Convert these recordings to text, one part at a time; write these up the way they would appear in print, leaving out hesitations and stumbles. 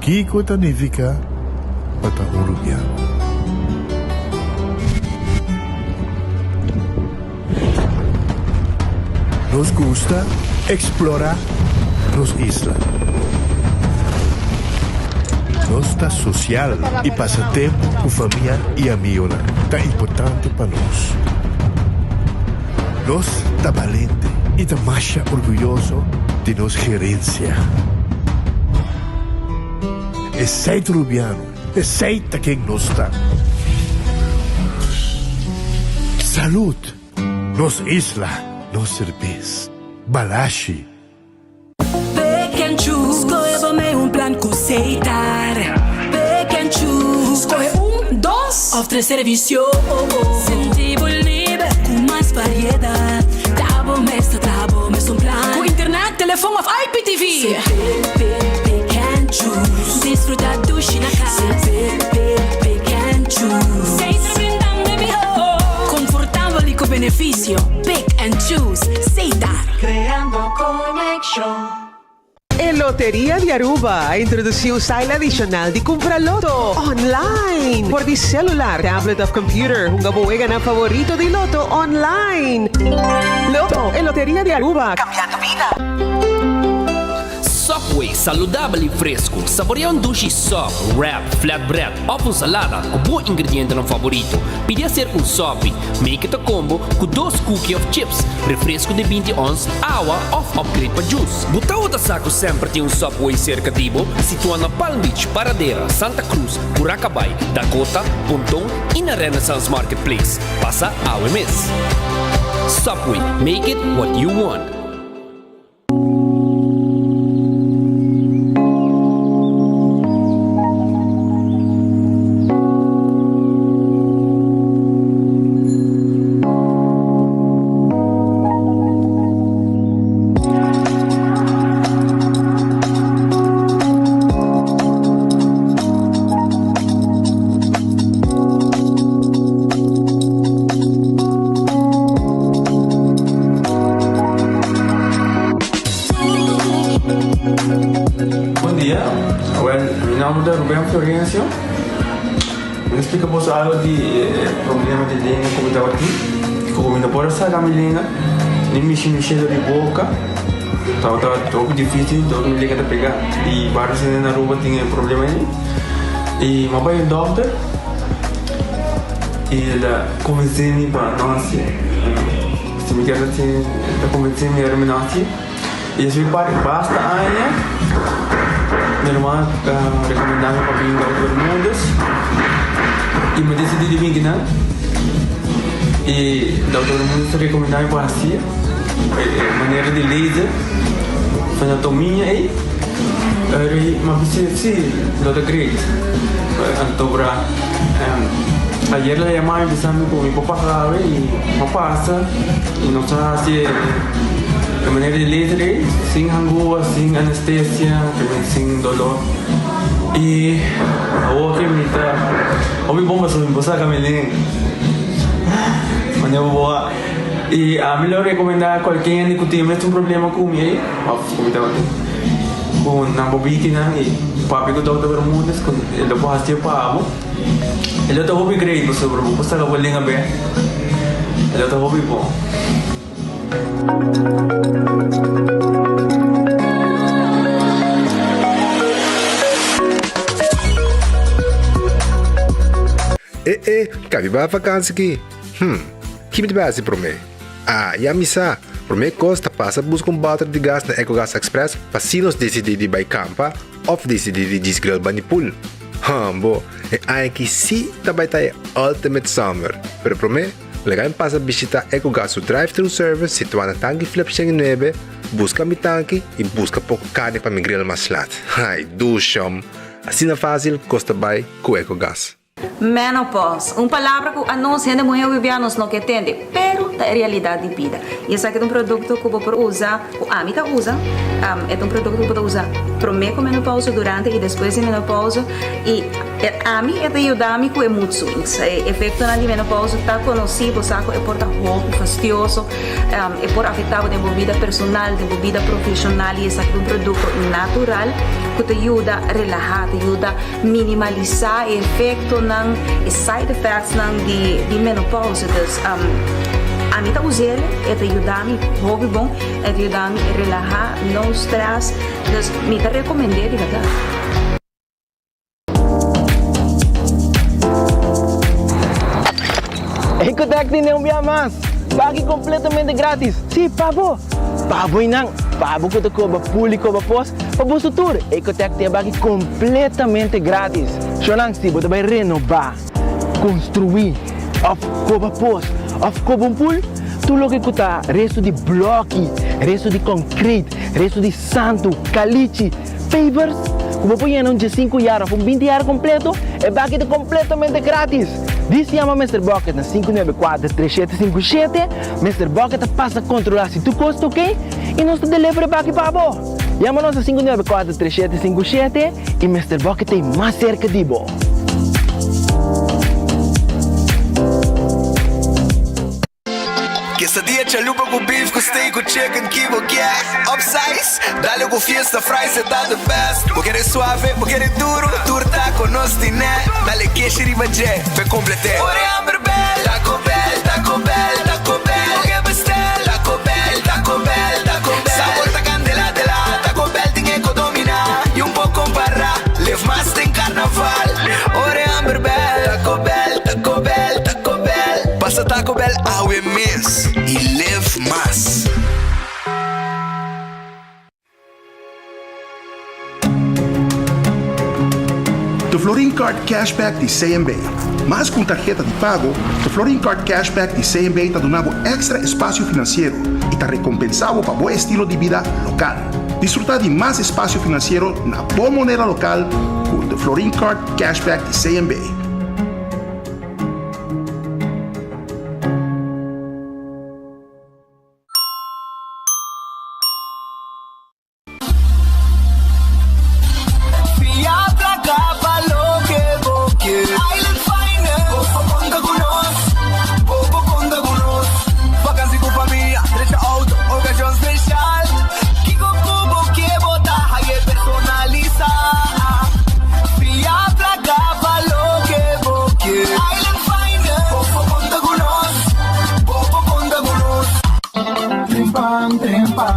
Kiko ta nifiká pa ta un rubiano? Nos gusta eksplorá nos isla. Nos ta sosial i pasa tempu ku famia i amigonan ta importante pa nos. Nos ta balente i ta masha orguyoso di nos gerensia. Esei ta Rubiano, esei ta ken nos ta. Salud! Nos isla, nos serbes. Balashi. Pick and choose, skohe bo mei un plan ku Setar. Pick and choose, skohe un, dos òf tres servisio. Sinti bo liber ku mas variedat. Ta bo mes ta traha bo mes un plan. Ku internet, telefon òf IPTV. Pick, pick, pick and choose. Disfruta dushi na kas. Pick, pick, pick and choose. Setar brindando e mihó. Konfortabel i ku benefisio. Pick and choose. Setar. Creando conexion. E Loteria di Aruba a introduci un style adicional di cumpra loto online. For di celular, tablet of computer, hunga bo weganan favorito di loto online. Loto, e Loteria di Aruba, cambiando bida. Subway, saludabel y fresco. Saborea un dushi sub, wrap, flatbread of un salada cu bo ingredientenan favorito. Pidi hacer un sopi. Make it a combo cu dos cookie of chips, refresco di binti ons, awa of upgrade pa juice. Bo tawata sa cu semper tin un Subway cerca di bo? Situa na Palm Beach, Paradera, Santa Cruz, Curacabai, Dakota, Ponton y na Renaissance Marketplace. Pasa awe mes. Subway, make it what you want. Bon dia, well mi nomber ta Ruben Florencio. Mi ta splika boso algo di e problema di lenga ku mi tabatin. Ku mi no por a saka mi lenga ni mishi mi shelo di boka. Tabata hopi dificil, dor mi lenga ta pega. I varios hende na Aruba tin e problema ei. I mi a bai un dokter i el a konvensé mi pa no hasié. Si mi kier hasié, el ta konvensé mi ora mi no hasié. I esei par basta aña mi ruman a rekomendá mi pa bin Dokter Bermudez i mi a disidí di bin kinan. I Dokter Bermudez a rekomendá mi pa hasié e manera di laser frenotomia ei. Eri mi a bisa si lo ta great. Anto bra ayer el a yama mi bisa mi ku mi por pasa awe i mi a pasa i nos a hasi e manera di laser ei sin hangua, sin anestesia, sin dolor i awor ke mi ta hopi bon pasobra mi por saka mi lenga manera bo a i ami lo rekomenda kualke hende ku tin mes un problema ku mi ei òf ku mi tabatin ku nan por bini kinan i papia ku Dòkter Bermudez ku e lo por hasié pa bo e lo ta hopi great pasobra bo por saka bo lenga bèk e lo ta hopi bon. E e, kabi bai vakansi ki? Hm, ki mi ta bai hasi promé? Ah, ya mi sa! Promé kos ta pasa buska un bòter di gas na Ecogas Express pa si nos disidí di bai kampa òf disidí di djis grill bani pool. Hambo, e aña aki sí ta bai ta e ultimate summer! Pero promé, laga mi pasa bishitá Ecogas su drive-thru service situá na Tanki Flip 109, buska mi tanki i buska poko karni pa mi grill mas lat. Ai, dushom! Asina fásil kos ta bai ku Ecogas. Menopause, un palabra ku anos hende muhé hopi bia nos no ke tende, pero. ta e realidat di bida. I esaki ta un produkto ku bo por usa, ku ami ta usa, e ta un produkto ku bo ta usa promé ku menopausa, durante i despues di menopausa i ami e ta yuda mi ku e mood swings. E efektonan di menopausa ta konosí, bo sa ku e por ta hopi fastioso, e por afektá bo den bo bida personal, den bo bida profeshonal i esaki ta un produkto natural ku ta yuda relahá, ta yuda minimalisá e efektonan, e side effectsnan di di menopausa. Dus ami ta us'el, e ta yuda mi hopi bon, e ta yuda mi relahá, no stress, dus mi ta rekomend'é di bèrdat. Ecotec tene un bia mas! Baki completamente gratis! Si, pa bo! Pa bo y nan! Pa bo cu ta coba pul y coba pos, pa boso tur! Ecotec tin e baki completamente gratis! Shownan, si bo ta bay renoba, construi, of coba pos, of coba un pul, tur loke cu ta resto di bloki, resto di concrete, resto di santo, calichi, Pavers ku bo por yena un diesinku yar òf un binti yar kompleto, e baki ta kompletamente gratis! Dis yama Mister Bucket na 594 3757, Mister Bucket ta pasa kontrolá si tur kos ta oke i nos ta deliver e baki pa bo! Yama nos na 594 3757 i Mister Bucket ta ei mas serka di bo! Quesadilla chalupa cu beef cu steak cu chicken ki bo kier Upsize, dale cu fiesta fries e ta the best Bo kere suave, bo kere duro, tur taco nos tine Dale keshi riba dje, p'e complete Ora e hamber bel, Taco Bell, Taco Bell, Taco Bell Bo ke bestel, Taco Bell, Taco Bell, Taco Bell Sabor ta candela de la, Taco Bell tin e co domina Y un por compara, live mas den carnaval Ora e hamber bel, Taco Bell, Taco Bell, Taco Bell. Pasa Taco Bell awe mes y live mas. The Florin Card Cashback di CMB. Mas ku un tarheta di pago, The Florin Card Cashback di CMB ta duna bo èkstra espasio finansiero i ta rekompensá bo pa bo estilo di bida lokal. Disfrutá di mas espasio finansiero na bo moneda lokal ku The Florin Card Cashback di CMB. Fia placa pa loke bo ke. Island Finance, bo por conta cu nos, bo por conta cu nos. Vakantie cu famia, drecha auto, ocasion special. Kico cu bo ke bo ta haye personalisa. Fia placa pa loke bo ke. Island Finance, bo por conta cu nos, bo por conta cu nos. Trempan, trempan,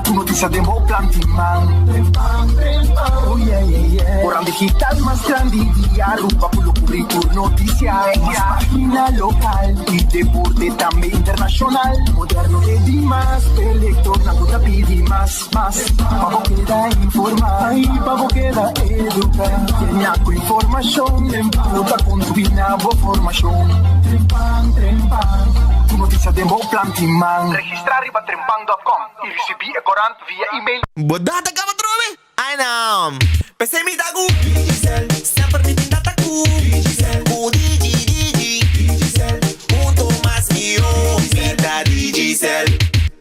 Tur noticia den bo plan tin man. Trempan, trempan, oh yeah, yeah, yeah. Koran digital mas grandi di Aruba ku lo kubri tur noticia. Mas pagina lokal i deporte tambe internashonal. Moderno e dimas, e lektornan ku ta pidi mas, mas. Pa bo keda informa i pa bo keda eduka. Yena ku informashon ku ta kontribuí na bo formashon. Trempan, trempan, tur noticia den bo plan tin man. Registrá riba trempan dòt kòm i risibí e korant via email. Bo data kaba trobe? Ai no! P'esei mi ta ku Digicel, semper mi tin data ku Digicel, ku Digi Digi Digicel, hunto mas mihó mi ta Digicel.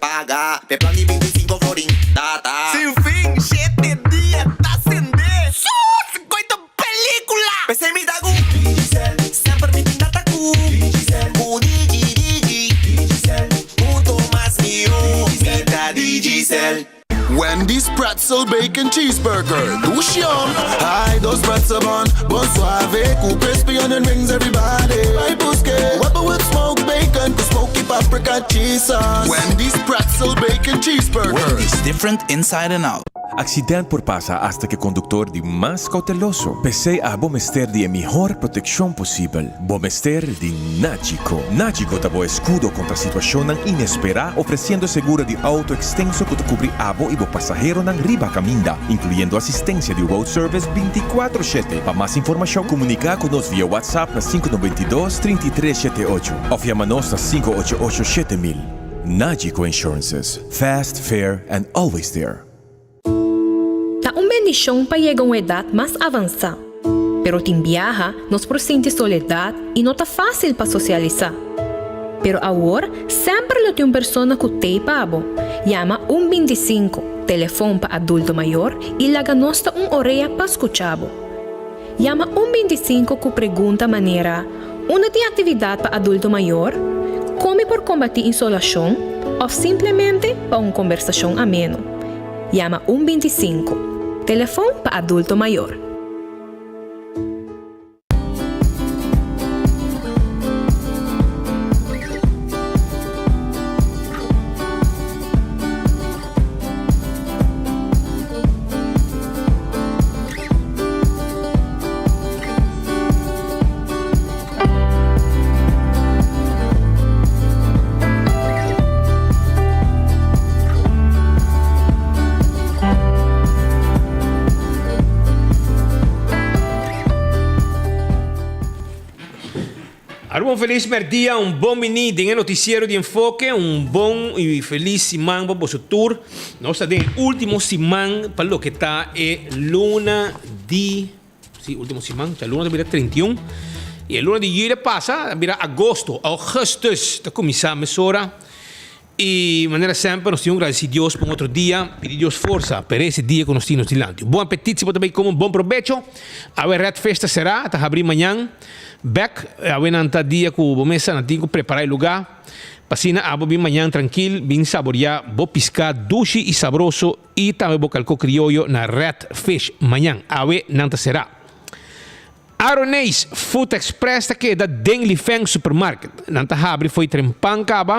Paga p'e plan di 25 florin, data. Sin fin, shete dia ta sende. Sus! Koito pelicula! P'esei mi ta ku Digicel, semper mi tin data ku Digicel, ku Digi Digi Digicel, hunto mas mihó mi ta Digicel. Wendy's Pretzel Bacon Cheeseburger, dushi yum! Hi, dos pretzel bun, bon suave ku crispy onion rings everybody. Bai buske, Webber with smoked bacon ku smoky paprika cheese sauce. Wendy's Pretzel Bacon Cheeseburger. Wendy's, different inside and out. Accident por pasa hasta cu e conductor di mas cauteloso. P'esey abo mester di e mihor proteccion posibel. Bo mester di Nagico. Nagico ta bo escudo contra situacionnan inespera, ofreciendo seguro di auto extenso cu ta cubri abo y bo pasaheronan riba caminda, incluyendo asistencia di road service binticuatro shete. Pa mas informacion, comunica cu nos via WhatsApp na sinku 92 33 shete ocho of yama nos na 588 7000. Nagico Insurances, fast, fair and always there. Ta un bendishon pa yega un edat mas avansá, pero tin biaha nos por sinti soledat i no ta fásil pa sosialisá. Pero awor, semper lo tin un persona ku t'ei pa bo. Yama un 25, telefon pa adulto mayor, i laga nos ta un orea pa skucha bo. Yama un 25 ku pregunta manera, Unda tin aktividat pa adulto mayor? Kon mi por kombatí insolashon? Òf simplemente pa un kombersashon ameno. Yama un 25, telefon pa adulto mayor. Aruba un felis merdia, un bon bini den e noticiero di Enfoke, un bon y felis siman pa boso tur. Nos ta den e ultimo siman pa loke ta e luna di, si ultimo siman, djaluna ta bira 31 y e luna di juli a pasa a bira agosto, augustus ta cuminsa mesora. Y manera semper nos tin un gradeci Dios pa un otro dia, pidi Dios forsa pa ese dia cu nos tin nos dilanti. Un bon apetit si bo ta bay come un bon probecho. Awe Red Fish ta cera, ta habri mañan bek. Awe nan ta dia cu bo mesa nan tin cu prepara e lugar pa asina abo bin mañan trankil bin saboria bo pisca dushi y sabroso y tambe bo calco crioyo na Red Fish mañan. Awe nan ta cera. Aroneis Food Express ta keda den Lifeng Supermarket. Nan ta habri fo'i trempan kaba,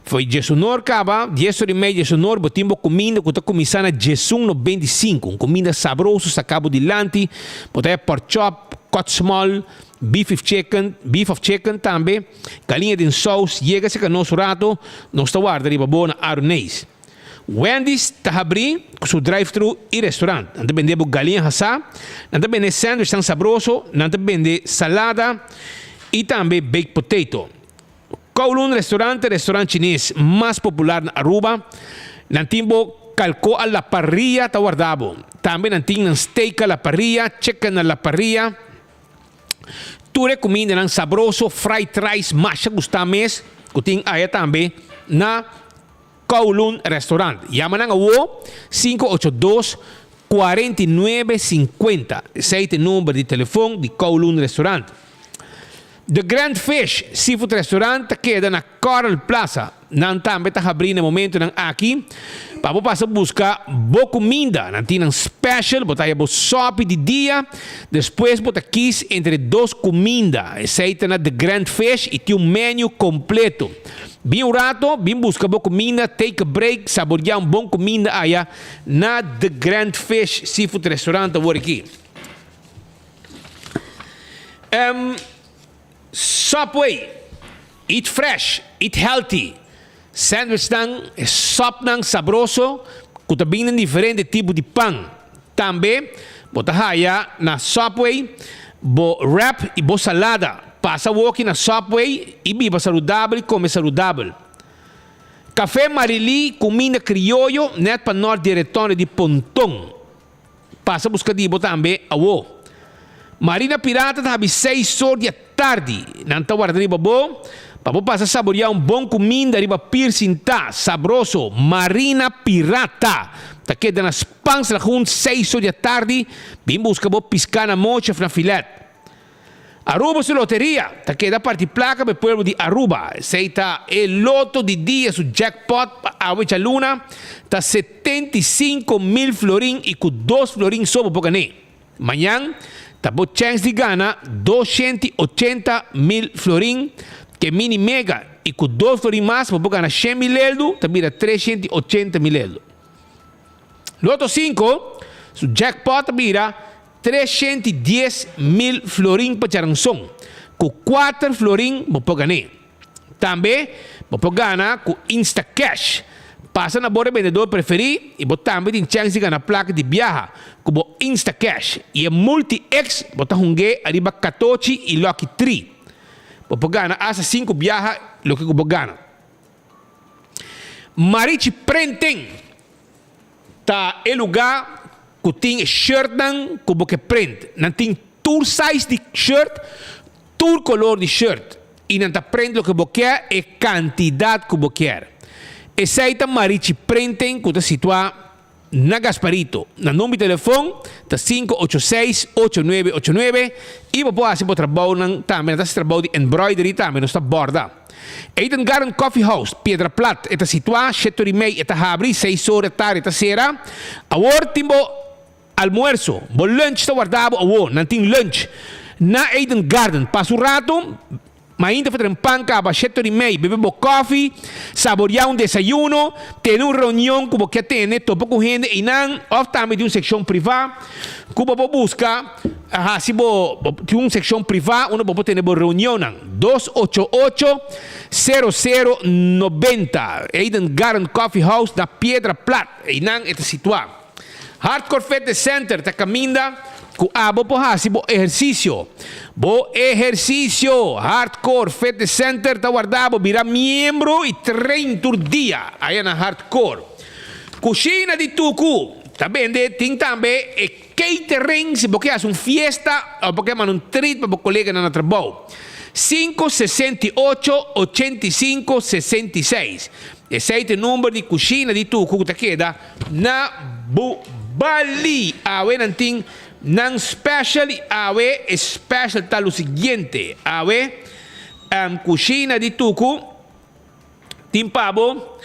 fo'i diesunor kaba, dies ora i mei diesunor bo tin bo kuminda ku ta kuminsá na diesun 95. Un kuminda sabroso saká bo dilanti, bo ta haya pork chop, cut small, beef with chicken, beef of chicken tambe, galiña den sous, yega serka nos un rato, nos ta warda riba bo na Aroneis. Wendy's ta habrí ku su drive-thru i restaurant. Nan ta bende bo galiña hasá, nan ta bende sandwichnan sabroso, nan ta bende salada i tambe baked potato. Kowloon Restaurant ta e restaurant chines mas popular na Aruba. Nan tin bo kalko a la parrilla ta warda bo. Tambe nan tin nan steak a la parrilla, chicken a la parrilla. Tur e kumindanan sabroso, fried rice masha gustá mes ku tin aya tambe na Kowloon Restaurant. Yama nan awo 582 49 50. Esei ta e number di telefon di Kowloon Restaurant. The Grand Fish Seafood Restaurant ta keda na Coral Plaza. Nan tambe ta habrí na e momentonan aki pa bo pasa buska bo kuminda. Nan tin nan special, bo ta haya bo sopi di dia, despues bo ta kis entre dos kuminda. Esei ta na The Grand Fish i tin un menu kompleto. Bin un rato, bin buska bo kuminda, take a break, saboria un bon kuminda aya na The Grand Fish Seafood Restaurant awor aki. Subway, eat fresh, eat healthy. Sandwichnan, e sopnan sabroso ku ta bin den diferente tipo di pan. Tambe bo ta haya na Subway bo wrap i bo salada. Pasa woki na Subway i biba saludabel i kome saludabel. Café Marilí, kuminda krioyo nèt pa nòrt di e retonde di Ponton. Pasa buska di bo tambe awo. Marina Pirata ta habi seis or di atardi. Nan ta warda riba bo pa bo pasa saboria un bon kuminda riba pir sintá, sabroso. Marina Pirata ta keda na Spans Lagoon seis or di atardi. Bin buska bo piská na mochi of na filet. Aruba su loteria ta keda parti plaka pa e pueblo di Aruba. Esei ta e loto di dia su jackpot pa awe djaluna ta 75,000 florin i ku dos florin so bo por gané. Mañan ta bo chèns di gana 280,000 florin ke mini mega i ku dos florin mas bo por gana 100,000 eldu ta bira 380,000 eldu. Loto sinku su jackpot ta bira 310,000 florin pa djaranson. Ku kuater florin bo por gan'é. Tambe bo por gana ku Instacash. Pasa na bo rebendedor preferí i bo tambe tin chèns di gana plaka di biaha ku bo Instacash. I e Multi-X bo ta hung'é ariba katochi i Lucky Tree. Bo por gana asta sinku biaha loke ku bo gana. Marichi Printing ta e lugá ku tin e shirtnan ku bo ke print. Nan tin tur size di shirt, tur kolor di shirt. y nan ta print loke bo kier e cantidad cu bo kier. Esey ta Marichi Printing cu ta situa na Gasparito. Nan number di telefon ta 586 8989 y bo por haci bo trabounan tambe. Nan ta haci trabou di embroidery tambe, nos ta borda. Eden Garden Coffee House, Piedra Plat, e ta situa shete ora y mei e ta habri, seis ora tardi e ta cera. Awor tin bo Almuerso, bo lunch ta warda bo awor, nan tin lunch na Eden Garden. Pasa un rato, mainta for tren pan caba shete ora y mei, bebe bo koffie, saborea un desayuno, tene un reunion cu bo ke tene, topa cu hende eynan, of tambe tin un seccion priva cu bo por busca haci bo, tin un seccion priva unda bo por tene bo reunionnan. 288 0090, Eden Garden Coffee House na Piedra Plat, eynan e ta situa. Hardcore Fitness Center ta kaminda ku abo por hasi bo ehersisio. Bo ehersisio! Hardcore Fitness Center ta warda bo bira miembro i train tur dia aya na Hardcore. Kushina di Tuku ta bende tin tambe e catering si bo ke hasi un fiesta òf bo ke manda un treat pa bo koleganan na trabou. 568 85 66 Esei ta e number di Kushina di Tuku ku ta keda Na Bubali awe nan tin nan special y awe e special ta lo siguiente, awe cushina di Tucu tin pa bo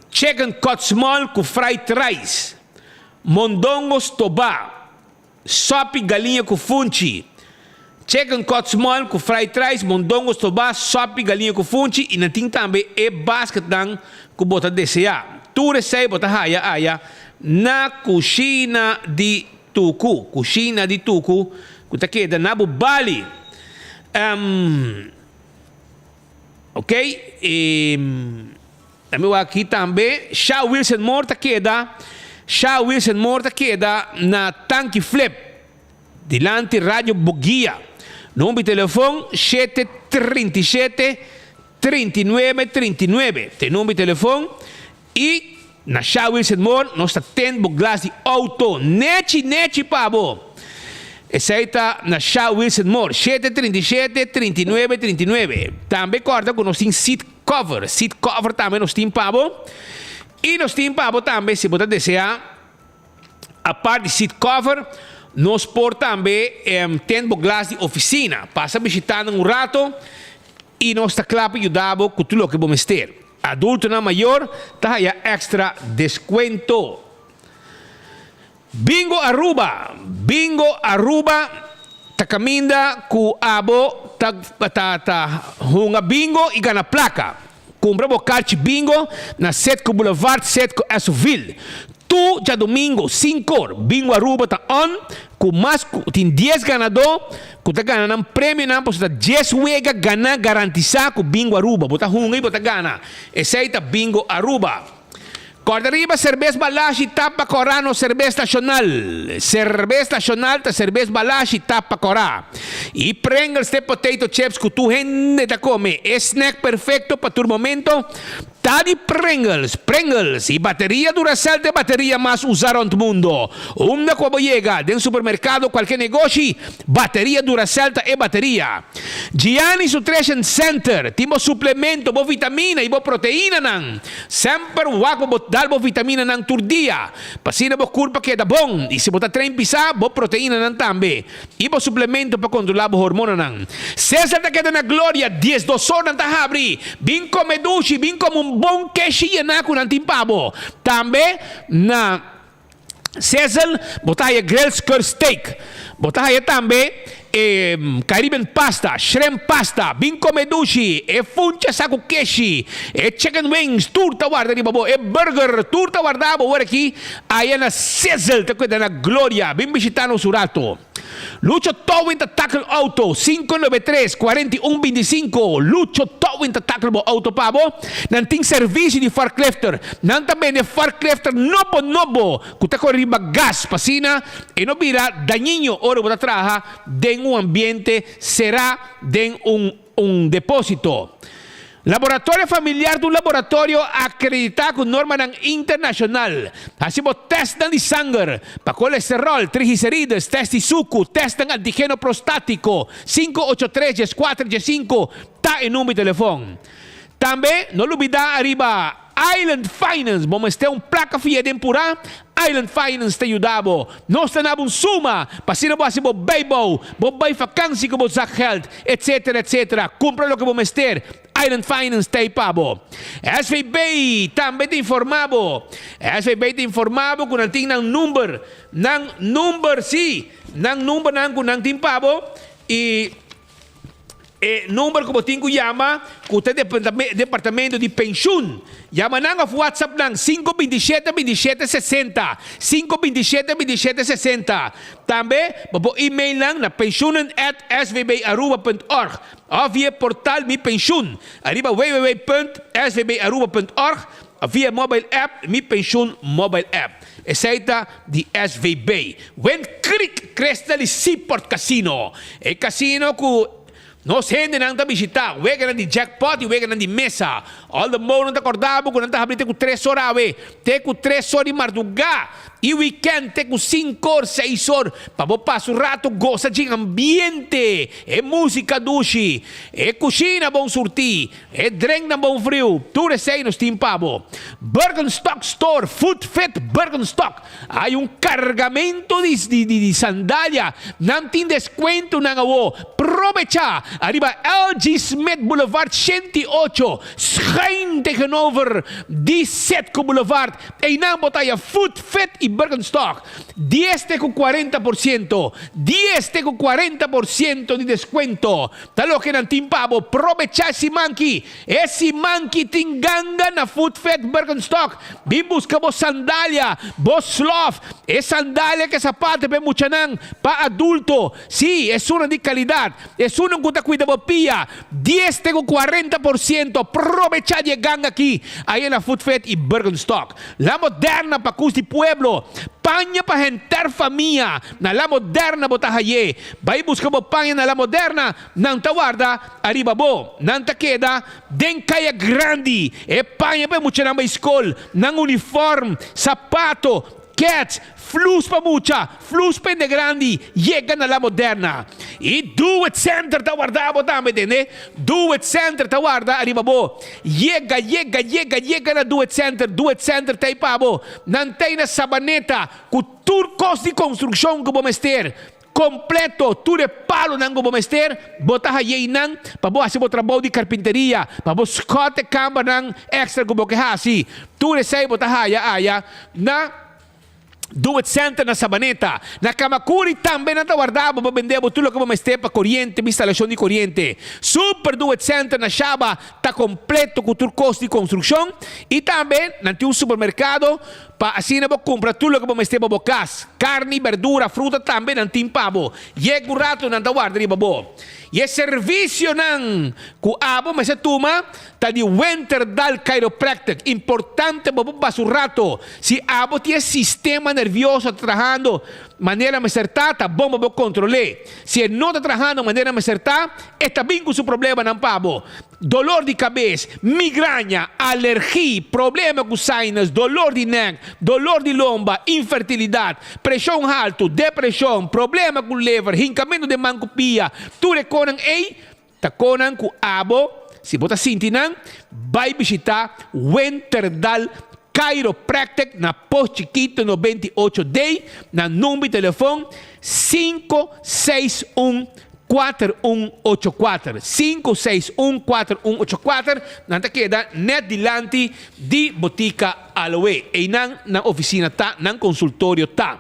chicken cut small cu fried rice, mondongo stoba, Sopi galiña ku funchi. Chicken cut small ku fried rice, mondongo stobá, sopi galiña ku funchi i nan tin tambe e basketnan ku bo ta deseá. Tur esei bo ta haya aya na Kushina di Tuku. Kushina di Tuku ku ta keda na bo bali. Ok, e mi wak aki tambe Sha Wilson Moore ta keda Sha Wilson Moore ta keda na Tanki Flip dilanti Radio Boguia. Number di telefon 737 39 39 ta e number di telefon i na Sha Wilson Moore nos ta tend bo glas di auto nechi nechi pa bo. Esei ta na Sha Wilson Moore 737 39 39. Tambe corda cu nos tin seat cover. Seat cover tambe nos tin pa bo. Y nos tin pa bo tambe si bo ta desea apart di seat cover nos por tambe tend bo glas di oficina. Pasa bishita nan un rato y nos ta cla pa yuda bo cu tur loke bo mester. Adultonan mayor ta haya extra descuento. Bingo Aruba! Bingo Aruba ta caminda cu abo ta ta ta hunga bingo y gana placa. Cumpra bo carchi bingo na Setco Boulevard, Setco Esoville. Tu djadomingo sincor Bingo Aruba ta on cu mas cu tin dies ganador cu ta gana nan premionan pasobra ta dies wega gana garantisa cu Bingo Aruba. Bo ta hunga y bo ta gana. Esey ta Bingo Aruba. Kòrda riba serbes Balashi tapa kòrá no serbes nashonal. Serbes nashonal ta serbes Balashi tapa kòrá. I Pringles t'e potato chips ku tur hende ta kome. E snack perfekto pa tur momento ta di Pringles. Pringles i bateria Duracell t'e bateria mas usá rònt mundo. Unda ku abo yega, den supermerkado, kualke negoshi, bateria Duracell ta e bateria. Gianni's Nutrition Center tin bo suplemento, bo vitamina i bo proteinanan. Semper wak pa bo dal bo vitaminanan tur dia, pa asina bo kurpa keda bon i si bo ta train pisá, bo proteinanan tambe i bo suplemento pa kontrolá bo hormonanan. Cesar ta keda na gloria, diesdos or nan ta habri. Bin kome dushi, bin kome un bon keshi yená ku nan tin pa bo. Tambe na Cecil, bo ta haya grilled skirt steak. Bo ta haya tambe e Caribbean pasta, shrimp pasta, bin come dushi, e funcha sa cu keshi, e chicken wings, tur ta warda riba bo, e burger, tur ta warda bo ora aki aya na Cecil ta keda na Gloria. Bin bishita nos un rato. Lucho Towing ta tackle auto, 593 41 25, Lucho Towing ta tackle bo auto pa bo. Nan tin servicio di forklifter. Nan ta bende forklifter nobo nobo cu ta core riba gas pa asina e no bira dañiño ora bo ta traha den un ambiente cera den un un deposito. Laboratorio Familiar ta un laboratorio akreditá ku normanan internashonal. Hasi bo tèstnan di sanger pa kolesteròl, trigliserides, tèst di suku, tèstnan antigeno prostátiko, 583 14 15 ta e number di telefòn. Tambe no lubidá ariba Island Finance, bo mester un plaka fia den purá? Island Finance ta yuda bo. Nos ta naba un suma pa asina bo hasi bo bijbouw, bo bai vakansi ku bo zakgeld, etc. Etc. Kumpra loke bo mester, Island Finance ta ei pa bo. SVB tambe ta informa bo. SVB ta informa bo ku nan tin nan number, nan number, sí, nan numbernan ku nan tin pa bo i. E number ku bo tin ku yama ku ta departamento di penshun. Yama nan òf whatsapp nan sinku 27 27 60, sinku 27 27 60. Tambe bo por email nan na pensioenen at svbaruba punt org òf via e portal Mi Penshun ariba www punt svbaruba punt org òf via e mobile app Mi Penshun Mobile App. Esei ta di SVB. Wind Creek Crystal di Seaport Casino. E casino cu nos hendenan ta bishita, weganan di jackpot y weganan di mesa. All the more nan ta corda bo cu nan ta habri te cu tres or awe, te cu tres or di marduga y weekend te cu cinco or, seis or pa bo pasa un rato goza djin ambiente, e musica dushi, e cushina bon surti. E drinknan bon friu, tur esei nos tin pa bo. Birkenstock Store, Foot Fit Birkenstock. Hay un cargamento di di di sandalia. Nan tin descuentonan awo. Probecha! Ariba LG Smith Boulevard 108, schuin tegenover di Setco Boulevard. Einan bo ta haya Foot Fit y Birkenstock. Dies te cu 40%, dies te cu 40% di descuento. Ta loke nan tin pa bo. Probechá e siman ki. E siman ki tin ganga na Food Fit Birkenstock. Bin buska bo sandalia, bo slof, e sandalia ku e sapato pa e muchanan, pa adulto. Sí, esunnan di kalidat, esunnan ku ta kuida bo pia. Dies te ku 40%. Probechá di e ganga ki aya na Food Fit i Birkenstock. La Moderna pa kus di pueblo. Paña pa henter famia. Na La Moderna bo ta hay'é. Bai buska bo paña na La Moderna, nan ta warda ariba bo. Nan ta keda den kaya grandi. E paña pa e muchanan bai skol, nan uniform, sapato, kets, flus pa mucha, flus pa hende grandi, yega na La Moderna. I Do It Center ta warda bo tambe, tende? Do It Center ta warda ariba bo. Yega, yega, yega, yega na Do It Center. Do It Center ta ei pa bo. Nan ta ei na Sabaneta ku Tur kos di konstrukshon ku bo mester, kompleto, tur e palonan ku bo mester, bo ta haye einan pa bo hasi bo trabou di karpinteria, pa bo skòt e kambernan èkstra ku bo ke hasi. Tur esei bo ta haya aya na Do It Center na Sabaneta. Na Kamakuri tambe nan ta warda bo pa bende bo tur loke bo mester pa koriente, pa instalashon di koriente. Super Do It Center na Shaba ta kompleto ku tur kos di konstrukshon i tambe nan tin un supermerkado Pa asina bo kumpra tur loke bo mester pa bo kas, karni, berdura, fruta tambe nan tin pa bo. Yeg un ratu nan ta warda riba bo. I e servisionan ku abo mester tuma ta di Winterdal Chiropractic. Importante bo por pasa un rato. Si abo tin e sistema nervioso ta trahando manera mester ta, ta bon pa bo kontrol'é. Si e no ta trahando manera mester ta, e ta bin ku su problemanan pa bo. Dolor di kabes, migraña, alergi, problema ku sinus, dolor di nek, dolor di lomba, infertilidat, preshon haltu, depreshon, problema ku lever, hinkamentu den man ku pia, tur e konan ei ta konan ku abo, si bo ta sinti nan, bai bishita Winterdal Chiropractic na Pos Chikito 98 D na number di telefon 561 kuater un ocho kuater, sinku seis un kuater un ocho kuater, nan ta keda nèt dilanti di Botica Aloe. Einan nan ofisina ta, nan konsultorio ta.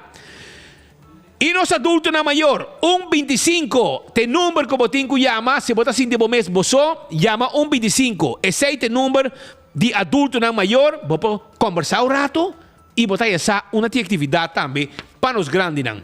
I nos adultonan mayor, un 25 ta e number ku bo tin ku yama si bo ta sinti bo mes bo so, yama un 25. Esei ta e number di adultonan mayor, bo por kòmbersá un ratu i bo ta haya sa una tin aktividat tambe pa nos grandinan.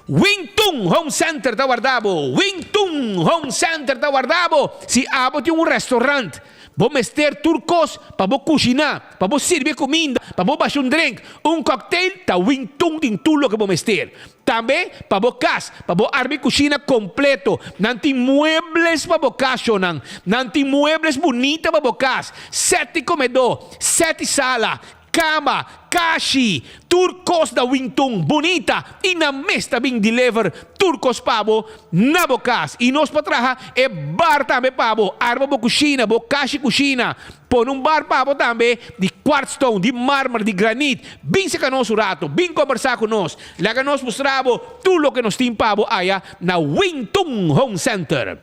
Wing Tun Home Center ta warda bo. Wing Tun Home Center ta warda bo. Si abo tin un restaurant, bo mester tur kos pa bo kushiná, pa bo sirbi e kuminda, pa bo basha un drink, un cocktail, ta Wing Tun tin tur loke bo mester. Tambe pa bo kas, pa bo arma e kushina kompleto. Nan tin muebles pa bo kas, shownan. Nan tin muebles bunita pa bo kas, sèt di komedó, sèt di sala, Kama, kashi, tur kos na Wington bunita i nan mes ta bin deliver tur kos pa bo na bo kas. I nos por traha e bar tambe pa bo, arma bo kushina, bo kashi kushina, pone un bar pa bo tambe di quartzstone, di marmer, di granit. Bin seka nos un rato, bin kombersá ku nos, laga nos mustra bo tur loke nos tin pa bo aya na Wington Home Center.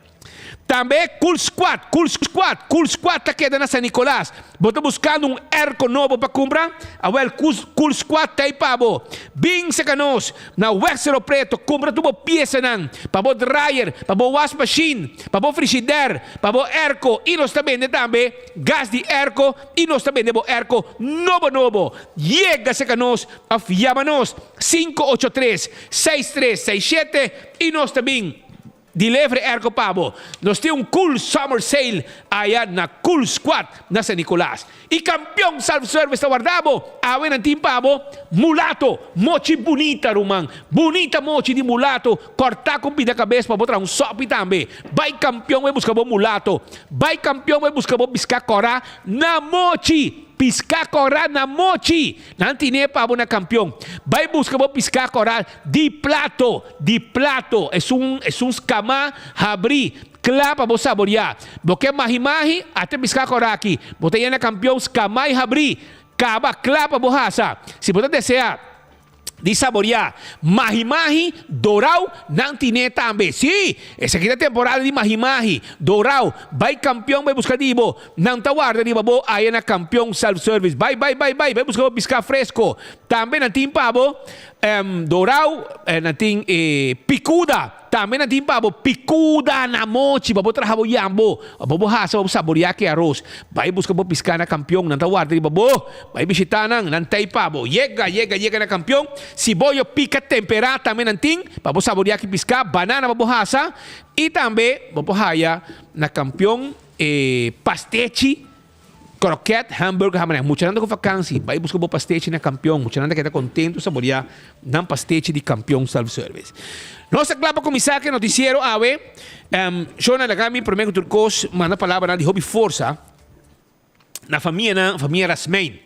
Tambe Cool Squad, Cool Squad, Cool Squad ta keda na San Nicolas. Bo ta buscando un airco nobo pa cumpra? Awel Cool Squad ta ei pa bo. Bin seca nos na Weg Cerro Preto, cumpra tur bo piesanan pa bo dryer, pa bo wasmachine, pa bo frigidaire, pa bo airco y nos ta bende tambe gas di airco y nos ta bende bo airco nobo nobo. Yega seca nos of yama nos 583 6367 y nos ta bin. Di levre airco pa bo. Nos tin un cool summer sale aya na Cool Squad na San Nicolas. Y Campeon Self Service ta warda bo. Awe nan tin pa bo mulato, mochi bunita ruman. Bunita mochi di mulato corta cu pida cabes pa bo traha un sopi tambe. Bay Campeon bay busca bo mulato. Bay Campeon bay busca bo pisca cora na mochi. Pisca cora na mochi. Nan tine pa bo na Campeon. Bay busca bo pisca cora di plato. Di plato, esun esun skamá habrí, kla pa bo saboriá. Bo ke mahi-mahi? Ate piská kòrá aki. Bo ta yena kampion skamá i habrí, kaba, kla pa bo hasa. Si bo ta deseá di saboriá mahi-mahi dorau, nan tin'é tambe. Sí! Esaki ta temporada di mahi-mahi dorau. Bai kampion bai buska di bo. Nan ta warda riba bo aya na Kampion Self Service. Bai, bai, bai, bai, bai buska bo piská fresko. Tambe nan tin pa bo. Dorau nan tin e picuda tambe nan tin pa bo picuda na mochi pa bo traha bo yambo pa bo hasa pa bo saborea ke aros bai buska bo pisca na campeon nan ta warda riba bo bai bishita nan nan tei pa bo yega yega yega na campeon siboyo pica tempera tambe nan tin pa bo saborea ke pisca banana pa bo hasa y tambe bo por haya na campeon e pastechi. Kroket, hamburger, hamanan. Muchanan ta ku vakansi, bai buska bo pastechi na Kampion. Muchanan ta keda kontentu saboreá nan pastechi di Kampion Self Service. Nos ta kla pa kuminsá ku e notisiero awe. Shona, laga mi promé ku tur kos manda palabranan di hopi forsa na famianan, famia Rasmijn.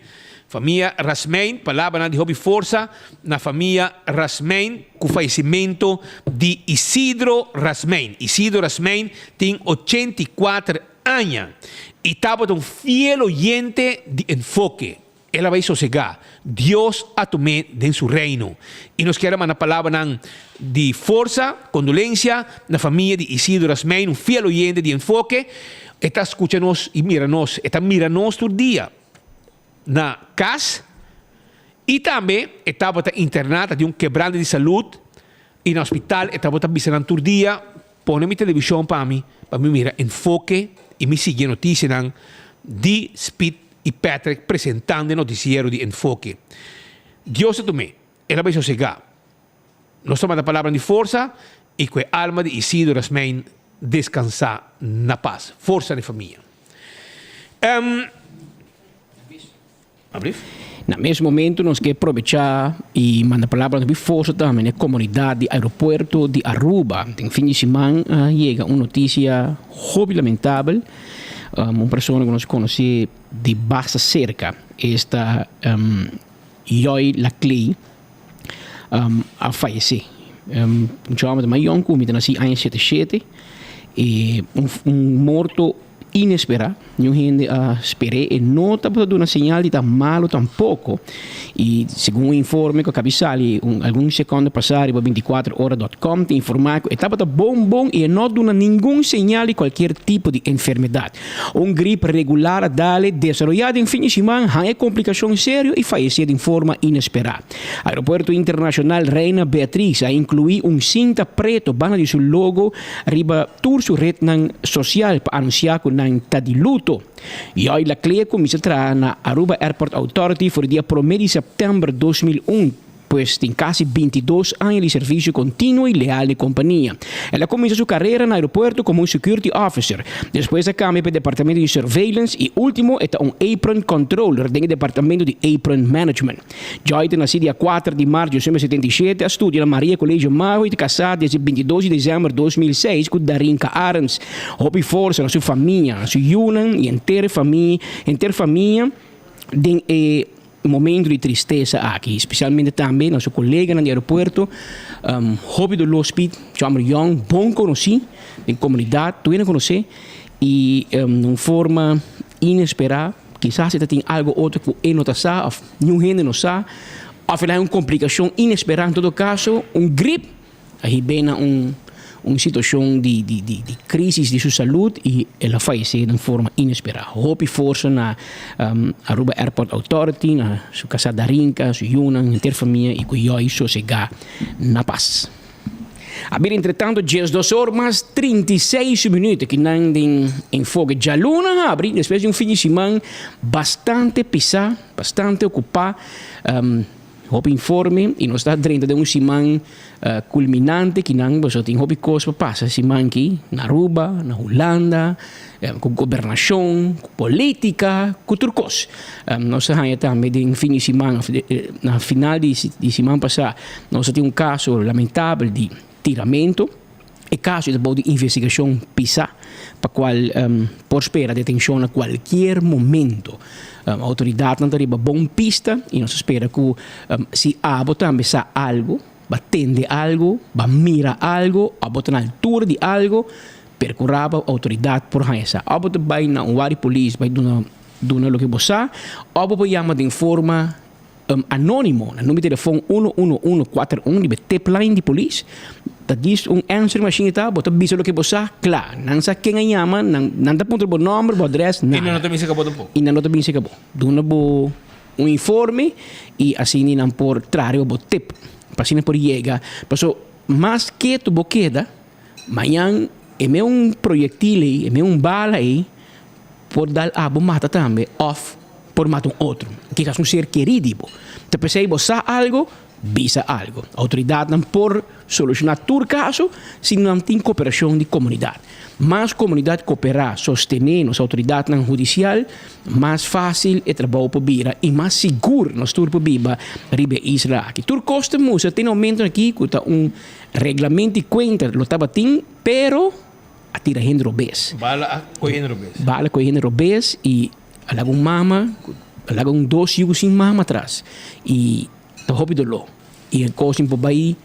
Famia Rasmijn, palabranan di hopi forsa na famia Rasmijn ku fayesimentu di Isidro Rasmijn. Isidro Rasmijn tin 84 Aña i tabata un fiel oyente di Enfoke. El a bai sosegá. Dios a tum'é den su Reino. I nos kier a manda palabranan di forsa, kondolensia, na famia di Isidro Rasmijn, un fiel oyente di Enfoke. E ta skucha nos i mira nos. E ta mira nos tur dia na kas. I tambe e tabata interná, ta tin un kebrante di salud. I na hospital e tabata bisa nan tur dia, Pone mi televishon pa mi, pa mi mira Enfoke i mi sigui e notisianan di Speed i Patrick presentando e notisiero di Enfoke. Dios a tum'é, el a bai sosegá. Nos ta manda palabranan di forsa i ku e alma di Isidro Rasmijn deskansá na pas. Forsa na e famia. Na mes momento nos ke probecha y manda palabra hopi forsa tambe na e comunidad di aeropuerto di Aruba. Den fin di siman a yega un noticia hopi lamentabel. Un persona cu nos conoce di basta cerca, esta Joy Laclay, a fayece. Un chomber ta mas yong cu mi, ta naci aña siete shete y un morto Inesperá, niun hende a sper'é. E no tabata duna señal di ta malu tampoko. I segun un informe ku a kabi sali un algun sekondo pasá riba bintikuater ora dòt kòm ta informá ku e tabata bon bon i e no duna ningun señal di kualkier tipo di enfermedat. Un grip regular a dale desaroyá den fin di siman, haña komplikashon serio i fayesé den forma inesperá. Aeropuerto Internashonal Reina Beatriz a inkluí un sinta preto banda di su logo riba tur su retnan sosial pa anunsiá ku nan ta di luto. Joy Laclé kuminsá traha na Aruba Airport Authority for di dia promé di sèptèmber 2001. Pues tin casi bintidos aña di servicio continuo y leal na e compania. El a cuminsa su carera na aeropuerto como un security officer, despues a cambia pa e departamento di surveillance y ultimo e ta un apron controller den e departamento di apron management. Joy ta naci dia kuater di mart di osembe setenta i shete, a studia na Maria Colegio Mago y ta casá desde bintidos di december 2006 cu Darinka Arends. Hopi forsa na su famia, su yunan y henter e famia, henter famia den e momento di tristesa aki, specialmente tambe na su coleganan di aeropuerto. Hopi dolor Speed, su homber yong, bon conoci den comunidad, tur hende conoce y na un forma inespera kisas e ta tin algo otro cu e no ta sa of niun hende no sa of el a hay un complicacion inespera, en todo caso un grip A hib'é na un un situacion di di di di crisis di su salud y el a fayece den forma inespera. Hopi forsa na Aruba Airport Authority, na su casa Darinka, su yunan, henter famia y cu Joy sosega na paz. A bira entretanto diesdos or mas 36 minuut aki nan den Enfoke djaluna habri despues di un fin di siman bastante pisa, bastante ocupa. Hopi informe y nos ta drenta den un siman culminante kinan boso tin hopi cos pa pasa siman aki na Aruba, na Hulanda, cu gobernacion, cu politica, cu tur cos. Nos ta haya tambe den fin di siman of na final di siman pasa nos a tin un caso lamentabel di tiramento. E caso ta bou di investigacion pisa pa cual por spera detencion na cualkier momento. Autoridadnan ta riba bon pista y nos ta spera cu si abo tambe sa algo, ba tende algo, ba mira algo, abo ta na altura di algo, percura pa autoridad por haña sa. Abo ta bay na un wari polis bay duna duna loke bo sa, abo por yama den forma Anonimo na number di telefon uno uno uno kuater un riba e tipline di polis ta djis un answering machine ta bo ta bisa loke bo sa kla nan sa ken a yama nan nan ta puntra bo nomber bo adres I nada nan no ta bisa ka bo tampoco. I nan no ta bisa ka bo duna bo un informe i asina nan por traha riba bo tip pa asina por yega paso mas ketu bo keda mañan e me un proyectil ei e me un bala ei Por dal abo mata tambe of por mata un otro, kisas un ser kerí di bo. Ta p'esei bo sa algo, bisa algo. Outoridatnan por solushoná tur kaso si nan tin koperashon di komunidat. Mas komunidat koperá, sostené nos outoridatnan hudisial, mas fásil e trabou por bira i mas sigur nos tur por biba riba e isla aki. Tur kos ta mustra te na momentu aki ku ta un reglamento di kuenta lo tabatin, pero. A tira hende robes. Bala a koe hende robes. Bala a koe hende robes i a laga un mama, a laga un dos yugu sin mama atras. I ta hopi doló. I e kos por bai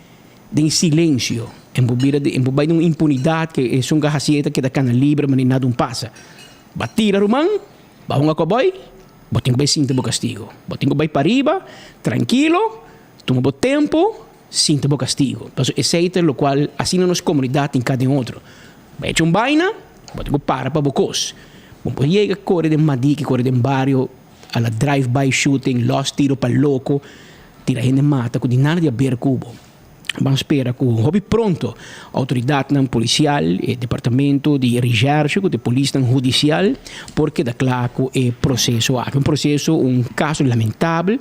den silensio, e por bira e por bai den un impunidat ke esun ku a hasié ta keda kana libre manera nada un pasa. Bo a tira ruman, bo a hunga kòbòi, bo tin ku bai sinti bo kastigo. Bo tin ku bai pariba, trankilo, tuma bo tempu. Sinti bo castigo. Pasobra esey ta locual asina nos comunidad tin cada den otro. Bo hecho un baina, bo tin cu para pa bo cos. Bo por yega core den madiki, core den bario, a la drive by shooting, los tiro pa loco, tira hende mata cu di nada di haber cu bo. Ban spera cu hopi pronto autoridadnan policial, e departamento di recherche cu e polisnan hudicial por keda cla cu e proceso aki. Un proceso, un caso lamentabel,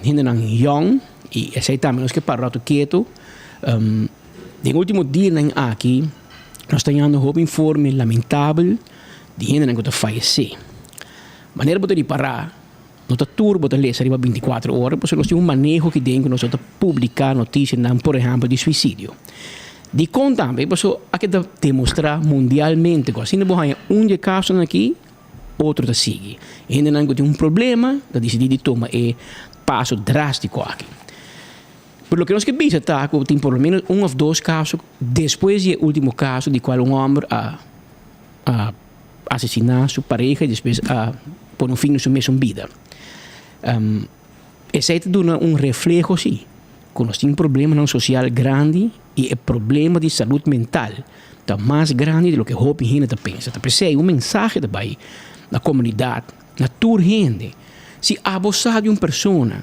hendenan yong. I esei tambe nos ke para ratu ketu. Den ultimo dianan aki nos ta yanda hopi informe lamentabel di hendenan ku ta fayesé. Manera bo ta ripará, no ta tur bo ta lesa riba bintikuater ora pasobra nos tin un maneho aki den ku nos no ta publiká notisianan por ehèmpel di suisidio. Dikon tambe? Pasobra a keda demostrá mundialmente ku asina bo haña un di e kasonan aki, Otro ta sigui. Hendenan ku tin un problema ta disidí di tuma e paso drástiko aki. Pero loke nos ke bisa ta ku tin por lo menos un òf dos kaso despues di e último kaso di kual un hòmber a a asesiná su pareha i despues a pone un fin na su mesun bida. Esei ta duna un refleho si ku nos tin problemanan sosial grandi i e problema di salud mental ta mas grandi di loke hopi hende ta pensa. Ta p'esei un mensahe ta bai na komunidat, na tur hende, si abo sa di un persona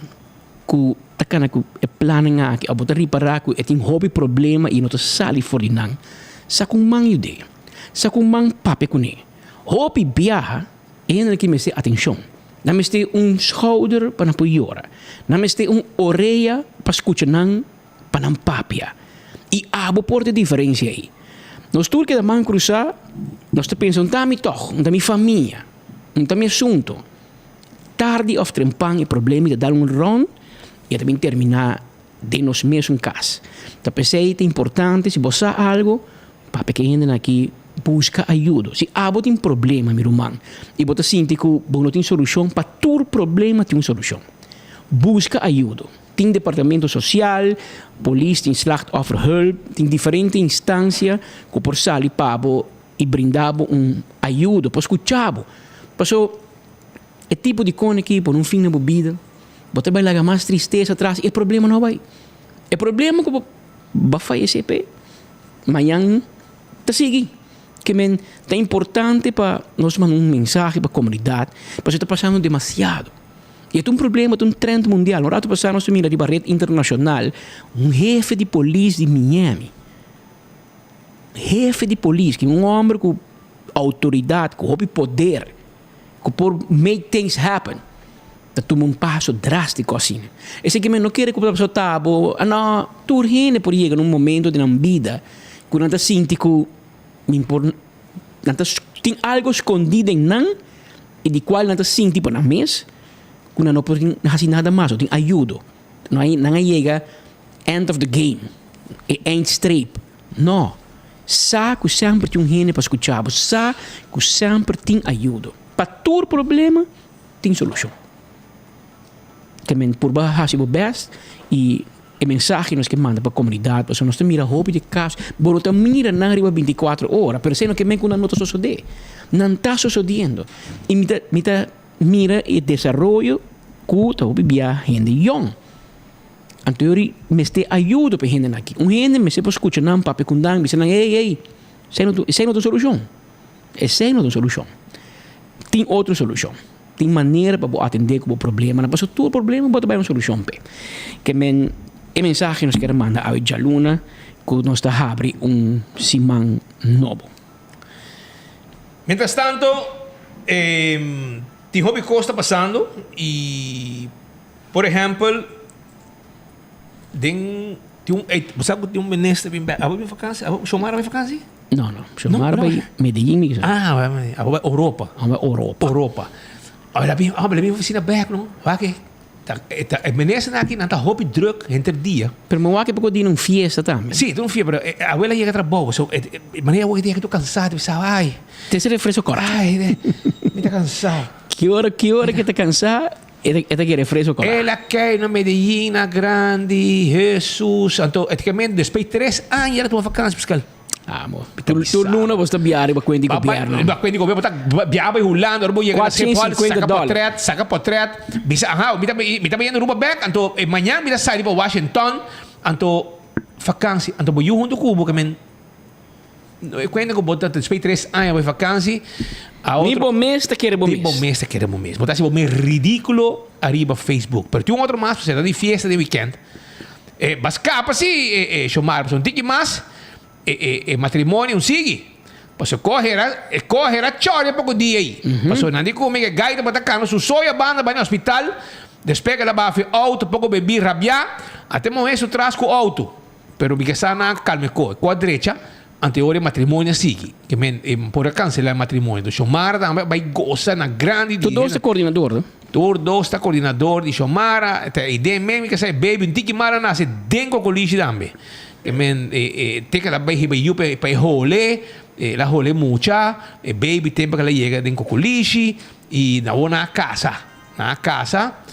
ku ta kana ku e plannan aki, abo ta ripará ku e tin hopi problema i no ta sali for di nan, sa ku un man yud'é, sa ku un man papia kuné. Hopi biaha e hendenan ki mester atenshon. Nan mester un schouder pa nan por yora. Nan mester un orea pa skucha nan pa nan papia. I abo por ta e diferensia ei. Nos tur keda man krusá, nos ta pensa, Un ta mi tòg, un ta mi famia, un ta mi asuntu. Tardi òf trempan e problema ta dal un rònt i e ta bin terminá den nos mesun kas. Ta p'esei ta importante si bo sa algu, papia ku e hendenan aki buska ayudo. Si abo tin problema mi ruman i bo ta sinti ku bo no tin solushon, pa tur problema tin un solushon. Buska ayudo. Tin departamento sosial, polis, tin slachtofferhulp, tin diferente instansia ku por sali pa bo i brinda bo un ayudo, por skucha bo. Paso e tipo di kone aki por un fin na bo bida, bo ta bai laga mas tristesa atras i e problema no a bai. E problema ku bo ba fayesé p'e, mañan ta sigui. Ke men ta importante pa nos manda un mensahe pa komunidat, pasobra ta pasando demasiado. I e ta un problema, ta un trend mundial. Un rato pasá nos ta mira riba red internashonal un hefe di polis di Miami, hefe di polis, un hòmber ku outoridat, ku hopi poder, ku por make things happen, ta tuma un paso drástiko asina. Esei mi no kere ku pasobra ta bo, no, tur hende por yega na un momento di nan bida ku nan ta sinti ku mi por, nan ta tin algu skondí den nan i di kual nan ta sinti pa nan mes ku nan no por hasi nada mas, no tin ayudo. Nan a yega end of the game, e eindstreep. No. Sa ku semper tin un hende pa skucha bo. Sa ku semper tin ayudo. Pa tur problema tin solushon. Ke men purba hasi bo bèst i e mensahe nos ke manda pa komunidat pasobra nos ta mira hopi di kaso. Bo no ta mira nan riba bintikuater ora pero esei no ke men ku nan no ta sosodé. Nan ta sosodiendo. I mi ta mi ta mira e desaroyo ku ta hopi bia hende yòn. Anto yori mester ayudo pa e hendenan aki. Un hende mester por skucha nan, papia ku nan, bisa nan, ey, ey, esei no ta, esei no ta un solushon. Esei no ta un solushon. Tin otro solushon. Tin manera pa bo atendé ku bo problemanan, pasobra tur problema bo ta bai un solushon p'e. Ke men, e mensahe nos kier manda awe djaluna ku nos ta habri un siman nobo. Mientras tanto, tin hopi kos ta pasando i. Por ehempel, den tin un bo sa ku tin un minister bin bek, abo bin vakansi? Abo Xiomara bai vakansi? No, no, Xiomara bai Medellin mi kisa. Ah, bai Medellin, abo bai Europa. Abo bai Europa. Europa. Abo la bin, abo la bin ofisina bek no, wak e ta ta e ministernan aki nan ta hopi druk henter dia. Pero mi wak e poko di un fiesta tambe. Si, ta un fiesta, pero e abuela yega trabou, so e manera awor e dia ke tur kansa, ta bisa ai. Te ese refresco kort. Ai, mi ta kansa. Ki ora, ki ora ke ta kansa? E ta kere fresco kòrá. El a kei na Medellin na grandi Hesus. Anto e ta keme despues tres aña el a tuma vakansi piskal. Ah bo. Tur luna bo ta biaha riba kuenta di gobierno. Riba kuenta di gobierno bo ta biaha bai Hulanda ora bo yega na Schiphol saka potret saka potret bisa aha mi ta mi ta bayendo Aruba bek anto mañan mi ta sali pa Washington anto vakansi anto bo yu huntu ku bo kemen E kuenta ku bo ta despues di tres aña bo e vakansi. A Ni bo mes ta kere bo mes. Ni bo mes ta kere bo mes. Bo ta hasi bo mes ridíkulo ariba Facebook. Pero tin un otro mas, pasobra ta di fiesta den wikènt. E ba skapa si e Shomar, pasobra un tiki mas e e matrimonio un sigui. Pasobra kohe e kohe era chòri poko dia ei. Pasobra nan di ku mi ke gai tabata kano su soya banda bai na hospital. Despues ke el a baha fi outo poko bebí rabiá, a te muhé su tras ku outo. Pero mi ke sa nan a kalma e ko. E ko a drecha, anto e ora e matrimonio a sigui. Ke men e por a kansela e matrimonio. Enton Xiomara tambe a bai gosa na grandi di. Tur dos ta koordinador, no? Tur dos ta koordinador di Xiomara. Ta e den men mi ke sa e baby un tiki mara nase den kokolishi tambe. Ke men e e te ke la bai hiba yu pa e hole, el a hole mucha, e baby tempo ke el a yega den kokolishi i awor nan a kasa. Nan a casa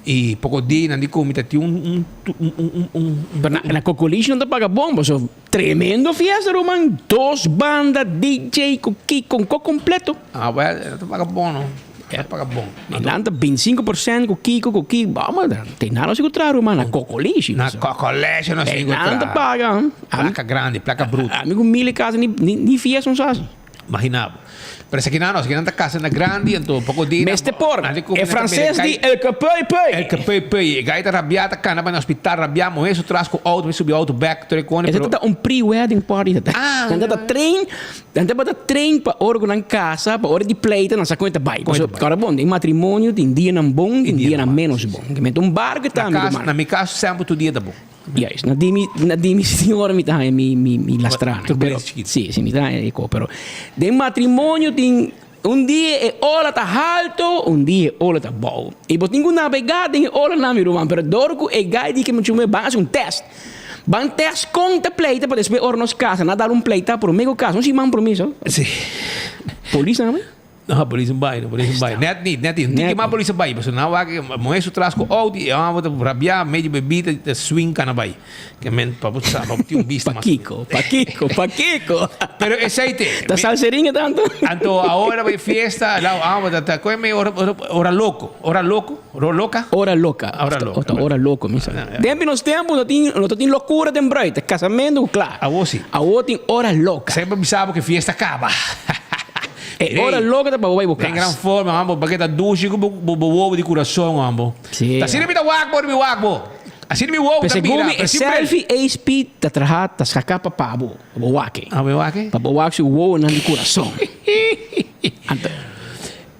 y poco di nan di cu mi ta tin un un un un. Pero na na Cocolishi nan ta paga bon paso tremendo fiesta ruman dos banda DJ cu kico un co completo. Ah well nan ta paga bon no nan ta paga bon. Y nan ta 25% cu kico cu ki bo ma te nan no si cu traha ruman na Cocolishi. Na Cocolishi no si cu traha. Nan ta paga. Placa grandi placa bruto. Ami cu mili casa ni ni fiesta no sa haci. Imagina bo. Pero esakinan no, esakinan ta casa na grandi, anto poco dia Mester por, e frances di el ke pui pui. El ke pui pui. E gai ta rabia, ta cana bai na hospital rabia, muhe su tras cu auto, mi subi auto bek, tur e cone, Esa pero. ta un pre-wedding party ta. Ah. Nan ta train, nan tabata train pa ora cu nan casa, pa ora di pleita nan sa con e ta bai. Con e ta bai. Pasobra ora bon, den matrimonio tin dianan bon, tin dianan menos bon. Ke mete un barco Na tambe, cas, ruman. na mi cas semper tur dia ta bon. Juist, na di mi, na di mi señora mi ta haña mi, mi, mi lastranan. Turbulencia Pero, chiquito. sí, sí, mi ta haña e ko. Pero den matrimonio tin un dia e ola ta halto, un dia e ola ta bou. I bo tin ku nabegá den e olanan, mi ruman. Pero dor ku e gai di ke muchu me ban hasi un tèst. Ban tèst kon ta pleita pa despues ora nos kasa. Nan a dal un pleita promé ku kasa, un siman promé so. Sí. Polis nan a bai? No, polis no bai, no, polis no bai. Net niet, net niet. Tiki mas polis a bai, pasobra nan wak muhé su tras ku outo i e hòmber ta rabiá medio bebida ta swing kana bai. Ke men pa bo sa, pa bo tin un bista mas. Pakiko, pakiko, pakiko. Pero esei te. Ta salseringa tanto. Anto awor bai fiesta, la hòmber ta ta koe me ora ora loko, ora loko, ora loka? Ora loka. Ora loka. Ta ora loko mi sa. Den nos tempu no tin no ta tin lokura den bruid, ta kasamentu ku kla. Awor si. Awor tin ora loka. Semper bisa bo ke fiesta kaba. E ora loco ta pa bo bai bo Den cas. gran forma, ambo, pa ke ta dushi ku bo bo wowo di kurason, ambo. Sí. Ta asina mi ta wak bo, mi wak bo. Asina mi wowo Pero ta segun bira, mi pero e sin bril. selfie HP ta traha ta saka pa pa bo, pa bo wak e. Ah, bo wak e? Pa bo wak su wowonan di kurason. Anto.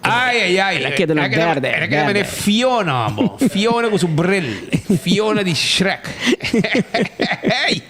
Ay, ay, ay. El a keda na berde, El a keda berde. mene Fiona, ambo. Fiona ku su bril. Fiona di Shrek. Hey!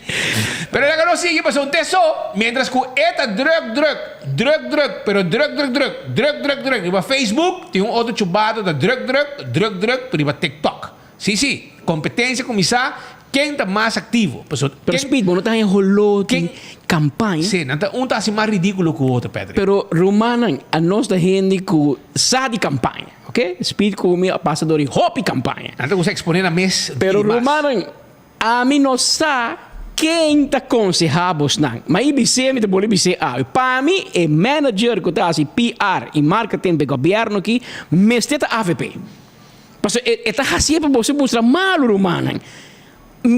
Pero laga nos sigui pasobra un teso, mientras ku e ta druk, druk, druk, druk, pero druk, druk, druk, druk, druk, druk riba Facebook, tin un otro chubato ta druk, druk, druk, druk riba TikTok. Sí, sí, competencia cuminsa, ken ta mas activo. Pasobra Pero ken Speed, bo no ta haña holó di ken campaña. Sí, nan ta un ta haci mas ridiculo cu otro, Patrick. Pero rumannan, anos ta hende cu sa di campaña, ok? Speed cu mi a pasa door di hopi campaña. Nan ta gusta expone nan mes Pero di mas. rumannan, ami no sa ken ta conseha bosnan. Ma i bis'é, mi ta bolbe bis'é awe. Pa mi, e manager cu ta haci PR y marketing p'e gobierno aki mester ta avp. Pasobra e e ta hasié pa boso mustra malu, rumannan.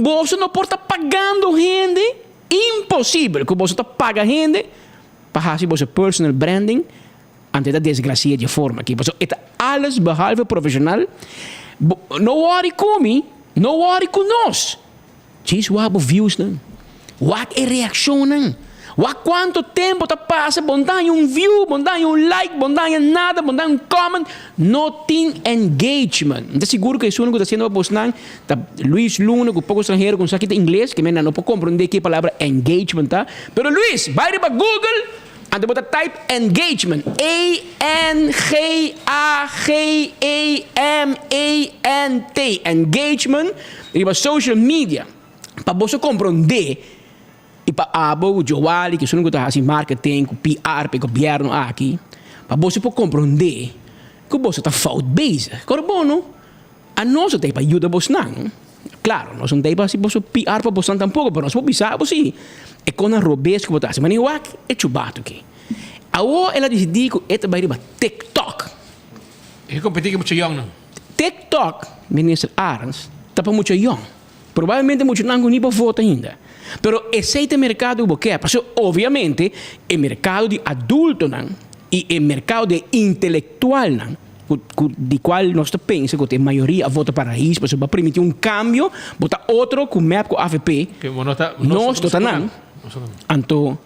Boso no por ta pagando hende, imposibel ku boso ta paga hende pa hasi boso personal branding, anto e ta desgrasia dje forma aki. Pasobra e ta alles behalve profeshonal. Bo no wòri ku mi, no wòri ku nos. Djis wak bo viewsnan. Wak e reakshonnan. Wak kuantu tempu ta pasa bo no ta haña un view, bo no ta haña un like, bo no ta haña nada, bo no ta haña un comment. No tin engagement. Mi ta sigur ku esun ku ta hasiendo pa bosnan ta Luis Luna ku poko stranhero ku no sa kita ingles, ke men nan no por komprondé ke palabra engagement ta. Pero Luis, bai riba Google, anto bo ta type engagement, E-N-G-A-G-E-M-E-N-T, engagement. Riba social media pa boso komprondé i pa abo ku Joali ku esun ku ta hasi marketing ku PR pa e gobièrnu aki pa boso por komprondé ku boso ta fout bezig. Kor bo no? Anos no ta ei pa yuda bosnan. Klaro nos no ta ei pa hasi boso PR pa bosnan tampoko pero nos por bisa bo si e konan robes ku bo ta hasi. Manera wak e chubatu aki. Awor el a disidí ku e ta bai riba TikTok. E kompetí ku mucha yòngnan. TikTok, Minister Arends, ta pa mucha yòn. Probablemente muchanan ku ni por vota ainda. Pero esei ta e merkado ku bo ke. Pasobra obviamente e merkado di adultonan i e merkado di e intelektualnan ku ku di kual nos ta pensa ku ta e mayoria a vota pa Raiz pasobra bo a permití un kambio, bo ta otro ku mep ku avp, nos no ta nan. Anto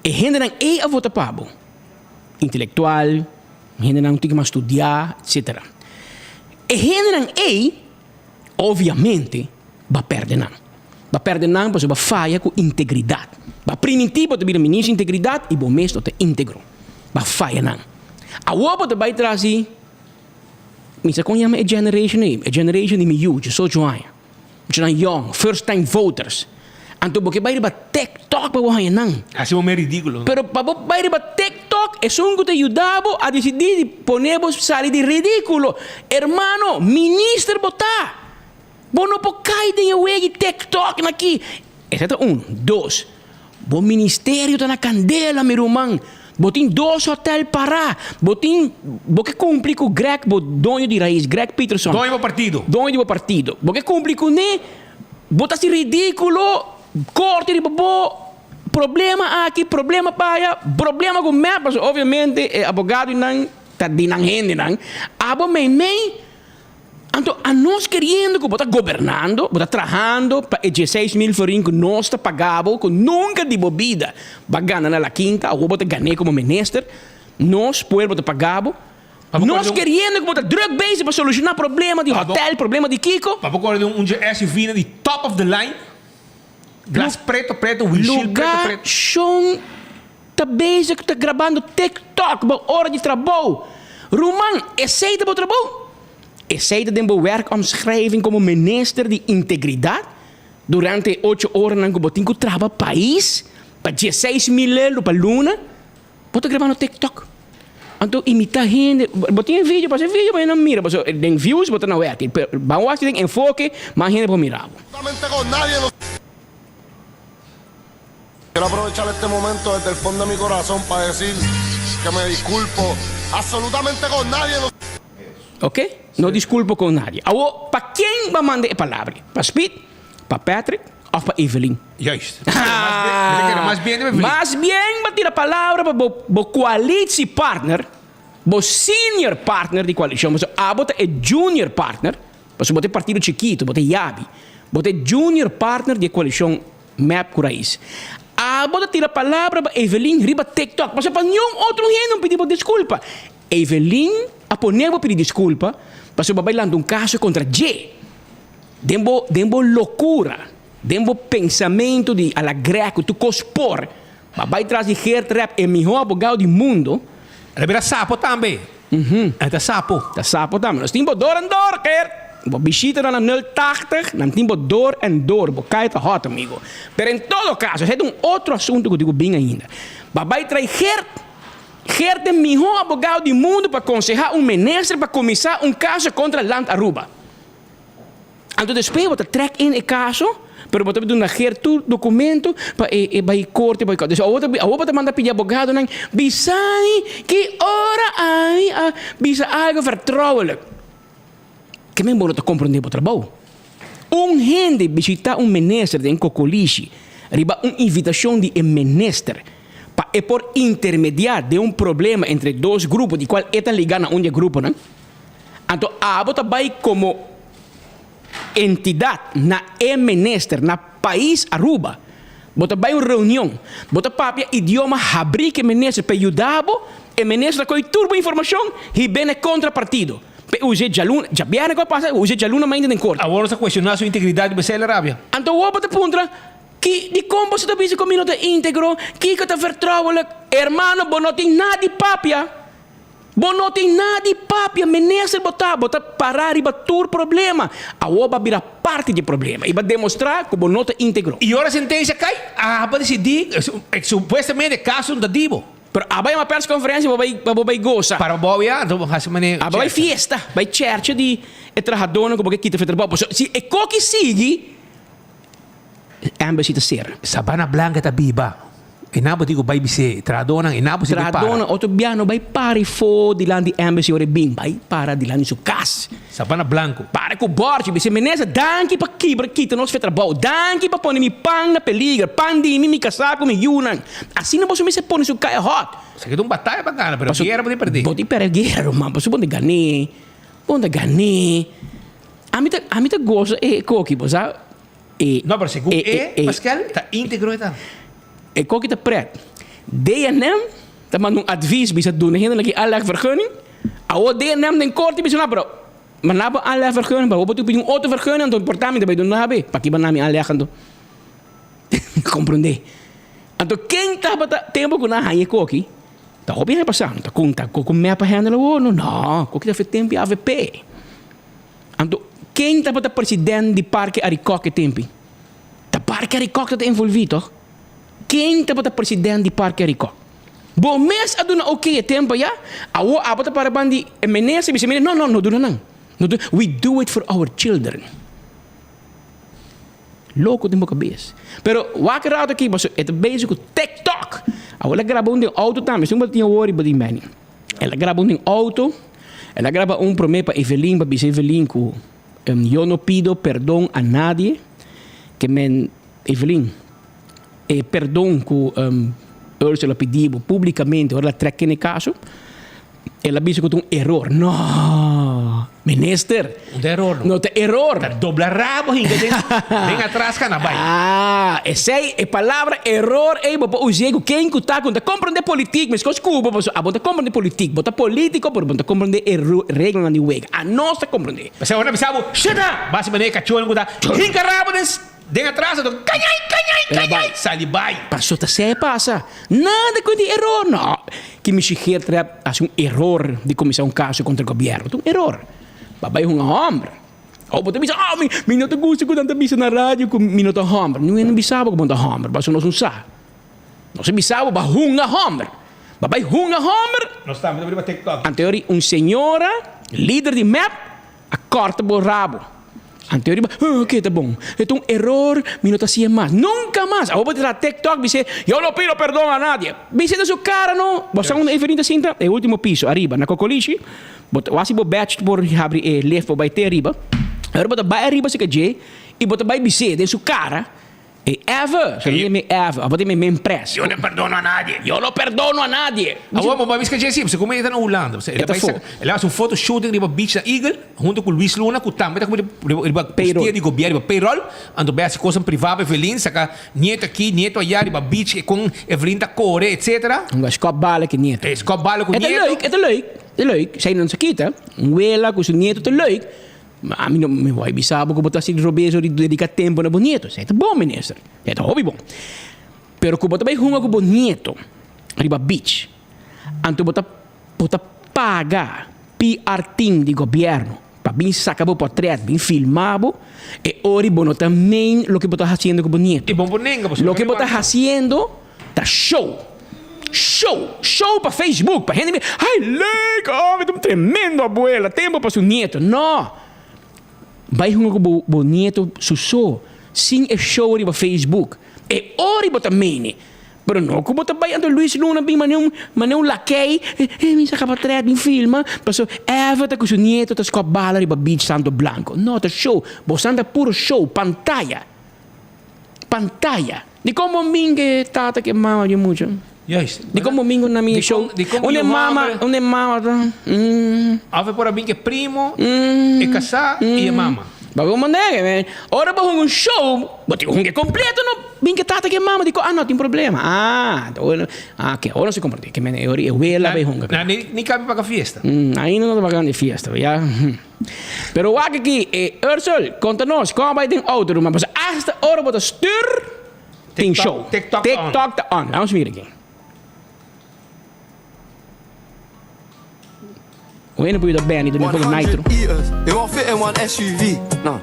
e hendenan ei a vota pa bo. Intelektual, Hendenan ku tin mas studiá, etsetera. E hendenan ei, obviamente, ba pèrdè nan. Ba pèrdè nan pasobra ba faya ku integridat. Ba primintí bo ta bira minister di integridat i bo mes no ta íntegro. Ba faya nan. Awor bo ta bai tras di, mi sa kon yama e generation ei, e generation di mi yu, diesocho aña. Muchanan yong, first time voters. Anto bo ke bai riba TikTok pa bo haña nan. Hasi bo mes ridíkulo. Pero pa bo bai riba TikTok, esun ku ta yuda bo a disidí di pone bo sali di ridíkulo. Hermano, minister bo ta. Bo no por kai den e wega di TikTok na aki. Esei ta un. Dos, bo ministerio ta na kandela, mi ruman. Bo tin dos hotel pará. Bo tin, bo ke kumpli ku Greg, bo doño di Raiz, Greg Peterson. Doño di bo partido. Doño di bo partido. Bo ke kumpli kuné, bo ta hasi ridíkulo, korte riba bo. Problema aki, problema paya, problema ku mep, pasobra obviamente e abogadonan ta di nan hendenan, abo meimei. Anto anos keriendo ku bo ta gobernando, bo ta trahando pa e dieseis mil florin ku nos ta paga bo, ku nunka di bo bida bo a gana na La Quinta, awor bo ta gan'é komo minister, nos pueblo ta paga bo. Nos keriendo ku bo ta druk bezig pa solushoná problema di hotel, problema di kiko. Pa bo kore den un dje SUV na di top of the line, glas preto preto, windshield preto preto. Luga shon ta bezig ta grabando TikTok bo ora di trabou. Ruman, esei ta bo trabou? Esei ta den bo werkomschrijving komo minister di integridat? Durante e ocho oranan ku bo tin ku traha pa pais, pa dieseis mil euro pa luna, bo ta grabando TikTok. Anto imita hende, bo tin e video, pasa e video pa hende mira, pasobra den views bo ta na werk, pero ban wak den enfoke, mas hende por mira bo. Quiero aprovechar este momento desde el fondo de mi corazón pa decir que me disculpo absolutamente con nadie. Ok, no disculpo con nadie. Awor, pa ken bo a manda e palabra? Pa Speed, pa Patrick of pa Evelyn? Juist. Mas bien pa Evelyn. Mas bien bo a tira palabra pa bo coalitiepartner, bo senior partner di coalicion, pasobra abo ta e junior partner, pasobra bo ta e partido chikito, bo ta e yabi, bo ta e junior partner di e coalicion Mep ku rais. Abo ta tira palabra pa Evelyn riba TikTok pasobra pa niun otro hende no pidi bo disculpa. Evelyn a pone bo pidi disculpa pasobra bo a bai lanta un caso contra dje. Den bo den bo locura, den bo pensamento di a la greco tur cos por, bo a bai tras di Geert Rep e miho abogado di mundo. El a bira sapo tambe. El ta sapo. Ta sapo tambe. Nos tin bo door en door, Geert. Bo bishita nan na nul tachtig, nan tin bo door en door. Bo kai ta hot, amigo. Pero en todo caso, esei ta un otro asunto cu tin cu bin ainda. Bo a bai trai Geert. Geert ta e miho abogado di mundo pa conseha un minister pa cuminsa un caso contra Land Aruba. Anto despues bo ta trek in e kaso, pero bo ta duna Geert tur dokumento pa e e bai korte bai kòt. Dus awor ta awor bo ta manda pidi abogadonan bisa mi ki ora ami a bisa algo vertrouwelijk. Ke men bo no ta komprondé bo trabou. Un hende bishitá un minister den kokolishi riba un invitashon di e minister pa e por intermediá den un problema entre dos grupo di kual e ta ligá na un di e gruponan. Anto abo ta bai komo entidat na e minister na pais Aruba. Bo ta bai un reunion, bo ta papia idioma habrí ku e minister pa e yuda bo, e minister ta kohe tur bo informashon hib'é na e kontra partido. Pa e us'é djaluna, djabièrnè ku a pasa, e us'é djaluna mainta den korte. Awor nos ta kuestioná su integridat di Besela Rabia. Anto awor bo ta puntra, Ki, dikon boso ta bisa ku mi no ta íntegro? Kiko ta vertrouwelijk? Hermano, bo no tin nada di papia. Bo no tin nada di papia, minister bo ta, bo ta para riba tur problema. Awor bo a bira parti di e problema i bo a demostra ku bo no ta integro. I ora sentensia kai, aba disidí, supuestamente e kaso no ta di bo. Pero aba yama persconferencia bo bai, pa bo bai gosa. Para bo ya, anto bo hasi manera Aba bai fiesta, bai chercha di e trahadónan ku bo ke kita for e trabou. Pasobra si e koki sigui, Embassy ta sera. Sabana Blanca ta biba. E nan bo tin ku bai bis'é trahadónan, e nan bo si bai para. Trahadónan otro bia no bai para ifó dilanti embassy ora e bin, bai para dilanti su kas. Sabana Blanco. Para ku bòrchi, bis'é minister danki pa kibra kita nos fe trabou, danki pa pone mi pan na peliger, pan di mi, mi kasá ku mi yunan. Asina boso mester pone su kaya hòt. Esaki ta un bataya pa gana, pero guera bo tin pèrdè. Bo tin pèrdè guera ruman, pasobra bo ta gan'é, bo ta gan'é. Ami ta ami ta gosa e koki bo sa e. No pero segun e Pascal ta integro e ta. E koki ta pret. DNM ta manda un advies bisa duna hende ki aanlegvergunning. Awor DNM den korte bisa no pero ma na bo aanlegvergunning pero awor bo tin pidi un otro vergunning anto importa mi ta bay duna habi paki bo na mi aanleg anto. Comprende. Anto ken tabata tempo ku nan haña e koki ta hopi aña pasa no ta konta ku mep a handle awor no no koki ta fe tempo di avp. Anto, ken tabata president di Parke Arikok e tempi? Ta Parke Arikok ta envolvi, toch? Ken tabata president di Parke Arikok? Bo mes a duna ok e tempo ya? Awor abo ta para ban di e minister bisa mira, no, no, no duna nan. No duna, we do it for our children. Loko den bo kabes. Pero wak e rato aki, pasobra e ta bezig ku TikTok. Awor el a graba un den auto tambe, esun bo ta tin awor riba di meni. El a graba un den auto, el a graba un prome pa Evelyn pa bisa Evelyn ku yo no pido perdon a nadie, ke men Evelyn. E perdon ku Ursula a pidi bo publikamente ora el a trek kende kaso, el a bisa ku ta un eror. No! Minister! No ta eror no. No ta eror. Ta dobla rabo hinka den den atras kana bai. Ah, esei e palabra eror ei bo por us'é ku ken ku ta ku no ta komprondé politik meskos ku bo pasobra abo ta komprondé politik. Bo ta politiko pero bo no ta komprondé e reglanan di wega. Anos ta komprondé. P'esei ora nan bisa bo, shut up! Basi manera e kachónan ku ta hinka rabo den. Den atras a tok kañai, kañai, kañai, sali bai. Paso ta sea pasa. Nada cu di eror no. Ki mishi Geert Rep haci un eror di cuminsa un caso contra gobierno. Ta un eror. Pa bay hunga homber. Oh bo ta bisa oh mi mi no ta gusta cu nan ta bisa na radio cu mi no ta homber. Niun hende bisa bo cu bo no ta homber. Paso nos no sa. Nos a bisa bo ba hunga homber. Ba bay hunga homber. Nos tambe ta riba TikTok. Anteori un señora lider di mep A corta bo rabo. Anto riba, oh, ok, ta bon. E ta un eror, mi no ta hacié mas. Nunca mas! Awor bo ta traha TikTok, bis'é, yo no pido perdon a nadie. Bis'é den su cara no. Bo sa unda Evelyn ta sinta? E ultimo piso, ariba, na Cocolishi. Bo ta wasi bo badge por habri e lift bo bai te ariba. Awor bo ta bai ariba cerca dje y bo ta bai bis'é den su cara, E ever, so mi ever, abo tin mi men pres. Yo no perdono a nadie. Yo no perdono a nadie. Awor bo bai biska Jay-Z, pasobra como e ta na Hulanda, pasobra el a bai sa, el a hasi un foto shooting riba beach na Eagle, hunto cu Luis Luna, cu tambe ta como riba riba costia di gobierno, riba payroll, anto bai hasi cosnan priva pa Evelyn, saca nieto aki, nieto aya riba beach, e con Evelyn ta core, etcetera. Un skop bala cu nieto. E skop bala cu nieto. E ta leuk, e ta leuk, e ta leuk, esey no sa kita, un wela cu su nieto ta leuk. Ma ami no mi wou bisa bo ku bo ta hasi robeso di dedica tempo na bo nieto. Esei ta bon, minister. Esei ta hopi bon. Pero ku bo ta bai hunga ku bo nieto riba beach, anto bo ta bo ta paga PR team di gobierno pa bin saka bo portret, bin filma bo, e ora bo no ta main loke bo ta hasiendo ku bo nieto. I bon por nenga bo. Loke bo ta hasiendo ta show. Show! Show pa Facebook, pa hende mira, ay leuk, oh mi ta un tremendo abuela, tempo pa su nieto. No! Bai hunga ku bo bo nieto su so, sin e show riba Facebook. E ora bo ta mene. Pero no ku bo ta bai anto Luis Luna bin mane un mane un lakei, eh mi saka patret bin filma, paso Eva ta ku su nieto ta skòp bala riba beach Santo Blanco. No, ta show. Bosan ta puro show, pantaya. Pantaya. Di kon bo minga e tata ku e mama di mucha? Juist. Di kon bo minga na mi show? Unda e mama, unda e mama ta? Of e por a bin ku e primo, e kasá i e mama. Ba bo manera, man. Ora bo hunga un show, bo tin ku hunga e kompleto no. Bin ku e tata ku e mama di kon, ah no tin problema. Ah, ah oke, ora nos a komprende. Ke men e ora e wela bai hunga. Ni kabi paga fiesta. Ainda no ta pagando e fiesta, ya. Pero wak aki, e Ursel, konta nos, kon a bai den auto ruman? Pasobra asta ora bo ta stuur, tin show. TikTok ta on. TikTok ta on. Laat ons mira aki. Wena por yuda Benny duna un poco nitro. 100 eaters, it won't fit in one SUV. No.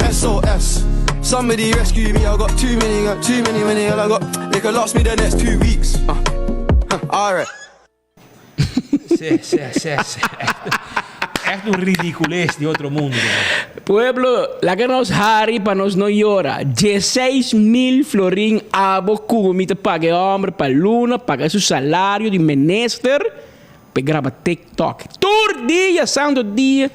SOS. Somebody rescue me, I got too many, got too many, many, I got. They could last me the next two weeks. Uh, huh, alright. Sí, sí, sí, sí. Echt un ridiculez di otro mundo. Pueblo, laga nos hari pa nos no yora. 16,000 florin abo cu mi ta paga e homber pa luna, paga su salario di minister pa e graba TikTok. Tur dia, santo dia,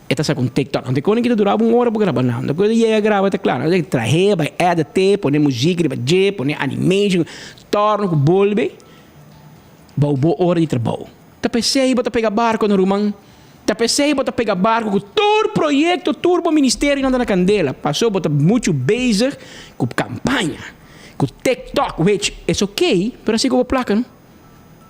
e ta saca un TikTok. Anto e koning ta duraba un ora pa graba nan. Despues di yega graba ta cla. Nan ta trahe, bay edite, pone muziek riba dje, pone animation, torno cu bolbe. Bou bo ora di trabou. Ta p'esei bo ta pega barko no ruman. Ta p'esei bo ta pega barko ku tur proyekto, tur bo ministerionan ta na kandela. Paso bo ta muchu bezig ku kampaña, ku TikTok, which is ok, pero hasi ku bo plaka no.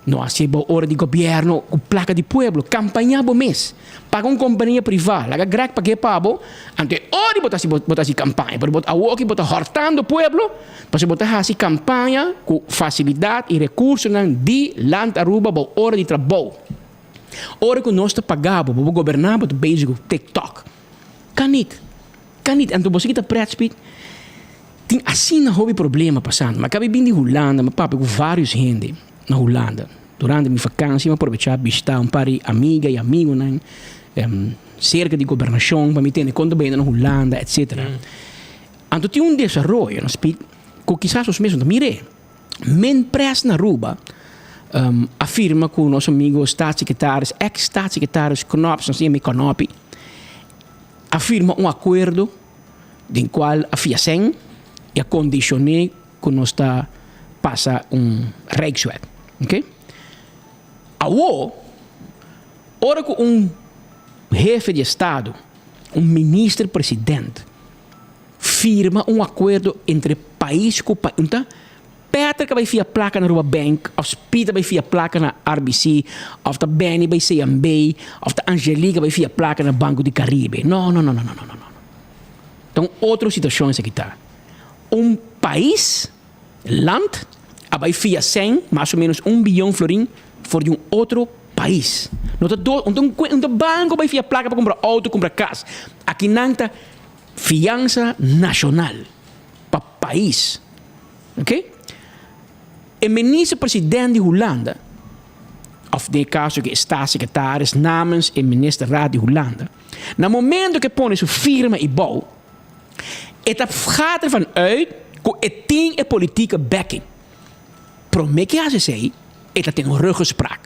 No hasi bo ora di gobièrnu ku plaka di pueblo. Kampañá bo mes. Paga un kompania privá, laga Greg pag'é pa bo, anto e ora bo ta hasi bo ta hasi kampaña. Pero bo awoki bo ta hòrtando pueblo. Pasobra bo ta hasi kampaña ku fasilidat i rekursonan di Land Aruba bo ora di trabou. Ora ku nos ta paga bo pa bo goberná bo ta bezig ku TikTok. Kan nit. Kan nit. Anto bo sa kita pret Speed? Tin asina hopi problema pasando. Mi a kaba bin di Hulanda, mi a papia ku vários hende na Hulanda. Durante mi vakansia mi a probechá bishitá un par di amiga i amigunan serka di gobernashon pa mi tende kon ta bayendo na Hulanda etsetera. Anto tin un desaroyo na speed ku kisas nos mes no ta mir'é. Minpres na Aruba a firma ku nos amigo staatssecretaris, ex staatssecretaris Knops, nos yama e Knoppie, a firma un akuerdo den kual a fia sèn i a kondishoné. ku nos ta pasa un Rijkswet. Oké? Awor, ora ku un hefe di estado, un minister president firma un akuerdo entre pais ku pais, ta Peter ka bai fia plaka na Aruba Bank of Speed ta bai fia plaka na RBC of ta Benny bai CMB of ta Angelique bai fia plaka na Banco di Caribe. No, no, no, no, no, no, no, no. Ta un otro situacion esaki ta. Un pais, land, a bai fia cen, mas o menos un biyon florin, for di un otro pais. No ta do, un ta un ta banco bai fia plaka pa cumpra auto, cumpra cas. Akinan ta fiansa nacional pa pais. Ok. E minister president di Hulanda, of den e caso cu e staatssecretaris namens e ministerraad di Hulanda, na momento cu e pone su firma y bou, e ta gaat ervan uit cu e tin e politieke backing. Prome cu e haci esey, e ta tin un ruggespraak.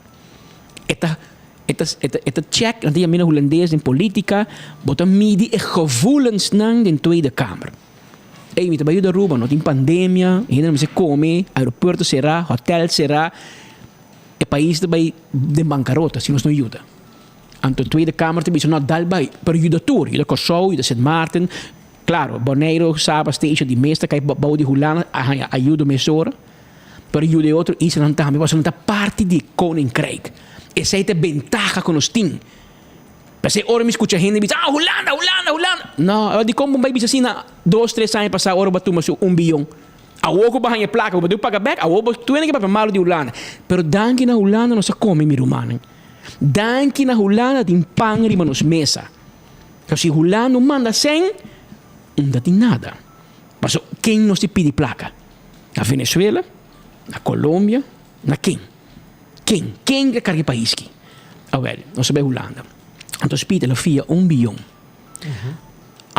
E ta e ta e ta e ta check, nan ta yama na Hulandes den politica, bo ta midi e gevoelensnan den Tweede Kamer. Ey, mi ta bai yuda Aruba, no tin pandemia, hende no mester come, aeropuerto será, hotel será, e pais ta bai den bancarota si nos no yuda. Anto Tweede Kamer ta bisa no dal bai, pero yuda tur, yuda Kòrsou, yuda Sint Maarten, klaro, Boneiru, Saba, Statia di mes ta kai bou di Hulanda, a haña ayudo mesora, pero yuda e otro islanan tambe pasobra nan ta parti di Koninkrijk. Esei ta e bentaha ku nos tin. P'esei ora mi skucha hende bisa, ah, Hulanda, Hulanda, Hulanda. No, awor dikon bo bai bisa asina dos, tres aña pasá ora bo a tuma su un biyon? Awor ku bo a haña e plaka ku bo debe paga bèk, awor bo tuene ke papia malu di Hulanda. Pero danki na Hulanda nos a kome, mi rumannan. Danki na Hulanda tin pan riba nos mesa. Pero si Hulanda no manda sèn, no ta tin nada. Pasobra ken nos tin pidi plaka? Na Venezuela? Na Colombia? Na ken? Ken? Ken ke karga e pais ki? Awel, nos a bai Hulanda. Anto Speed el a fia un biyon.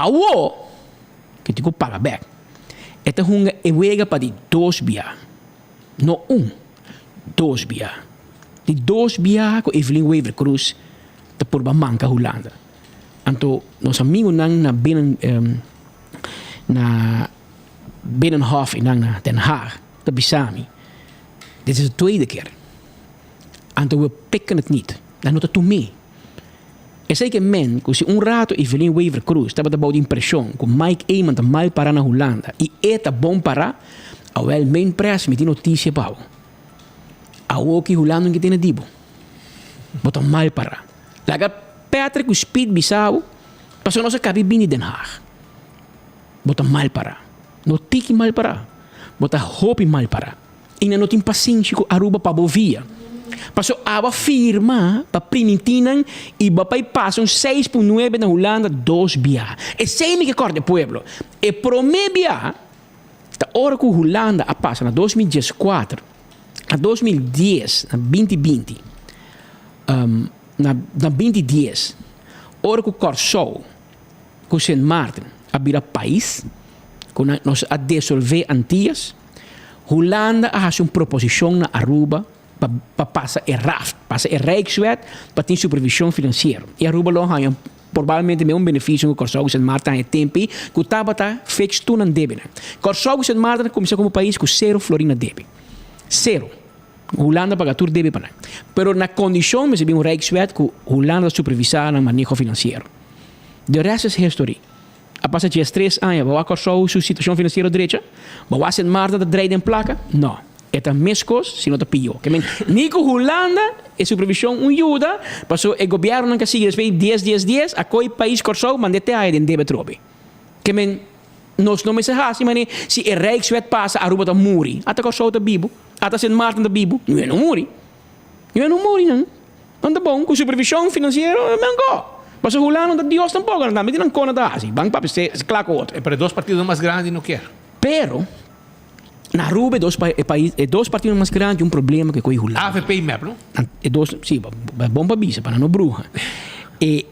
Awo, ke tin ku paga bek. E ta hunga e wega pa di dos bia. No un, dos bia. Di dos bia ku Evelyn Wever Croes ta purba manka Hulanda. Anto nos amigunan na binnen na Binnenhof i nan na Den Haag ta bisa mi, Dit is de tweede keer. Anto we pikken het niet. Nan no ta tum'é. Esei ke men ku si un rato Evelyn Wever Croes tabata bou di impreshon ku Mike Eman ta mal pará na Hulanda i e ta bon pará, awel mijn pres mi tin notisia pa bo. Awoki Hulanda no ke tene di bo. Bo ta mal pará. Laga Patrick ku Speed bisa bo pasobra nos a kabi bini Den Haag. Bo ta mal pará. No tiki mal pará. Bo ta hopi mal pará. I nan no tin pasenshi ku Aruba pa bo via. Paso abo a firma pa primintí nan i bo a bai pasa un seis pun nuebe na Hulanda dos bia. Esei mi ke kòrda e pueblo. E promé bia ta ora ku Hulanda a pasa na 2014, na 2010, na binti binti, na na binti dies, ora ku Kòrsou ku Sint Maarten a bira pais, ku nan nos a desolvé Antillas, Hulanda a hasi un proposishon na Aruba pa pa pasa e RAft, pasa e Rijkswet pa tin supervishon finansiero. I Aruba lo haña probabilmente mes un benefisio ku Kòrsou ku Sint Maarten haña tempu ei ku tabata fix tur nan debenan. Kòrsou ku Sint Maarten a kuminsá komo pais ku sero florin na debe. Sero. Hulanda paga tur debe pa nan. Pero na kondishon mester bin un Rijkswet ku Hulanda ta supervisá nan maneho finansiero. The rest is history. A pasa diestres aña, bo wak Kòrsou su situashon finansiero drecha? Bo wak Sint Maarten ta drei den plaka? No. E ta meskos, si no ta pió. Ke men, ni ku Hulanda e supervishon un yuda, paso e gobièrnunan ka sigui despues di dies, dies, dies, a kohe pais Kòrsou mand'é te haya den debe atrobe. Ke men, nos no mester hasi manera si e Rijkswet pasa Aruba ta muri, ata Kòrsou ta bibu, ata Sint Maarten ta bibu, no e no muri. No e no muri nan. Nan ta bon ku supervishon finansiero nan ko. Pasobra Hulanda no ta Dios tampoko, nan tambe tin nan kona ta hasi. Ban papia se kla ku otro. Pero e dos partidonan mas grandi no kier. Pero na Aruba e dos e pais e dos partidonan mas grandi un problema ku e koe Hulanda. Avp i mep no? E dos si bon pa bisa pa nan no bruha. E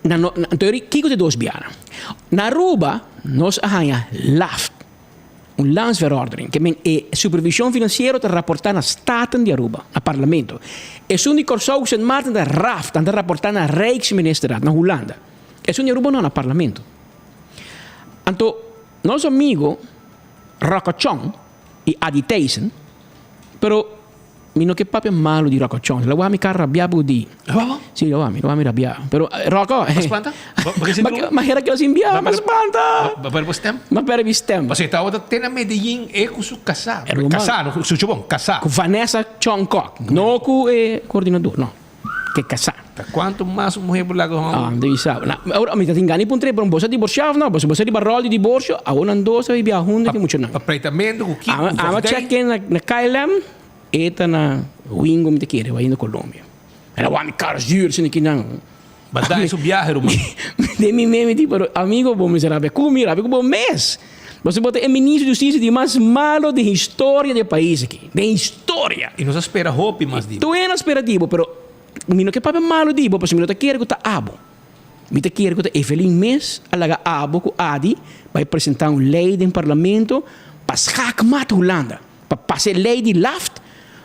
nan no nan teoria kiko ta e dos bianan? Na Aruba nos a haña laft. Un landsverordening, ke men e supervision finansiero ta raportá na Staten di Aruba, na Parlamento. Esun di Kòrsou ku Sint Maarten ta RAft, nan ta raportá na Rijksministerraad, na Hulanda. Esun di Aruba no, na Parlamento. Anto, nos amigo. Rocco Chong i Adi Thijssen, pero mi no ke papia malu di Rocco Chong. Lo wak mi kar rabia bu di. Si, lo wak mi, lo wak mi rabia. Pero Rocco, Bo spanta? Bo ke sinti Ma hera kila sin bia, ma spanta. Bo perde bo stem? Ma perde mi stem. Pasobra e tabata te na Medellin e ku su kasá. Ruman. Kasá, no, su chobon, kasá. Ku Vanessa Chong Kok, no ku e koordinador, no. Ke kasá. Ta kuantu mas un muher por laga un hòmber? Ah, debe sa. Na, ora mi ta tin gana di puntra, pero boso a divorsiá òf no? Boso boso a riba ròl di divorsio, awor nan dos a biba huntu ku muchanan. Pa pleitamentu ku kiko? Ama ama check in na na KLM, e ta na Wingo mi ta kere, bai na Colombia. El a wak mi kar zuur asina kinan. Ba da su biahe ruman. Den mi mente mi di, pero amigo bo mester rabia ku mi, rabia ku bo mes. Boso bo ta e ministro di hustisia di mas malo den historia di e pais aki. Den historia. I nos a spera hopi mas di bo. Tur hende a spera di bo, pero mi no ke papia malo di bo, pasobra mi no ta kere ku ta abo. Mi ta kere ku ta Evelyn mes a laga abo ku Adi bai presenta un lei den parlamento pa schaakmat Hulanda. Pa pasa e lei di laft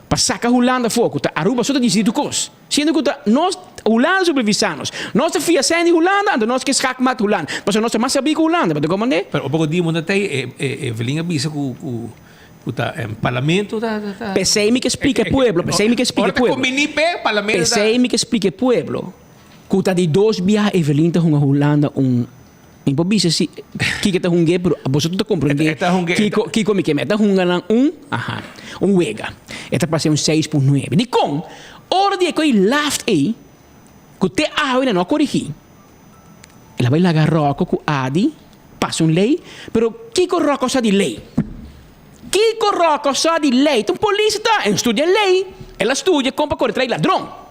pa saka Hulanda afó, ku ta Aruba so ta disidi tur kos. Siendo ku ta nos Hulanda supervisá nos. Nos ta fia sèn di Hulanda, anto nos ke skakmat Hulanda. Pasobra nos ta mas sabí ku Hulanda, bo ta komand'é? Pero un poko di bo ta tei, Evelyn a bisa ku ku ta parlamento ta ta. P'esei mi ke splika e pueblo, p'esei mi ke splika e pueblo. Ora ta kombiní p'e parlamento ta. P'esei mi ke splika e pueblo ku ta di dos biaha Evelyn ta hunga Hulanda un Mi por bisa si kiko e ta hung'é, pero boso tur ta komprendé kiko kiko mi ke. Mi e ta hunga nan un, aha, un wega. E ta pas'é un seis pun nuebe. Dikon? Ora di e koi laft ei, ku te awe nan no a korigí, el a bai laga Ròko ku Adi pasa un lei, pero kiko Ròko sa di lei? Kiko Ròko sa di lei? Ta un polis e ta, e no studia lei. El a studia kon pa kore trai ladron.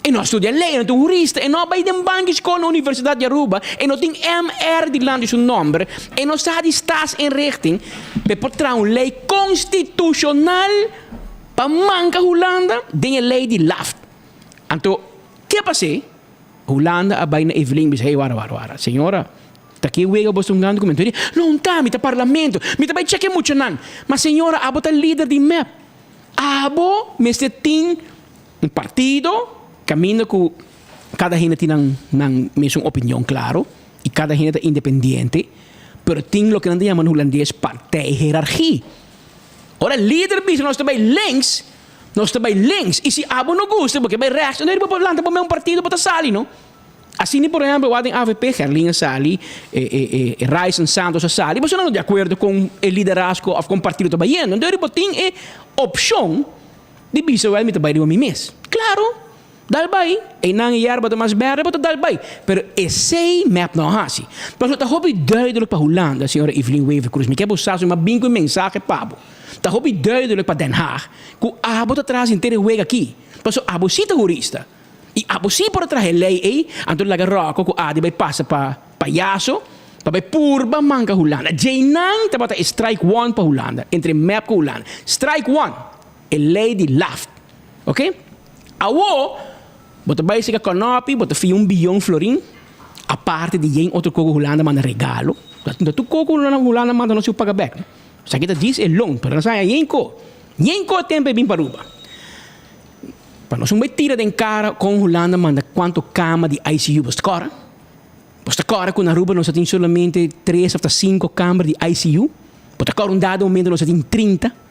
E no a studia ley, e no ta un hurista, e no a bay den banki skol na Universidad di Aruba, e no tin MR dilanti su nomber, e no sa di staatsinrichting, p'e por traha un ley constitucional pa manca Hulanda den e ley di LAFT. Anto, ke a pas'é? Hulanda a bay na Evelyn bisa, hey, wara, wara, wara, señora, ta ki wega bo sta hungando ku mi? Anto e di, no, un ta, mi ta parlamento, mi ta bay cheke muchanan. Ma señora, abo ta lider di mep, abo mester tin Un partido caminda cu cada hende tin nan nan mesun opinion claro y cada hende ta independiente, pero tin loke nan ta yama na hulandes partijhiërarchie. Ora lider bisa nos ta bay links, nos ta bay links y si abo no gusta bo ke bay rechts, anto bo por lanta bo mes un partido bo ta sali no. Asina por ehempel wak den avp Gerlin a sali, e Ryson Santos a sali, boso nan no di acuerdo con e liderazgo of con partido ta bayendo, anto bo tin e opcion Di bisa wèl mi ta bai riba mi mes. Klaro, dal bai. Einan e yerba ta mas bèrdè, bo ta dal bai. Pero esei mep no a hasi. Pasobra ta hopi duidelik pa Hulanda, señora Evelyn Wever-Croes, mi ke bo sa su, mi a bin ku e mensahe pa bo. Ta hopi duidelik pa Den Haag ku abo ta traha henter e wega aki. Pasobra abo si ta hurista. I abo si por a traha e lei ei, anto laga Rocco ku Adi bai pasa pa payaso pa bai purba manka Hulanda. Djeinan tabata e strike one pa Hulanda, entre mep ku Hulanda. Strike one! E lei di laft. Ok? Awo, bo ta bai seka Konopi, bo ta fia un biyon florin, aparte di yen otro koko Hulanda manda regalo. Ta tur koko Hulanda manda nos yu paga bek. Esaki ta djis e loan, pero nos a haña yen ko. Yen ko tempo e bin pa Aruba. Pa nos un bai tira den kara kon Hulanda manda kuanto kama di ICU. Bo ta kòrda? Bo ta kòrda ku na Aruba nos a tin solamente tres òf ta sinku kamber di ICU? Bo ta kòrda un dado momento nos a tin 30?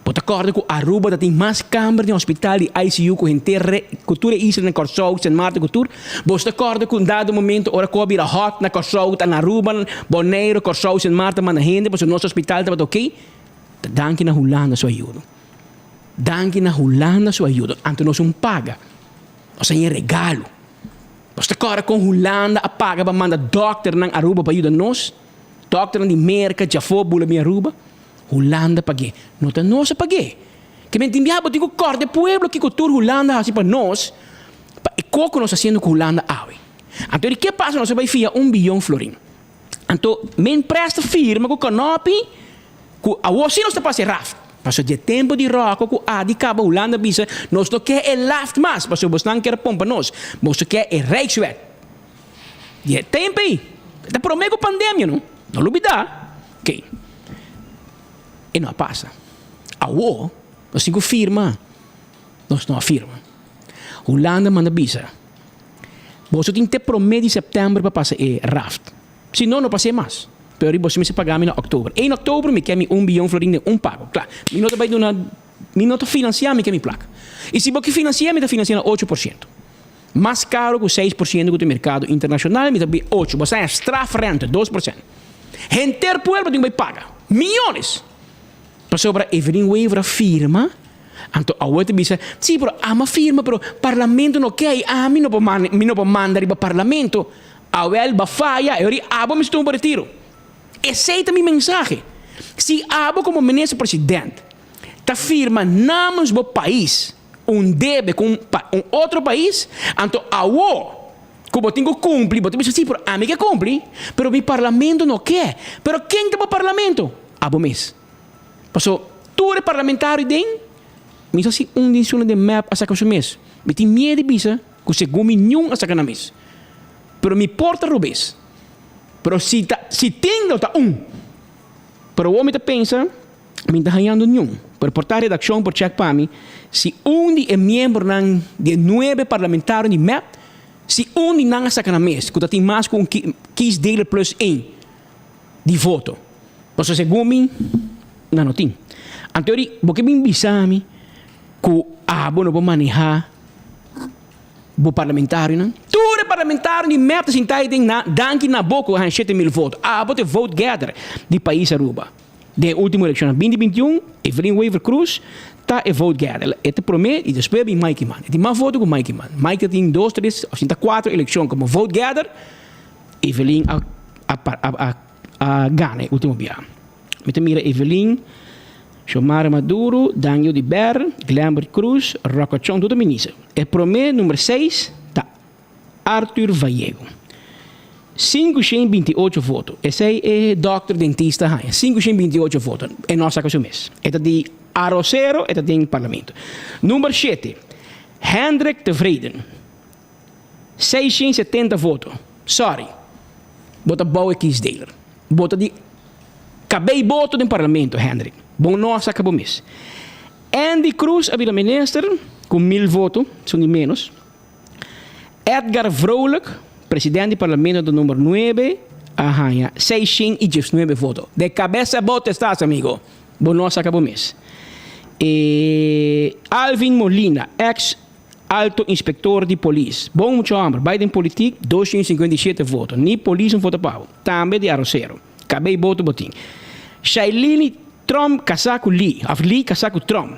Bo ta kòrda ku Aruba ta tin mas kamber den hospital di ICU ku henter re ku tur e islanan Kòrsou, Sint Maarten ku tur? Bo ta kòrda ku un dado momento ora ku a bira hòt na Kòrsou ta na Aruba, Boneiru, Kòrsou, Sint Maarten manda hende pasobra nos hospital tabata oké? Ta danki na Hulanda su ayudo. Danki na Hulanda su ayudo. Anto nos un paga. Nos a haña regalo. Nos ta kòrda kon Hulanda a paga pa manda dòkternan Aruba pa yuda nos? Dòkternan di Merka djafó bula bin Aruba. Hulanda pag'é. No ta nos a pag'é. Ke men tin biaha bo tin ku kòrda e pueblo kiko tur Hulanda hasi pa nos, pa e koko nos hasiendo ku Hulanda awe. Anto di ke pasa nos a bai fia un biyon florin. Anto men presta firma ku kanopi ku awor si nos ta pasa e raft. Pasobra di e tempu di Rocco ku Adi kaba Hulanda bisa nos no ke e laft mas pasobra bosnan kier pompa nos. Boso ke e Rijkswet. Di e tempu ei, ta promé ku pandemia no, no lubidá. Oké, e no a pasa. Awor nos tin ku firma, nos no a firma. Hulanda manda bisa, boso tin te promé di sèptèmber pa pasa e raft. Si no, no pas'é mas. Pero riba boso mester paga mi na òktober. Ein òktober mi ke mi un biyon florin den un pago. Kla, mi no ta bai duna, mi no ta finansiá mi ke mi plaka. I si bo ke finansiá, mi ta finansiá na 8%. Mas karo ku 6% ku ta e merkado internashonal, mi ta bai ocho. Bo sa haña strafrente, 2%. Henter pueblo tin ku bai paga. Miyones! Pasobra Evelyn Wever a firma, anto awor ta bisa, si pero ami a firma pero parlamento no ke i ami no por mi no por manda riba parlamento. Awel ba faya e ora abo mester tuma bo retiro. Esei ta mi mensahe. Si abo komo minister president ta firma namens bo pais un debe ku un un otro pais, anto awo ku bo tin ku kumpli bo ta bisa si pero ami ke kumpli pero mi parlamento no ke. Pero ken ta bo parlamento? Abo mes. Paso tur e parlamentario den mi sa si un di esun den mep a saka su mes. Mi tin miedu di bisa ku segun mi niun a saka nan mes. Pero mi por ta robes. Pero si ta si tin lo ta un. Pero awor mi ta pensa mi ta hañando niun. Pero por ta redakshon por chèk pa mi si un di e miembronan di e nuebe parlamentario di mep si un di nan a saka nan mes ku ta tin mas ku un kiesdeler plus een di voto. Pasobra segun mi nan no tin. Anto di bo ke bin bisa mi ku abo no por manehá bo parlamentarionan? Tur e parlamentario di mep ta sinta ei den na danki na bo ku a haña 7000 voto. Abo ta e vote getter di pais Aruba. Den e ultimo elekshonnan 2021 Evelyn Wever Croes ta e vote getter. E ta promé i despues bin Mike Eman. E tin mas voto ku Mike Eman. Mike ta tin dos, tres of sinta kuater elekshon komo vote getter. Evelyn a a a gana e ultimo biaha. Mi ta mira Evelyn, Xiomara Maduro, Daniel de Ber, Glenbert Croes, Rocco Chong, tur ta minister. E prome number seis ta Arthur Vallego. 528 voto. Esei e dokter dentista haña. 528 voto. E no a saka su mes. E ta di Arocero, e ta den parlamento. Number shete, Hendrik Tevreden. 670 voto. Sorry. Bo ta bou e kiesdeler. Bo ta di kabei boto den parlamento, Hendrik. Bo no a saka bo mes. Endy Croes a bira minister ku 1000 voto, esun di menos. Edgar Vrolijk, president di parlamento ta number nuebe, a haña 619 voto. De kabesa bo te estás, amigo. Bo no a saka bo mes. E Alvin Molina, ex Alto inspector di polis. Bon mucha homber, bay den politik, 257 voto. Ni polis no vota pa bo. Tambe di Arocero. Cabey boto bo tin. Shailene Trump casa cu Lee, of Lee casa cu Trump.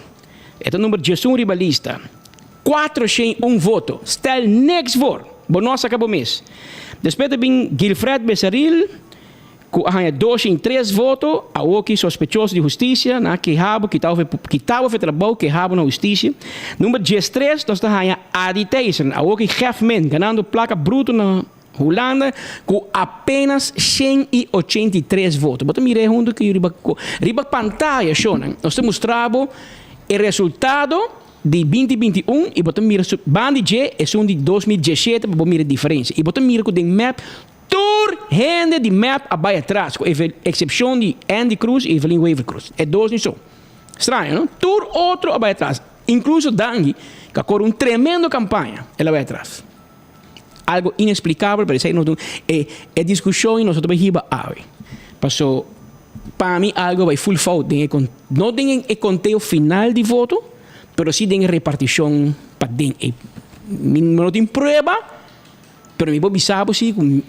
E ta number 11 riba lista. 401 voto. Stel niks voor. Bo no a saca bo mes. Despues ta bin Guilfred Besaril. Ku a haña 203 voto, awoki sospechoso di hustisia, nan a keha bo, kita bo kita bo for trabou, keha bo na hustisia. Number 13 nos ta haña Adi Thijssen, awoki Gefmin, ganando plaka bruto na Hulanda ku apenas 183 voto. Bo ta mira e huntu ki riba riba pantaya shownan, nos ta mustra bo e resultado di 2021 i bo ta mira su banda di dje esun di 2017 pa bo mira e diferensia. I bo ta mira ku den mep Tur hende di mep a bai atras, ku eksepshon di Endy Croes i Evelyn Wever Croes. E dos ni so. Straño, no? Tur otro a bai atras, inkluso Dangui, ku a kore un tremendo kampaña, el a bai atras. Algo ineksplikabel, pero esei nos dun e e diskushon i nos a ta bai hiba awe. Paso, pa mi algo a bai full fout den e kon, no den e konteo final di voto, pero si den e repartishon paden e. Mi no tin prueba. Pero mi por bisa bo si ku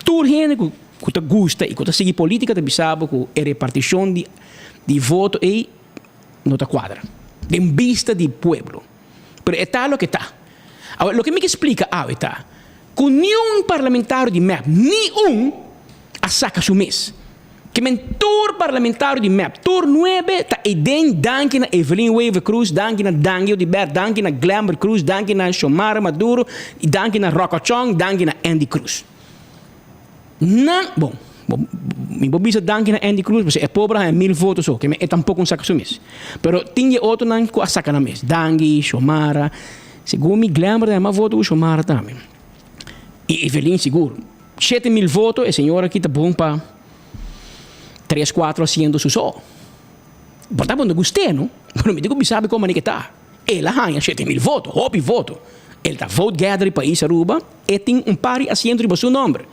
tur hende ku ku ta gusta i ku ta sigui politika ta bisa bo ku e repartishon di di voto ei no ta kuadra den bista di pueblo. Pero e ta loke ta. Awor loke mi ke splika awe ta ku niun parlamentario di mep, ni un, a saka su mes. Ke men tur parlamentario di mep, tur nuebe ta eden danki na Evelyn Wever Croes, danki na Dangui Oduber, danki na Glenbert Croes, danki na Xiomara Maduro, y danki na Rocco Chong, danki na Endy Croes. Nan, bon, mi por bisa danki na Endy Croes pasobra e pober a haña mil voto so, ke men e tampoco un saka su mes. Pero tin di e otronan ku a saka nan mes, Dangui, Xiomara, segun mi Glenbert a haña mas voto ku Xiomara tambe. Y Evelyn sigur. 7000 voto, e señor aki ta bon pa tres cuatro asiento su so. Por ta bon ta gust'é no, pero mi tin cu bisa bo con manera ke ta. El a haña 7000 voto, hopi voto. El ta vote gather di pais Aruba, e tin un par di asiento riba su nomber.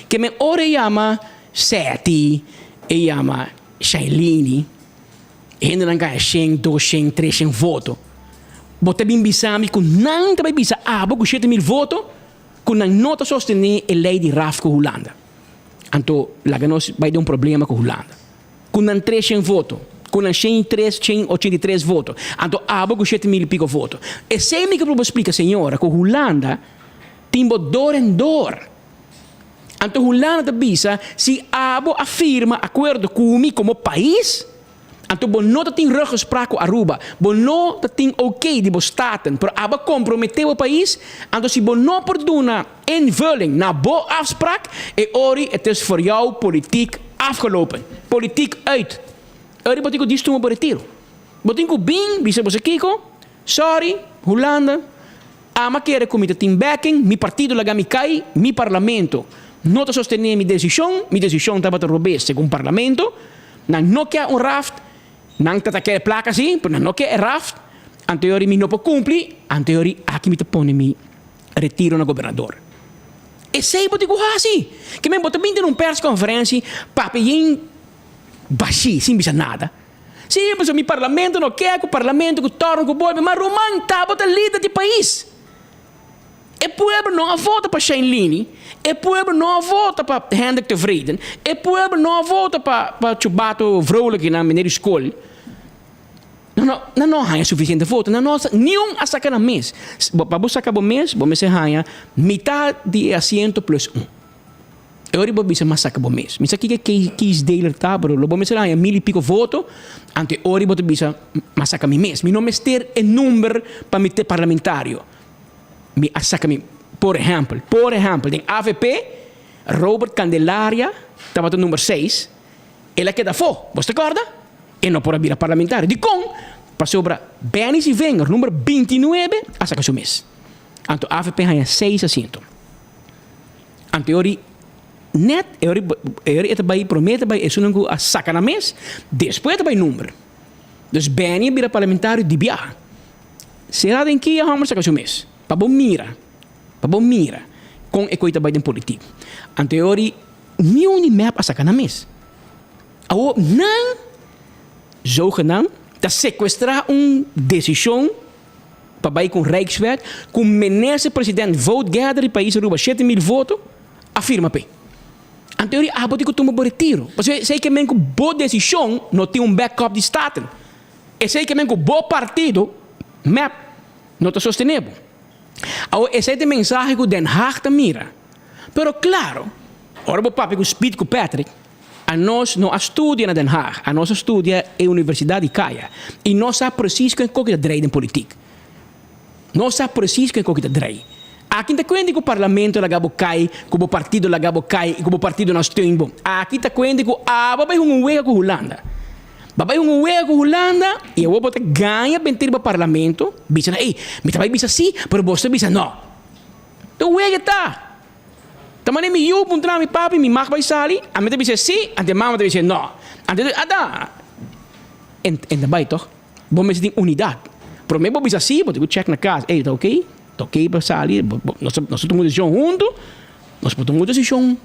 Ke men ora e yama. Seti, e yama Shailene, hendenan gana shen, doshen, treshen voto. Bo ta bin bisa mi ku nan ta bai bisa abo ku 7000 voto ku nan no ta sostené e lei di raf ku Hulanda. Anto laga nos bai den un problema ku Hulanda. Ku nan 300 voto, ku nan 103, 183 voto, anto abo ku 7000 i piko voto. Esei mi ke proba splika señora ku Hulanda tin bo dor en dor. Anto Hulanda ta bisa si abo a firma akuerdo ku mi komo pais, anto bo no ta tin ruggespraak ku Aruba, bo no ta tin oké di bo Staten, pero abo a komprometé bo pais, anto si bo no por duna invulling na bo afspraak, e ori het is voor jou politiek afgelopen. Politiek uit. Ori bo tin ku dis tuma bo retiro. Bo tin ku bin bisa bo sa kiko, sorry, Hulanda, Ama kere ku mi ta tin backing, mi partido laga mi kai, mi parlamento no ta sostené mi desishon, mi desishon tabata robes segun parlamento, nan no ke un raft, nan ta ta kere plaka si, pero nan no ke e raft, anteori mi no por kumpli, anteori aki mi ta pone mi retiro na gobernador. Esei bo tin ku hasi! Ke men bo ta bin den un perskonferensi papia yen bashí sin bisa nada. Sí, pasobra mi parlamento no ke ku parlamento ku torna ku bolbe, ma ruman tabata lider di pais. E pueblo no a vota pa Shane Lini, e pueblo no a vota pa Hendrik Tevreden, e pueblo no a vota pa pa Chubato Vrolijk i nan meneer di skol. Nan no nan no a haña sufisiente voto, nan no a niun a saka nan mes. Pa bo saka bo mes, bo mester haña mitad di e asiento plus un. E ora bo bisa mas saka bo mes. Mi sa kiko e kiesdeler ta, pero lo bo mester haña mil i piko voto, anto e ora bo ta bisa mas saka mi mes. Mi no mester e number pa mi te parlamentario. Mi a saka mi, por ehèmpel, por ehèmpel den avp Robert Candelaria tabata number seis, el a keda afó, bo ta kòrda? E no por a bira parlamentario. Dikon? Pasobra Benny Sivenger, number 29, a saka su mes. Anto avp haña seis asiento. Anto e ori net, e ori e ori e ta bai promé e ta bai esunnan ku a saka nan mes, despues e ta bai number. Dus Benny a bira parlamentario di biaha. Sera den kia hòmber saka su mes, pa bo mira, pa bo mira kon e koi ta bai den politik. Anto e ori niun di mep a saka nan mes. Awor nan zogenaamd ta sekuestrá un desishon pa bai ku un Rijkswet ku minister president vote gather di pais Aruba 7000 voto a firma p'e. Anto ori abo tin ku tuma bo retiro. Pasobra esei ke men ku bo desishon no tin un backup di Staten. Esei ke men ku bo partido, mep, no ta sostené bo. Awor esei ta e mensahe ku Den Haag ta mira. Pero klaro, ora bo papia ku Speed ku Patrick, Anos no a studia na Den Haag, anos a studia e Universidad di Kaya y nos sa precies ken koki ta drei den politiek. Nos sa precies ken koki ta drei. Aki ta kuenti ku parlamento laga bo kai, ku bo partido laga bo kai y ku bo partido no steun bo. Aki ta kuenti ku abo bai hunga un wega ku Hulanda. Bo bai hunga un wega ku Hulanda y awor bo ta gaña benter bo parlamento, bisa nan, ey, mi ta bai bisa si, pero boso ta bisa no. Ta un wega ta. Ta mane mi yu puntra mi, Papi, mi mag bai sali? Ami ta bis'é sí, anto e mama ta bis'é no. Anto e ta, En en ta bai tòg? Bo mester tin unidat. Promé bo bisa sí, bo tin ku chèk na kas, Ey, ta oké? Ta oké pa sali? Bo bo nos ta nos ta tuma un desishon huntu, nos por tuma un desishon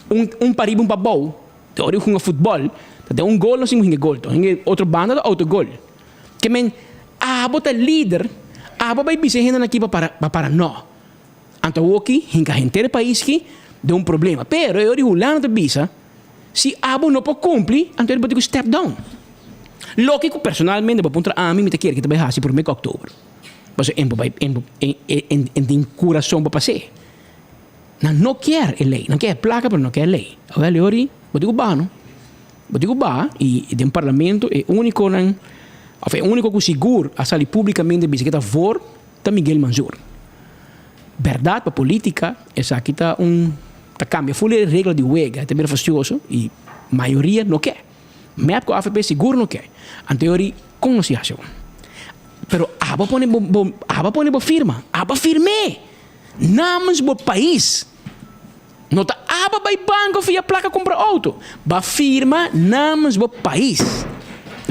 un un pariba un pabou. Te ora di hunga futbòl, ta den un gol nos tin ku hinga gol, ta hinga otro banda ta outogol. Ke men, abo ta lider, abo bai bisa e hendenan aki pa para pa para no. Anto awoki hinka henter e pais ki den un problema. Pero e ora di Hulanda ta bisa, si abo no por cumpli, anto e bo tin cu step down. Loke cu personalmente bo puntra ami, mi ta kere ki ta bay haci prome cu october. Pasobra en por bay, en en en tin curason pa pas'e. Nan no kier e ley. Nan kier e placa pero no kier e ley. Awel e ora di bo tin cu baha no. Bo tin cu baha y den parlamento e uniconan of e unico cu sigur a sali publicamente bisa ki ta voor ta Miguel Manzur. Berdad pa politica esaki ta un ta cambia full e regla di wega, e ta bira fastioso y mayoria no ke. Mep cu avp sigur no ke. Anto yori con nos haci awor? Pero abo pone bo bo abo pone bo firma, abo firme namens bo pais. No ta abo bay banco fia placa cumpra auto, ba firma namens bo pais.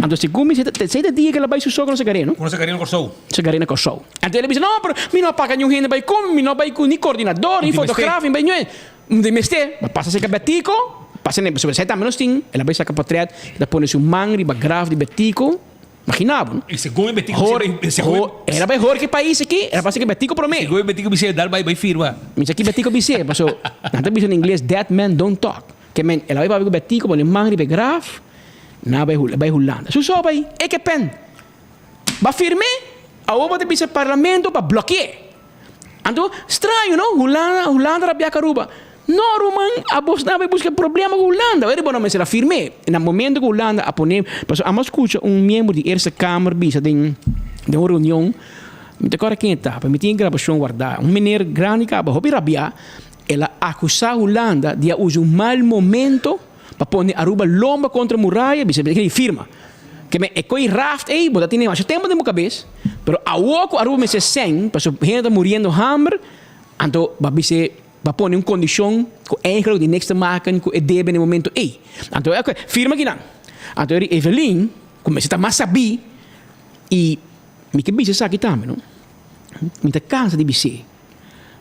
Anto segun mi sey ta dia ke la bay su so ku no sacar'e no. Ku no sacar'e na Kòrsou. Sacar'e na Kòrsou. Anto el a bisa no pero mi no a paga niun hende bay ku mi, mi no a bay ku ni coordinador ni fotograaf mi bay niun hende. Mi mester, ba pasa serka Betico. Pasa ne, pasobra esei tambe nos tin, el a bai saka portret, e ta pone su man riba graf di Betico, Imagina bo, no? I segun e Betico Hor, bisé, segun e. hor, el a bai hor ki pais aki, el a pasa ki Betico promé. Segun e Betico bisé, dal bai bai firma. Mi sa ki Betico bisé, paso nan ta bisa na ingles dead men don't talk. Ke men, el a bai papia ku Betico, pone man riba e graf, nan a bai Hul, bai Hulanda. Su so bai, e ke pen. Ba firm'é, awor bo ta bisa parlamento pa bloke'é. Anto, straño no, Hulanda, Hulanda rabia ku Aruba. No ruman, abos nan a bai buska problema ku Hulanda. Weri bo no mester a firm'é. Na momento ku Hulanda a pone, pasobra amo a skucha un miembro di Eerste Kamer bisa den den un reunion, mi ta kòrda ken e ta, pero mi tin e grabashon wardá. Un meneer grandi kaba hopi rabiá, el a akusá Hulanda di a usa un mal momento pa pone Aruba lomba kontra muraya, bisa bisa firma. Ke men e koi raft ei bo ta tene masha tempu den bo kabes, pero awor ku Aruba mester sèn pasobra hende ta muriendo hamber, anto bo a bis'é bo a pone un kondishon ku eigenlijk di niks te maken ku e debe na e momento ei. Anto oke, firma kinan. Anto eri Evelyn ku mester ta mas sabí i mi ke bisa esaki tambe no, mi ta kansa di bis'é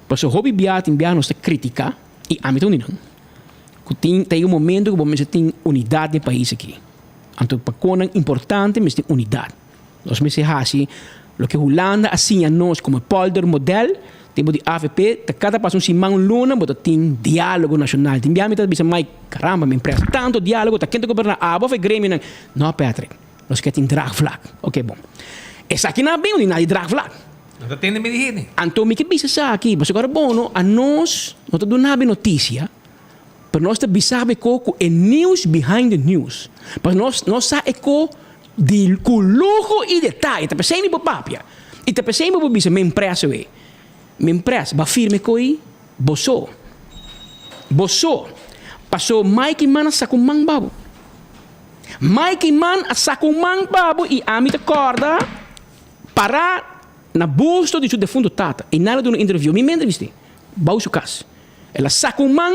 pasobra hopi bia tin bia nos ta kritiká i ami ta un di nan ku tin ta yega un momento ku bo mester tin unidat den e pais aki. Anto pa konan importante mester tin unidat. Nos mester hasi loke Hulanda a siña nos komo e polder model, tempu di avp, ta kada pasa un siman un luna bo ta tin dialogo nashonal. Tin bia mi ta bisa Mike, karamba mi empresa tantu dialogo ta ken ta goberna abo of e gremionan? No Patrick, nos ke tin draagvlak. Oke bon. Esakinan a bin uni na di draagvlak. No ta tende mi di hende. Anto mi ke bisa esaki, pasobra ora bono anos no ta duna bo notisia. Pero nos ta bisa bo e ko ku e news behind the news. Pasobra nos nos sa e ko di ku luho i detaye. Ta p'esei mi por papia. I ta p'esei mi por bisa mi empresa wei. Mi empresa, bo a firma e ko ei? Bo so. Bo so. Paso Mike Man a saka un man pa bo. Mike Man a saka un man pa bo i ami ta kòrda pará na busto di su defunto tata. I nan a duna un interview. Mi mi a entrevist'é. Bou su kas. El a saka un man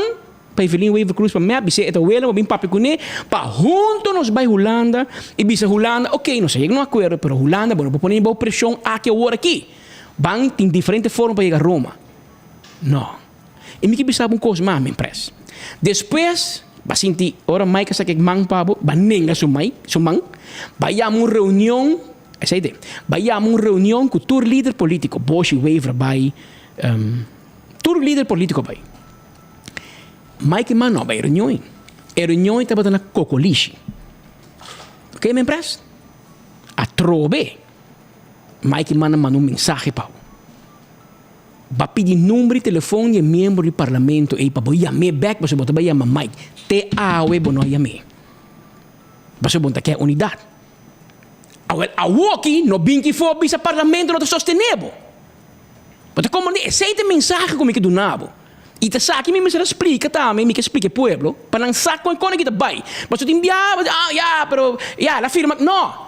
pa Evelyn Wever Croes pa mep, bis'é e ta wela, bo bin papia kuné pa hunto nos bai Hulanda i bisa Hulanda, ok, nos a yega na un akuerdo, pero Hulanda bo no por pone bou preshon aki awor aki. Ban tin diferente forma pa yega Roma. No. I mi ke bisa bo un kos mas, mi pres. Despues, ba sinti ora Mike a saka e man pa bo, ba nenga su mai, su man, ba yama un reunion, esei te, ba yama un reunion ku tur lider politiko, Boshy Wever bai, Tur lider politico bai. Mike Eman no bai e reunion ei. E reunion ei tabata na Cocolishi. Ok, men pres? Atrobe Mike Eman a manda un mensahe pa bo. Ba pidi number di telefon di e miembro di parlamento ei pa bo yam'é bek pasobra bo ta bai yama Mike. Te awe bo no a yam'é. Pasobra bo no ta ke unidat. Awel awoki no bin kifo bisa parlamento no ta sostene bo. Bo ta komprendé? Esei ta e mensahe ku mi ke duna bo. I ta esaki mi mester a splika tambe, mi ke splika e pueblo, pa nan sa kon e kos aki ta bai. Pasobra tin biaha bo ta, ah, ya, pero, ya, el a firma. No!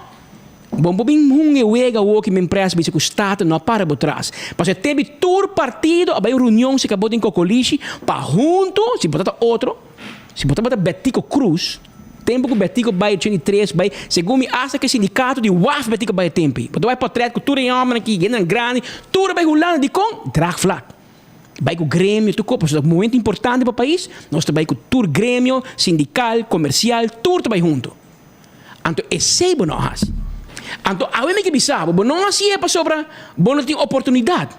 Bo por bin hunga e wega awor ki mi empresa bisa ku Staten no a para bo tras. Pasobra e tempu tur partido a bai un reunion si ka bo tin kokolishi pa huntu, si bo ta ta otro, si bo tabata Betico Croes, Tempu ku Betico bai 83 bai, segun mi asta ku e sindikato di waf Betico bai e tempu ei. Bo ta bai potret ku tur e hòmbernan aki, hendenan grandi, tur a bai Hulanda. Dikon? Draagvlak. Bai ku gremio, tur kos. Pasobra ta un momento importante pa pais, nos ta bai ku tur gremio, sindikal, komersial, tur ta bai huntu. Anto esei bo no a hasi. Anto awe mi ke bisa bo, bo no hasié pasobra bo no tin oportunidat.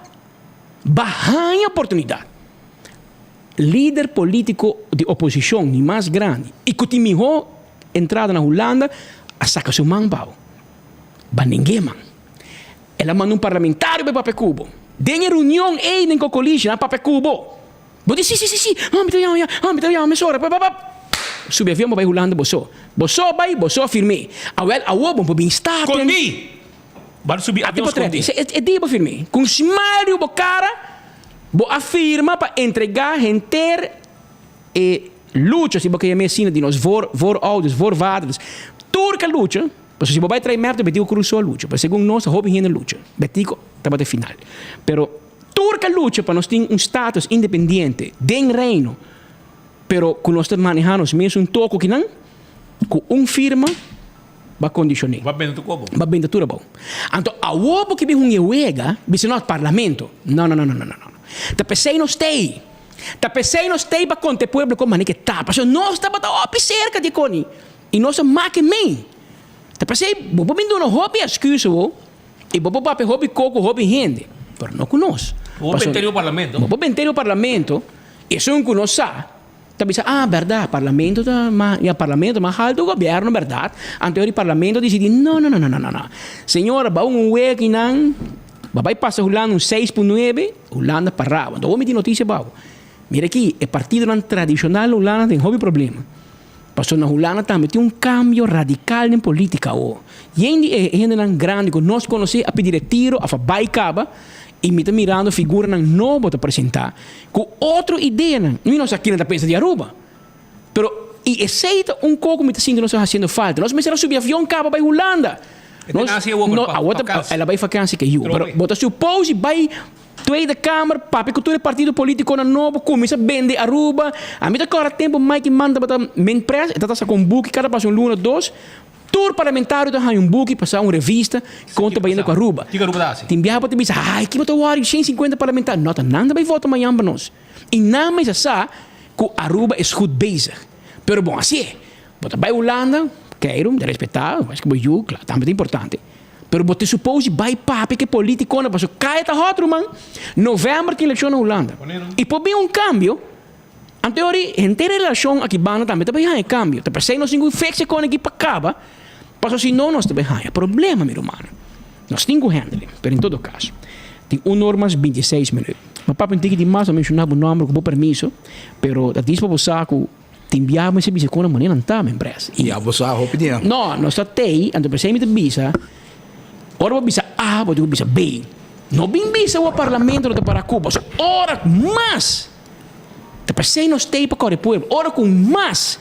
Bo a haña oportunidat. Lider politico di oposicion di mas grandi y cu tin miho entrada na Hulanda a saca su man bao. Ba ning'e man. El a manda un parlamentario bay papia cu bo. Den e reunion ey den Cocolishi nan a papia cu bo. Bo di si si si si, ah mi ta yama ya, ah mi ta yama mesora, pa pa pa. Subi avion bo bay Hulanda bo so. Bo so bay, bo so firm'e. Awel awo bo por bin Staten. Scondi! Bo a subi avion scondi. E dia bo firm'e. Cu un smile riba bo cara. Bo a firma pa entregá henter e lucha, si bo ke yam'é asina, di nos voor, voorouders, voorvaders. Tur ke lucha, pasobra si bo bai trae mèrta, Betico Cruz so a lucha, pero segun nos ta hopi hende lucha. Betico tabata e final. Pero tur ke lucha pa nos tin un status independiente den Reino, pero ku nos ta manehá nos mesun toko kinan, ku un firma, Ba condicioné. Ba benta tur kobo. Ba benta tur abou. Anto awor bo ke bin hunga e wega, bisa no, parlamento. No, no, no, no, no, no, no. Ta p'esei nos ta ei. Ta p'esei nos t'ei pa konta e pueblo kon manera ke ta, pasobra nos tabata hopi serka di e koni i nos a make mei. Ta p'esei bo por bin duna hopi èskuse bo i bo por papia hopi kos ku hopi hende, pero no ku nos. Bo por bent'e riba parlamento. Bo por bent'e riba parlamento, esun ku nos sa ta bisa, ah bèrdat, parlamento ta mas, ya parlamento mas haltu ku gobièrnu bèrdat, anto e parlamento a disidí, no no no no no no, señora bou un weki nan. Ba bai pasa Hulanda un seis por nuebe, Hulanda pará. Anto mi tin notisia pa bo. Mira aki, e partidonan tradishonal na Hulanda tin hopi problema. Pasobra na Hulanda tambe tin un kambio radikal den politika awor. Yen di e hendenan grandi ku nos konosé a pidi retiro òf a bai kaba i mi ta mirando figuranan nobo ta presentá ku otro ideanan. Mi no sa kinan ta pensa di Aruba. Pero i esei ta un kos ku mi ta sinti nos ta hasiendo falta. Nos mester a subi avion kaba bai Hulanda. E ta nasi awor No, pa awor ta, vakansi. el a bai vakansi ke yu. Pero Trobe. bo ta suppose bai Tweede Kamer, papia ku tur e partido politikonan nobo, kuminsa bende Aruba. Ami ta kòrda tempu Mike Eman tabata min pres, e tabata saka un buki kada pas un luna dos. Tur parlamentario ta haña un buki, pasa un revista, kon ta bayendo ku Aruba. Kiko Aruba ta hasi? Tin biaha bo ta bisa, ai, kiko ta wòri, 150 parlamentario. No, ta nan ta bai vota mañan pa nos. I nan mester sa ku Aruba is goed bezig. Pero bon, asi e. Bo ta bai Hulanda, keiru, mi ta respetá, wes ku bo yu, kla, tambe ta importante. Pero bo ta suppose di bai papia ku e politikonan pasobra kaya ta hòt, ruman. Novèmber tin elekshon na Hulanda. I por bin un kambio, anto e ora henter e relashon aki banda tambe ta bai haña kambio. Ta p'esei nos tin ku fix e kos aki pa kaba, pasobra si no nos ta bai haña problema, mi rumannan. Nos tin ku handle, pero en todo kaso, tin un or mas bintiseis minüt. Ma papia un tiki di mas, a menshoná bo nòmber ku bo permiso, pero ta dis pa bo sa ku tin biaha mester bisa kon nan manera nan ta, men pres. Ya bo sa hopi dia. No, nos ta tei, anto p'esei mi ta bisa, ora bo bisa A, bo tin ku bisa B. No bin bisa wou parlamento no ta para ku bo. So ora mas, ta p'esei nos tei pa kòrda e pueblo, ora ku mas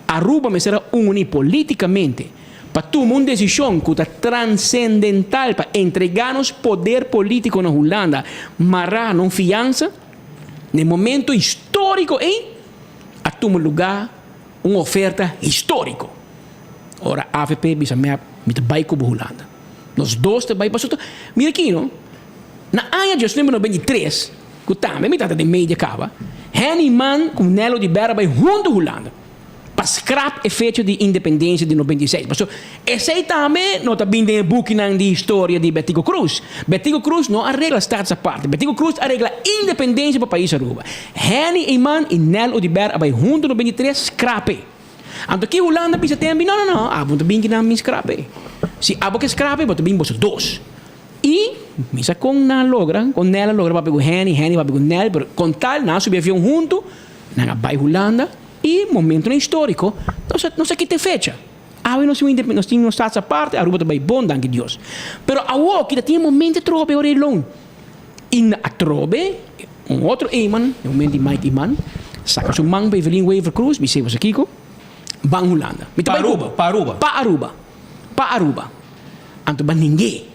Aruba mester a uni politicamente pa tuma un decision cu ta transcendental pa entrega nos poder politico na Hulanda mara na un fiansa. Na e momento historico ey a tuma lugar un oferta historico. Ora avp bisa mep mi ta bay cu bo Hulanda. Nos dos ta bay pasobra mira aki no na aña 1993 Ku tambe mi tata den media kaba, Henny Man ku Nelo di Berra bai huntu Hulanda pa skrap e fecha di independensia di 96. Pasobra esei tambe no ta bin den e bukinan di historia di Betico Croes. Betico Croes no a regla Staats Aparte. Betico Croes a regla independensia pa pais Aruba. Henny Eman i Nel Oduber a bai huntu 93 skrap e. Anto ki Hulanda bisa tembe, no no no, abo no ta bin kinan bin skrap e. Si abo ke skrap e bo ta bin boso dos. I mi sa kon nan a logra, kon Nel a logra papia ku Henny, Henny papia ku Nel, pero kon tal nan a subi avion huntu, nan a bai Hulanda i momentonan historiko nos a nos a kita e fecha. Awe nos tin un nos tin nos status aparte, Aruba ta bai bon danki Dios. Pero awor kita tin e momento atrobe ora e lon. I na atrobe un otro Eman, e momento di Mike Eman, saka su man pa Evelyn Wever Croes, mi sey boso kiko, ban Hulanda. Mi ta bai Cuba. Pa Aruba. Pa Aruba. Pa Aruba. Anto ba ningué.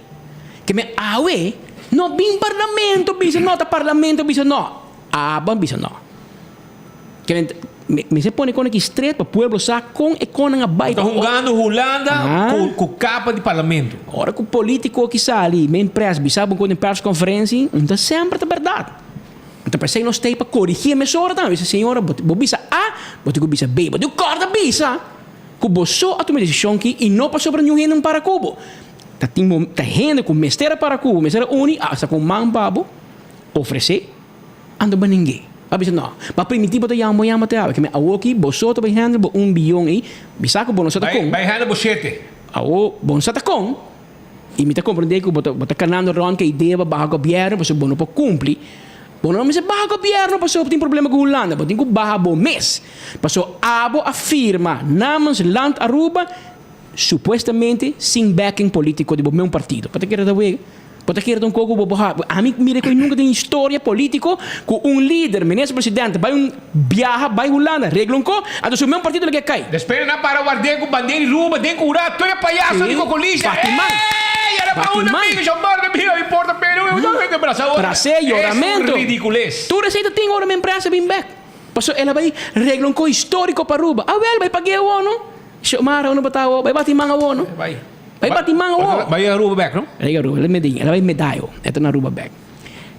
Ke men awe no bin parlamento bisa no ta parlamento bisa no. Aba bisa no. Ke men mester pone kon aki stret pa pueblo sa kon e konnan a bai. Ta hungando Hulanda ku kapa di parlamento. Ora ku politico aki sali men pres bisa bo kon den persconferentie un ta semper ta berdad. Anto p'esei nos ta ei pa korigí e mesora tambe. Bisa señora bo bisa A bo tin ku bisa B. Bo tin ku kòrda bisa. Ku bo so a tuma e desishon ki i no pasobra niun hende un para ku bo. Ta tin bo ta hende ku mester a para ku bo, mester a uni, asta ku un man pa bo ofresé, anto bo ning'é. Bo a bisa no, bo a primintí bo ta yama bo yama te awe, ke men awoki bo so ta bai handle bo un biyon ei, mi sa ku bo no sa ta kon. Bai handle bo shete. Awo bo no sa ta kon, i mi ta komprendé ku bo ta bo ta kanando rònt ku e idea pa baha gobièrnu pasobra bo no por kumpli. Bo no mester baha gobièrnu pasobra bo tin problema ku Hulanda, bo tin ku baha bo mes. Pasobra abo a firma namens Land Aruba supuestamente sin backing politico di bo meun partido. Bo ta kere ta wega? Bo ta kere ta un koko ku bo por habi? Ami mira ku nunka den historia politico ku un lider, minister presidente bai un biaha bai Hulanda regla un ko, anto su meun partido lo ke kai. Despues nan para ward'é ku bandera di Aruba den kura, tur e payaso di Cocolisha, Ey! Era pa un amigo, Jean-Marc, mi no importa, pero Bras'é, yoramento. Es un ridiculez. Tur esei ta tin ora mi empresa bin bek. Pasobra el a bai regla un kos historico pa Aruba. Awel, bai pag'é awor no. Xiomara, unda bo ta awor? Bai bati man awor no. Bai bati man awor. Bai Aruba bek no? Bai Aruba, el a Medellin, el a bai Medallo, e ta na Aruba bek.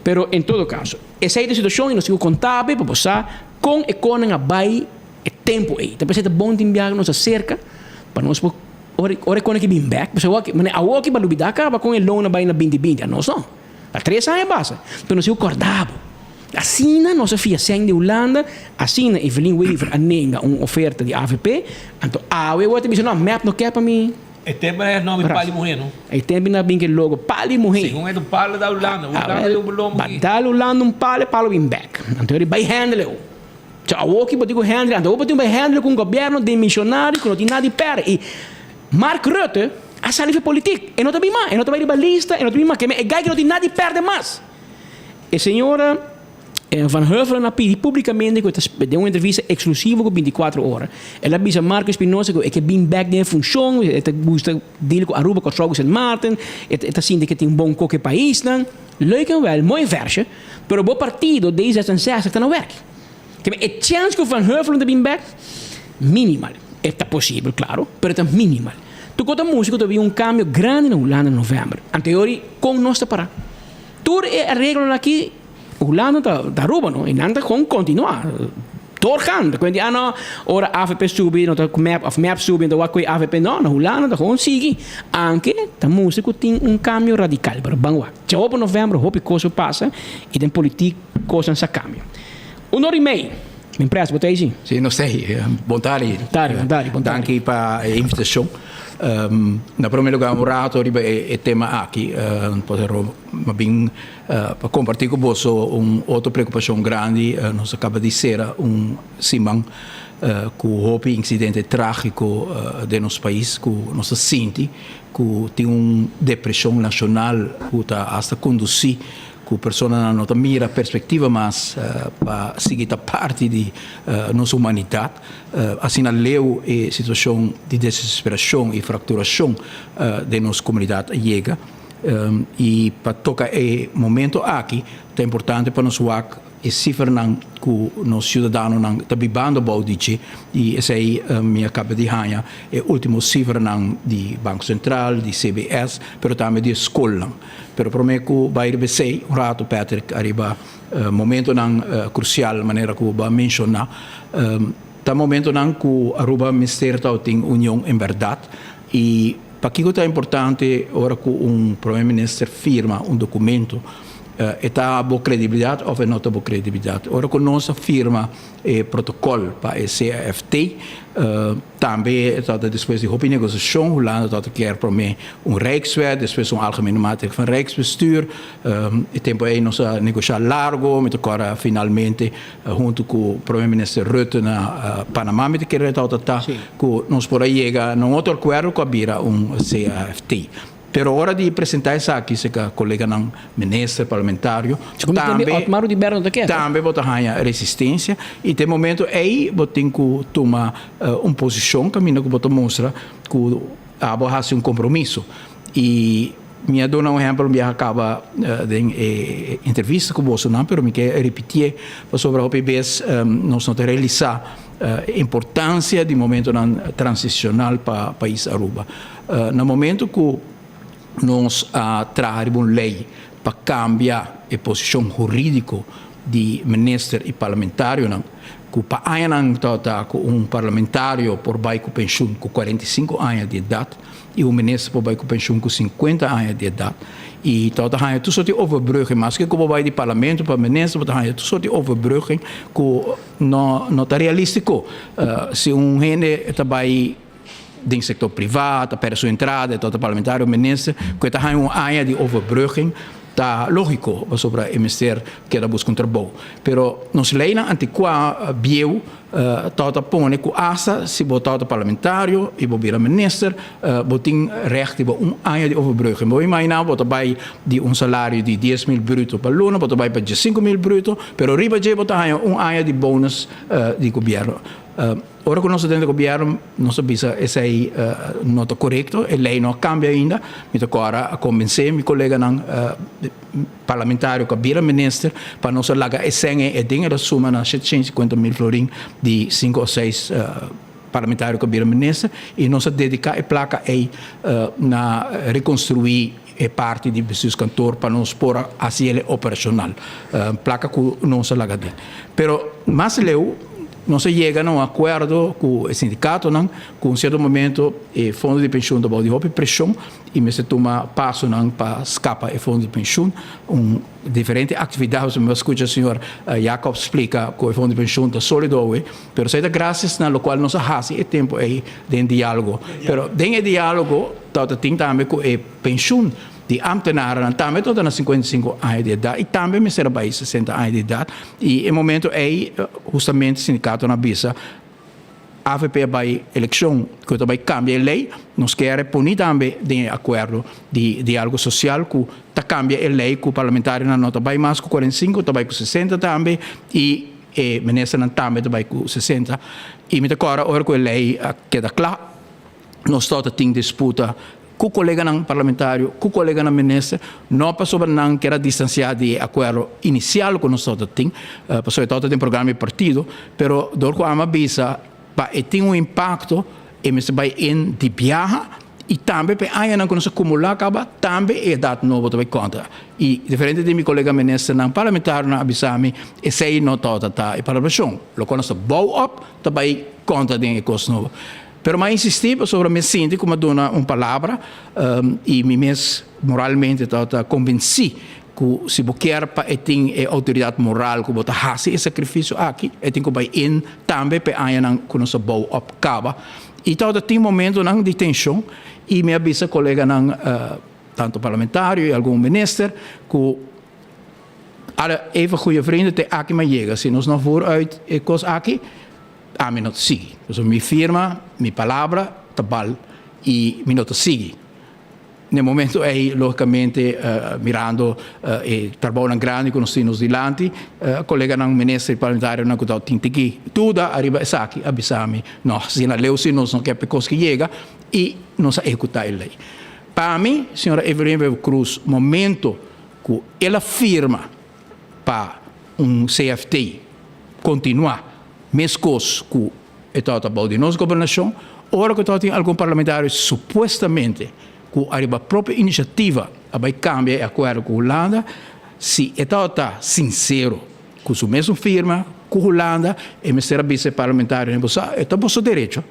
Pero en todo caso, esey ta e situacion y nos tin cu conta bo pa bo sa con e conan a bay e tempo ey. Ta p'esey ta bon tin biaha cu nos acerca pa nos por ora ora e conan ki bin bek, pasobra awor manera awor ki bo a lubida caba con e loan a bay na binti binti, anos no. Ta tres aña pasa, pero nos tin cu corda bo. Asina nos a fia sèn di Hulanda, asina Evelyn Wever a nenga un oferta di avp, anto awe awor ta bisa no, mep no ke pa mi. E tempo na e nomi pali muhé no. E tempo na bin ke logo pali muhé. Segun e ta un palo da Hulanda, Hulanda di un lombo ki. Ba dal Hulanda un palo e palo bin bek. Anto e bai handle o. So awor ki bo tin ku handle, anto awor bo tin ku bai handle ku un gobierno demisionario ku no tin nada di perde. I Mark Rutte a sali for politiek. E no ta bin mas, e no ta bai riba lista, e no ta bin mas. Ke men e guy ki no tin nada di perde mas. E señora Van Huffelen a pidi publicamente cu e ta den un entrevista exclusivo cu 24 Ora. El a bisa Marco Espinosa cu e ke bin bek den e funcion, e ta gusta deal cu Aruba, Corsou cu Sint Maarten, e ta sinti cu e tin un bon koke paisnan. Leuk en wel, mooi versje, pero bo partido D66 ta na werk. Keme e chens cu Van Huffelen ta bin bek? Minimal. E ta posibel, claro, pero e ta minimal. Tur ta mustra cu ta bin un cambio grandi na Hulanda na november. Anteori, con nos ta para? Tur e areglonan aki Hulanda ta ta Aruba no y nan ta con continua doorgaan. Ta cuenti ah no ora avp subi no ta mep of mep subi no ta wak cu e avp no na Hulanda ta gewoon sigui anke ta mustra cu tin un cambio radical pero ban wak djaopa november hopi cos por pasa y den politiek cosnan sa cambia. Un ora y mei mi pres bo ta ey si? Si nos ta ey. Bon tardi. Bon tardi bon tardi bon tardi. Danki pa e invitacion. Na prome lugar un rato riba e tema aki M'a bin pa comparti cu boso un otro preocupacion grandi. Nos a caba di cera un siman cu hopi incidente tragico den nos pais cu nos ta sinti cu tin un depresion nacional cu ta hasta conduci cu personanan no ta mira perspectiva mas pa sigui ta parti di nos humanidad. Asina leu e situacion di desesperacion y fracturacion den nos comunidad a yega. I pa toka e momento aki ta importante pa nos wak e sifranan ku nos siudadanonan ta bibando bou di dje i esei mi a kaba di haña e ultimo sifranan di Banko Sentral, di CBS, pero tambe di e skolnan. Pero promé ku bai riba esei un ratu Patrick ariba momentonan krusial manera ku bo a menshoná ta momentonan ku Aruba mester tabatin union en bèrdat i Pakiko ta importante ora ku un prome minister firma un dokumento? E ta bo kredibilidat òf e no ta bo kredibilidat? Ora ku nos a firma e protokòl pa e CAFT, tambe tabata despues di hopi negosiashon, Hulanda tabata kier prome un Rijkswet, despues un Algemene Maatregel van Rijksbestuur. E tempu ei nos a negoshá largo, mi ta kòrda finalmente Huntu ku Prome Minister Rutte na Panama mi ta kere tabata ta ku nos por a yega na un otro akuerdo ku a bira un CAFT. Pero ora di presenta esaki serka koleganan minister, parlamentario, tambe tambe bo ta haña resistensia i te momento ei bo tin ku tuma un posishon kaminda ku bo ta mustra ku abo a hasi un kompromiso i Mi a duna un ehempel un biaha kaba den e entrevista ku bosonan, pero mi ke ripitié pasobra hopi bes nos no ta realisá e importansia di momentonan transicional pa pais Aruba. Na momento ku nos a traha riba un lei pa kambia e posishon hurídiko di minister i parlamentarionan, ku pa añanan tabata ku un parlamentario por bai ku penshun ku 45 aña di edat, I un minister por bai ku penshun ku sinkuenta aña di edat. I tabata haña tur sort di overbrugging. Maske ku bo bai di parlamento pa minister, bo ta haña tur sort di overbrugging ku no no ta realístiko. Si un hende ta bai den sektor privá, ta pèrdè su entrada, e tabata parlamentario o minister, ku e ta haña un aña di overbrugging, ta lógiko pasobra e mester keda buska un trabou. Pero nos leinan antikuá, bieu, Tabata pone ku asta si bo tabata parlamentario i bo bira minister, bo tin recht riba un aña di overbrugging. Bo imaginá bo ta bai di un salario di 10.000 bruto pa luna, bo ta bai pa 15.000 bruto, pero riba dje bo ta haña un aña di bonus di gobièrnu. Ora ku nos ta den di gobièrnu, nos a bisa esei no ta korekto, e lei no a kambia ainda. Mi ta kòrda a kombensé mi koleganan. Parlamentario ku a bira minister pa nos a laga e sèn ei e den el a suma na 750 mil florin di sinku o seis parlamentario ku a bira minister i nos a dediká e plaka ei na rekonstruí. e parti di bestuurskantoor pa nos por a hasi el operacional. Placa cu nos a laga den. Pero mas leu nos a yega na un acuerdo cu e sindicatonan cu un cierto momento e fondo di pensioen ta bao di hopi presion y mester tuma pasonan pa scapa e fondo di pensioen. Un diferente actividad, mi a scucha señor Jacob splica cu e fondo di pensioen ta solido awe, pero esey ta gracias na locual nos a haci e tempo ey den dialogo. Pero den e dialogo tabata tin tambe cu e pensioen di ambtenarennan tambe tabata na 55 aña di edad y tambe mester a bay 60 aña di edad y e momento ey hustamente sindicatonan a bisa Avp a bay eleccion cu ta bay cambia e ley, nos kier poni tambe den e acuerdo di dialogo social cu ta cambia e ley cu parlamentarionan no ta bay mas cu 45, ta bay cu 60 tambe y e ministernan tambe ta bay cu 60. Y mi ta corda ora cu e ley a keda cla, nos tabata tin disputa ku koleganan parlamentario, ku koleganan minister, no pasobra nan kier a distansiá di e akuerdo inisial ku nos tabata tin, pasobra e tabata den programa di partido, pero dor ku amo a bisa pa e tin un impakto e mester bai in di biaha i tambe pa e añanan ku nos a kumulá kaba tambe e edat nobo ta bai konta. I diferente di mi kolega ministernan parlamentarionan a bisa mi esei no tabata ta e palabrashon, lokual nos ta bou op ta bai konta den e kos nobo. Pero mi a insistí pasobra mi a sinti ku mi a duna un palabra i mi mes moralmente tabata konvensí ku si bo kier pa e tin e outoridat moral ku bo ta hasi e sakrifisio aki, e tin ku bai in tambe pa e añanan ku nos a bou òp kaba. I tabata tin momentonan di tenshon i mi a bisa koleganan tanto parlamentario i algun minister ku ala even goeie vrienden te aki mi a yega, si nos no vooruit e kos aki, Ami no ta sigui. Pasobra mi firma, mi palabra ta bal i mi no ta sigui. Na e momento ei, logicamente, mirando e trabounan grandi ku nos tin nos dilanti, koleganan minister i parlamentarionan ku tabatin tiki duda ariba esaki a bisa mi, no, asina leu si nos no ke pa e kos ki yega i nos a ehekutá e lei. Pa mi, señora Evelyn Wever-Croes, momento ku el a firma pa un CFT kontinuá meskos ku e tabata bou di nos gobernashon, ora ku tabatin algun parlamentario supuestamente ku ariba propio inisiativa a bai kambia e akuerdo ku Hulanda, si e tabata sinsero ku su mesun firma ku Hulanda, e mester a bisa e parlamentarionan, bo sa, e ta boso derecho.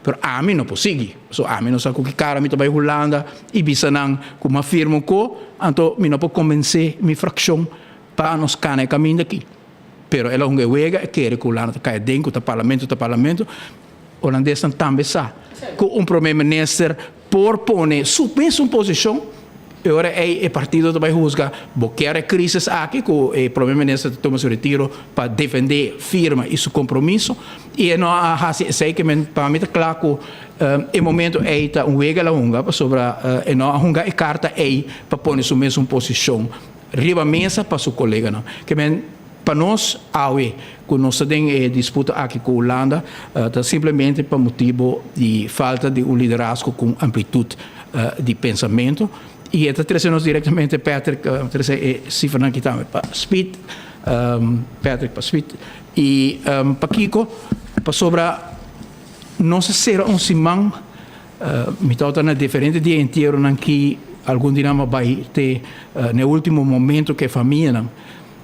Pero ami no por sigui, pasobra ami no sa ku ki kara mi ta bai Hulanda i bisa nan ku mi a firma un ko, anto mi no por konvensé mi frakshon pa nos kana e kaminda aki. Pero el a hunga e wega, e kere ku Hulanda ta kai aden, ku ta parlamento ta parlamento. Holandesnan tambe sa ku un prome minister por pone su mesun posishon, e ora ei e partido ta bai husga, bo kier e crisis aki ku e prome minister ta tuma su retiro pa defende firma i su compromiso, i e no a hasi esei ke men pa mi ta kla ku e momento ei ta un wega el a hunga pasobra e no a hunga e karta ei pa pone su mesun posishon riba mesa pa su koleganan. Ke men pa nos awe ku nos ta den e disputa aki ku Hulanda ta simplemente pa motibo di falta di un liderazgo ku un amplitut di pensamentu i e ta trese nos direktamente Patrick trese e sifranan aki tambe pa speed Patrick pa speed i pakiko pasobra nos a sera un siman. Mi tabata na diferente dia entieronan ki algun di nan a bai te na e ultimo momento ku e famianan.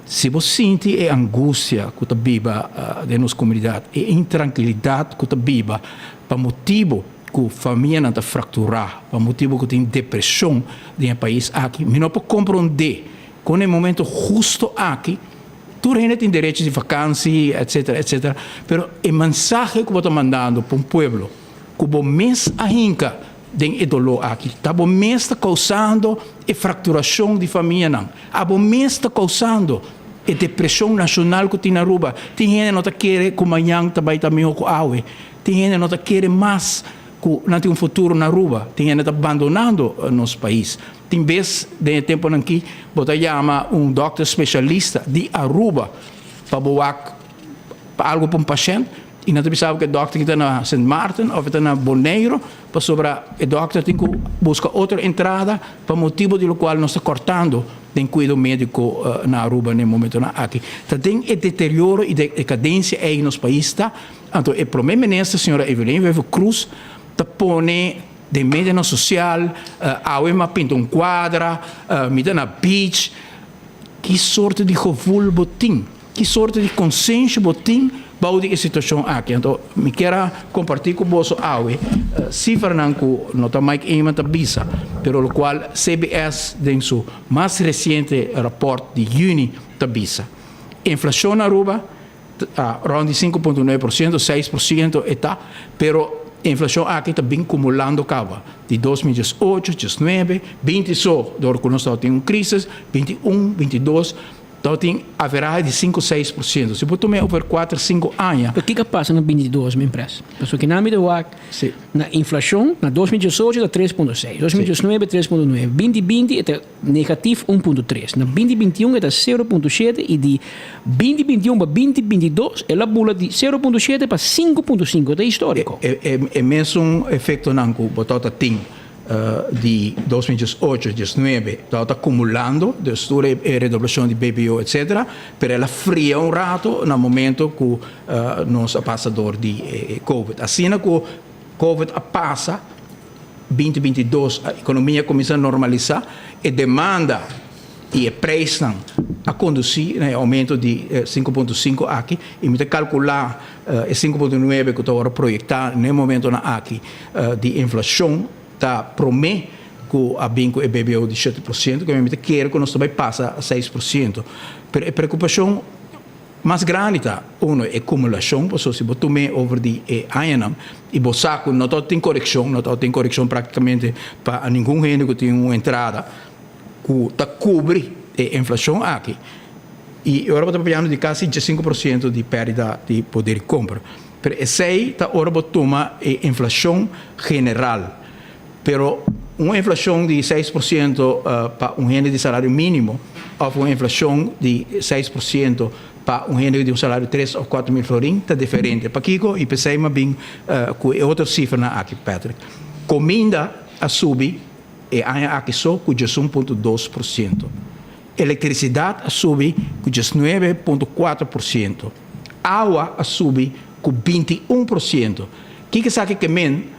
Si bo sinti e angustia ku ta biba den nos komunidat, e intrankilidat ku ta biba pa motibu ku famianan ta frakturá, pa motibu ku tin depreshon den e pais aki, mi no por komprondé kon na e momento husto aki tur hende tin derecho di vakansi, etsetera, etsetera, pero e mensahe ku bo ta mandando pa un pueblo, ku bo mes a hinka den e doló aki. Ta bo mes ta kousando e frakturashon di famianan. Abo mes ta kousando e depreshon nashonal ku tin na Aruba. Tin hende no ta kere ku mañan ta bai ta mihó ku awe. Tin hende no ta kere mas ku nan tin un futuro na Aruba. Tin hende ta bandonando nos pais. Tin bes den e temponan aki bo ta yama un dòkter speshalista di Aruba pa bo wak pa algu pa un pashènt. I nan ta bisa bo ku e dòkter ki ta na Sint Maarten òf e ta na Boneiru pasobra e dòkter tin ku buska otro entrada pa motibu di lokual nos ta kòrtando den kuido médiko na Aruba na e momentonan aki. Ta den e deterioro i dekadensia ei nos pais ta, anto e prome minister señora Evelyn Wever Croes ta pone. Den medianan sosial, awe mi a pinta un kuadra, mi ta na beach. Ki sorto di gevoel bo tin? Ki sorto di konsenshi bo tin bou di e situashon aki? Anto mi kier a kompartí ku boso awe sifranan ku no ta Mike Eman ta bisa, pero lokual CBS den su mas resiente rapòrt di yüni ta bisa. Inflashon na Aruba ta rònt di 5.9%, 6% e ta, pero inflashon aki ta bin kumulando kaba di 2018, 19, 20 so dor ku nos tabatin un krisis, 21, 22. Tabatin averahe di sinku 6%. Si bo tuma e over kuater sinku aña. Pero kiko a pasa na 22 mi pres? Pasobra kinan mi ta wak na inflashon na 2018 ta 3.6, 2019 3.9, 2020 e ta negatif 1.3, na 2021 e ta 0.7 i di 2021 pa 2022 el a bula di 0.7 pa 5.5, e ta historiko. E mesun efektonan ku bo tabata tin di 2018, 19 tabata acumulando, dus tur e redoblacion di BBO etcetera, pero el a fria un rato na momento cu nos a pasa door di e Covid. Asina cu Covid a pasa, 2022 a economia cuminsa normalisa, e demanda y e prijsnan a conduci na e aumento di 5.5 aki y mi ta calcula e 5.9 cu ta worde proyecta na e momentonan aki di inflacion ta prome cu a bin cu e BBO di 7%, cu mi ta kere cu nos ta bay pasa 6%. Pero e preocupacion mas grandi ta, uno, e cumulacion, pasobra si bo tum'e over di e añanan y bo sa cu no ta tin coreccion, no ta tin coreccion practicamente pa ningun hende cu tin un entrada cu ta cubri e inflacion aki, y ora bo ta papiando di casi 15% di perdida di poder di compra. Pero esey ta ora bo tuma e inflacion general. Pero un inflacion di 6% pa un hende di salario minimo of un inflacion di 6% pa un hende di un salario 3 of 4 mil florin ta diferente. Pakico? Y p'esey mi a bin cu e otro cifranan aki, Patrick. Cominda a subi e aña aki so cu 11.2%. Elektrisidat a subi ku 19.4%. Awa a subi ku 21%. Kiko esaki ke men?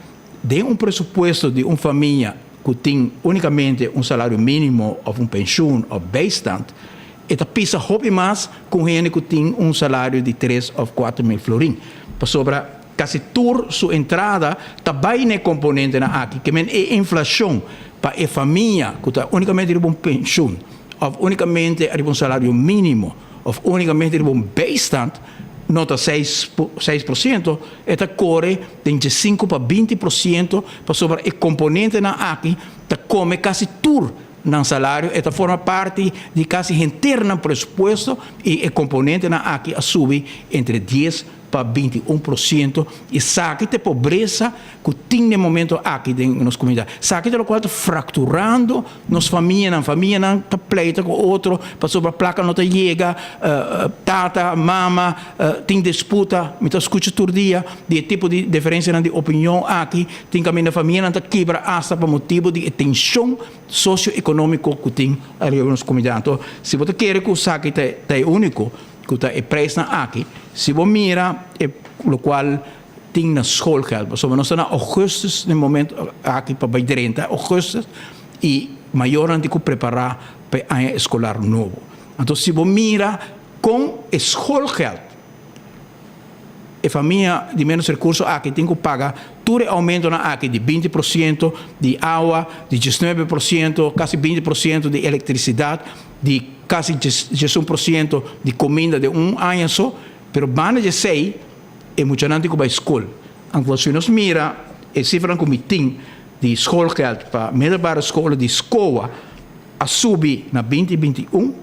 Den un presupuesto di un famia ku tin únikamente un salario mínimo òf un penshun òf bijstand, e ta pisa hopi mas ku un hende ku tin un salario di tres òf 4000 florin. Pasobra kasi tur su entrada ta bai na e komponentenan aki. Ke men e inflashon pa e famia ku ta únikamente riba un penshun òf únikamente riba un salario mínimo òf únikamente riba un bijstand no ta seis 6%, e ta kore den dje 5 pa 20% pasobra e komponentenan aki ta kome kasi tur nan salario, e ta forma parti di kasi henter nan presupuesto i e komponentenan aki a subi entre 10 pa 21% esaki ta e pobresa ku tin den momento aki den nos komunidat. Esaki ta lokual ta frakturando nos famianan. Famianan ta pleita ku otro pasobra plaka no ta yega, tata, mama tin disputa. Mi ta skucha tur dia di e tipo di diferensianan di opinion aki. Tin kaminda famianan ta kibra asta pa motibu di e tenshon sosioekonómiko ku tin ariba nos komunidat. Anto si bo ta kere ku esaki ta e úniko ku ta e prijsnan aki, si bo mira e lokual tin na schoolgeld, pasobra nos ta na augustus na e momento aki pa bai drenta augustus y mayornan tin ku prepara pa e aña eskolar nobo. Anto si bo mira kon e schoolgeld e famia di menos rekurso aki tin ku paga tur e oumentonan aki di 20% di awa, di 19%, kasi 20% di elektrisidat, di kasi 11% di kuminda den un aña so, pero banda di esei e muchanan tin ku bai skol. Anto si nos mira e sifranan ku mi tin di schoolgeld pa middelbare scholen di SCOA a subi na 2021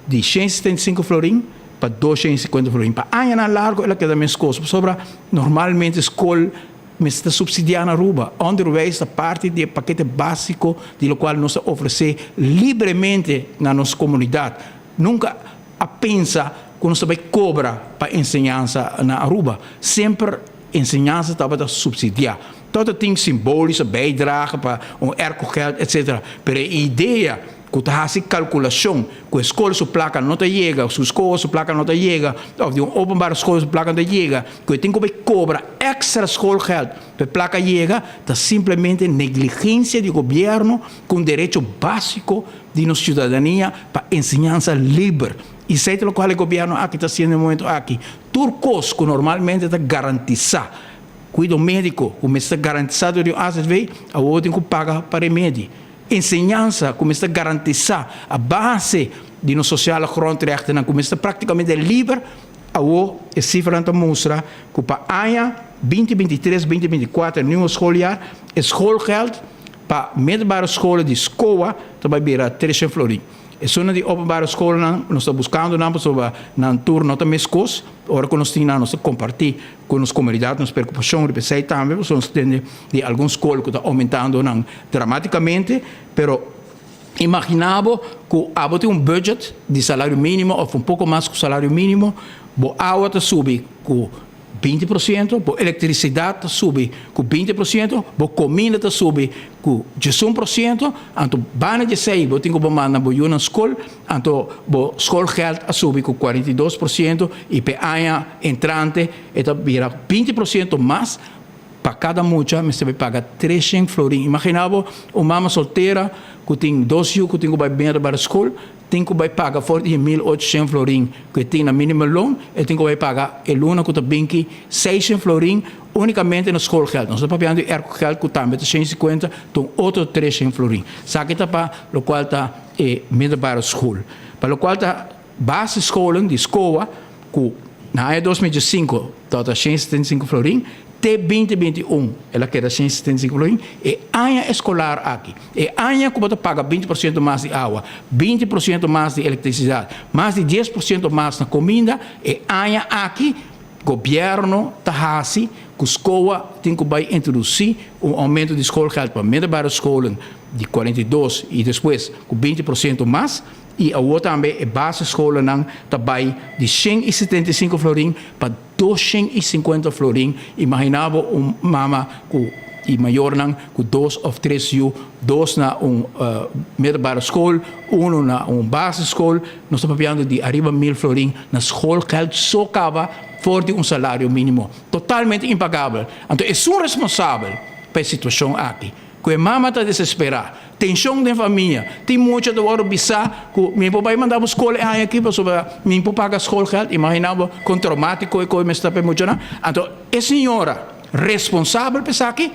di 175 florin pa 250 florin. Pa añanan largo el a keda meskos pasobra normalmente skol mester ta subsidiá na Aruba. Onderwijs ta parti di e pakete básiko di lokual nos ta ofresé libremente na nos komunidat. Nunka a pensa ku nos ta bai kobra pa enseñansa na Aruba. Semper enseñansa tabata subsidiá. Tabata tin simbólische bijdrage pa un aircogeld etcetera. Pero e idea. ku ta hasi kalkulashon ku e skol su plaka no ta yega, su skola su plaka no ta yega, òf di un openbare skol su plaka no ta yega, ku e tin ku bai kobra èkstra schoolgeld pa e plaka yega, ta simplemente negligensia di gobièrnu ku un derecho básiko di nos siudadania pa enseñansa liber. I esei ta lokual e gobièrnu aki ta hasiendo e momentu aki. Tur kos ku normalmente ta garantisá kuido médiko ku mester garantisá dor di un azv, awor tin ku paga pa remedi. Enseñansa ku mester garantisá a base di nos sosiale grondrechtennan ku mester práktikamente liber, awor e sifranan ta mustra ku pa aña 2023, 2024, nieuwe schooljaar, e schoolgeld pa middelbare scholen di SCOA ta bai bira 300 florin. Esunnan di openbare skolnan nos ta buskando nan pasobra nan tur no ta meskos. Ora ku nos tin nan nos ta kompartí ku nos komunidat nos preokupashon riba esei tambe pasobra nos tende di algun skol ku ta oumentando nan dramatikamente. Pero imaginá bo ku abo tin un budget di salario mínimo òf un poko mas ku salario mínimo, bo awa ta subi ku 20%, bo elektrisidat ta subi ku 20%, bo kominda ta subi ku 11%, anto banda di esei bo tin ku bo manda bo yunan skol, anto bo skolgeld a subi ku 42% i p'e aña entrante e ta bira 20% mas pa kada mucha mester bai paga 300 florin. Imagina bo un mama soltera ku tin dos yu ku tin ku bai middelbare skol, tin ku bai paga for di e 1800 florin ku e tin na minimumloon, e tin ku bai paga e luna ku ta binki 600 florin unikamente na schoolgeld. Nos ta papiando di erkogeld ku tambe ta 150, ta un otro 300 florin. Esaki ta pa lokual ta e middelbare school. Pa lokual ta basisscholen di SCOA ku na aña 2005 tabata 175 florin, te 2021 el a keda 175 florin. E aña eskolar aki, e aña ku bo ta paga 20% mas di awa, 20% mas di elektrisidat, mas di 10% mas na kominda, e aña aki gobièrnu ta hasi ku SCOA tin ku bai introdusí un oumento di schoolgeld pa middelbare scholen di 42 i despues ku 20% mas. I awor tambe e basisscholennan ta bai di 175 florin pa 250 florin. Imagina bo un mama ku i mayornan ku dos òf tres yu, dos na un middelbare school, unu na un basisschool. Nos ta papiando di ariba 1000 florin na schoolgeld so kaba for di un salario minimo. Totalmente impagabel. Anto esun responsabel pa e situashon aki. Ku e mama ta desesperá. Tenshon den famia. Tin mucha ta wòrdu bisá ku mi por bai manda bo skol e aña aki pasobra mi por paga skolgeld. Imaginá bo kon troumátiko e koe mester ta pa e muchanan. Anto e señora responsabel pa esaki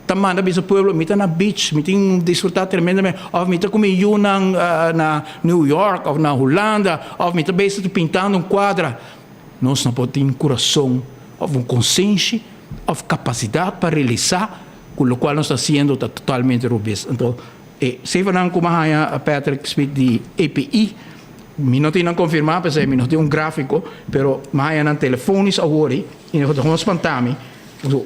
ta manda bisa pueblo mi ta na beach, mi tin disfrutá tremendamente òf mi ta ku mi yunan na New York òf na Hulanda òf mi ta bezig ta pintando un kuadra. Nos no por tin kurason òf un konsenshi òf kapasidat pa realisá ku lokual nos ta hasiendo ta totalmente robes. Anto e sifranan ku mi a haña Patrick Smith di API, mi no tin nan konfirmá p'esei mi no tin un gráfiko, pero mi a haña nan telefonis awor i ta gewoon spantá mi. Pasobra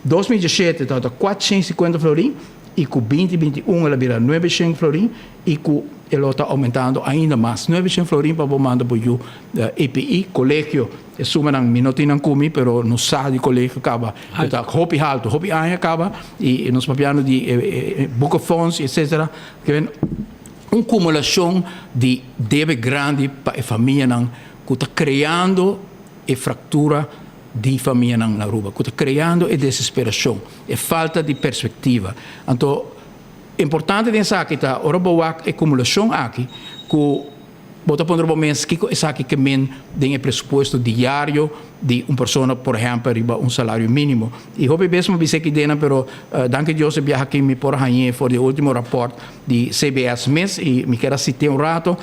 2017 tabata 450 florin i ku 2021 el a bira 900 florin i ku e lo ta oumentando ainda mas. 900 florin pa bo manda bo yu API, kolegio. E sumanan mi no tin nan ku mi, pero nos sa di kolegio kaba ku ta hopi haltu, hopi aña kaba i nos papiando di e boekenfonds etcetera. Ke men un kumulashon di debe grandi pa e famianan ku ta kreando e fraktura di famianan na Aruba, ku ta kreando e desesperashon, e falta di perspektiva. Anto importante den esaki ta ora bo wak e kumulashon aki ku Bo ta puntra bo mes kiko esaki ke men den e presupuesto diario di un persona, por ehèmpel riba un salario mínimo. I hopi bes mi a bisa aki dena, pero danki Dios e biaha aki mi por hañ'é for di e último rapòrt di CBS mes i mi kier a sit'é un rato,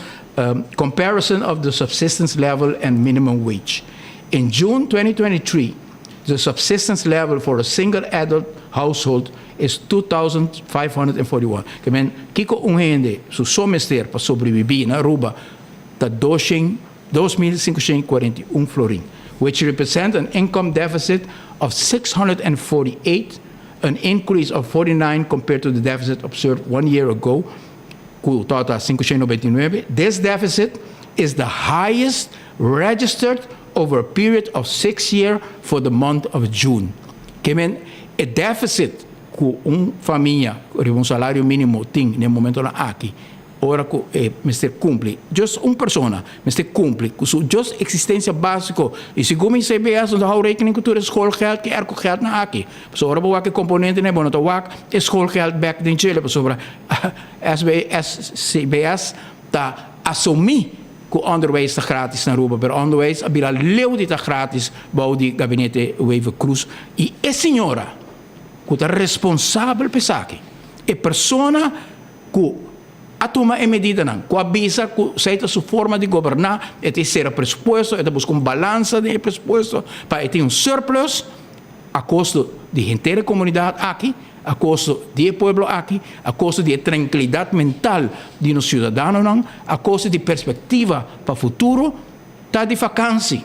Comparison of the subsistence level and minimum wage. In June 2023, the subsistence level for a single adult household is 2,541. Ke men, kiko un hende su so mester pa sobrebibí na Aruba ta 2.541 florin, which represent an income deficit of 648, an increase of 49 compared to the deficit observed one year ago, ku tabata 599. This deficit is the highest registered over a period of six year for the month of June. Ke men, e deficit ku un famia riba un salario minimo tin na e momentonan aki. Ora ku e mester kumpli, just un persona mester kumpli ku su just eksistensia básiko. I segun mi CBS no ta hou rekening ku tur e schoolgeld ku e erkogeldnan aki. Pasobra ora bo wak e komponentenan bo no ta wak e schoolgeld bèk den Chile pasobra SBS ta asumí ku onderwijs ta gratis na Aruba, pero onderwijs a bira leu di ta gratis bou di gabinete Wever-Croes i e señora ku ta responsabel pa esaki, e persona ku a tuma e medidanan, ku a bisa ku esei ta su forma di goberná, e ta sera presupuesto, e ta buska un balansa den e presupuesto pa e tin un surplus a kosto di henter e komunidat aki, a kosto di e pueblo aki, a kosto di e trankilidat mental di nos siudadanonan, a kosto di perspektiva pa futuro, ta di fakansi.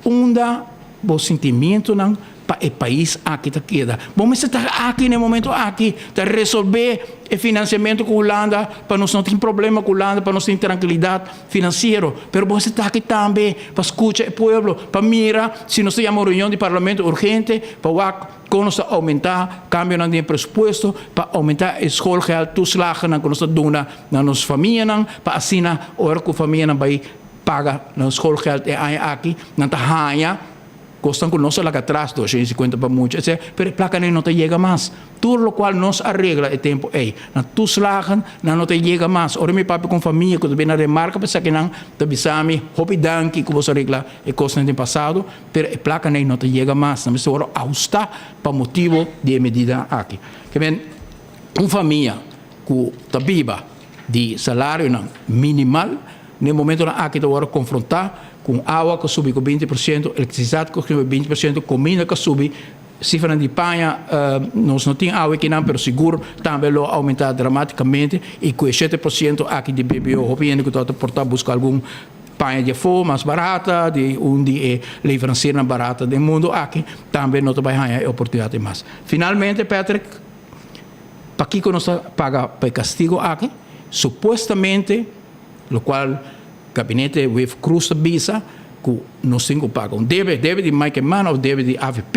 Unda bo sentimientonan pa e pais aki ta keda? Bo mester ta aki na e momento aki ta resolbe e financiamento cu Hulanda pa nos no tin problema cu Hulanda, pa nos tin trankilidad financiero. Pero bo mester ta aki tambe pa scucha e pueblo, pa mira si nos ta yama un reunion di parlamento urgente pa wak con nos ta aumenta cambionan den e presupuesto pa aumenta e schoolgeld, toeslagennan cu nos ta duna na nos famianan pa asina ora cu famianan bay paga nan schoolgeld e aña aki, nan ta haña kosnan ku nos a laga atras, 250 pa mucha, etcetera, pero e plakanan no ta yega mas. Tur lokual nos a regla e tempu ei, nan toeslagen, nan no ta yega mas. Ora mi papia ku un famia ku ta bini na remarka pa esaki nan ta bisa mi, hopi danki ku boso a regla e kosnan den pasado, pero e plakanan no ta yega mas, nan mester wòrdu ahustá pa motibu di e medida aki. Ke men, un famia ku ta biba di salarionan minimal, n'e momentonan aki ta wòrdu konfrontá ku un awa ku a subi ku 20%, elektrisidat ku a subi 20%, kuminda ku a subi, sifranan di paña nos no tin awe kinan pero sigur tambe lo oumentá dramatikamente i ku e 7% aki di BBO hopi hende ku tabata por ta buska algun paña di afó mas barata di un di e leveransiernan barata den mundu aki tambe no ta bai haña e oportunidat ei mas. Finalmente Patrick. Pakiko nos ta paga pa e kastigo aki? Supuestamente, lokual Gabinete Wever-Croes ta bisa ku nos tin ku paga un debe, debe di Mike Eman òf debe di avp,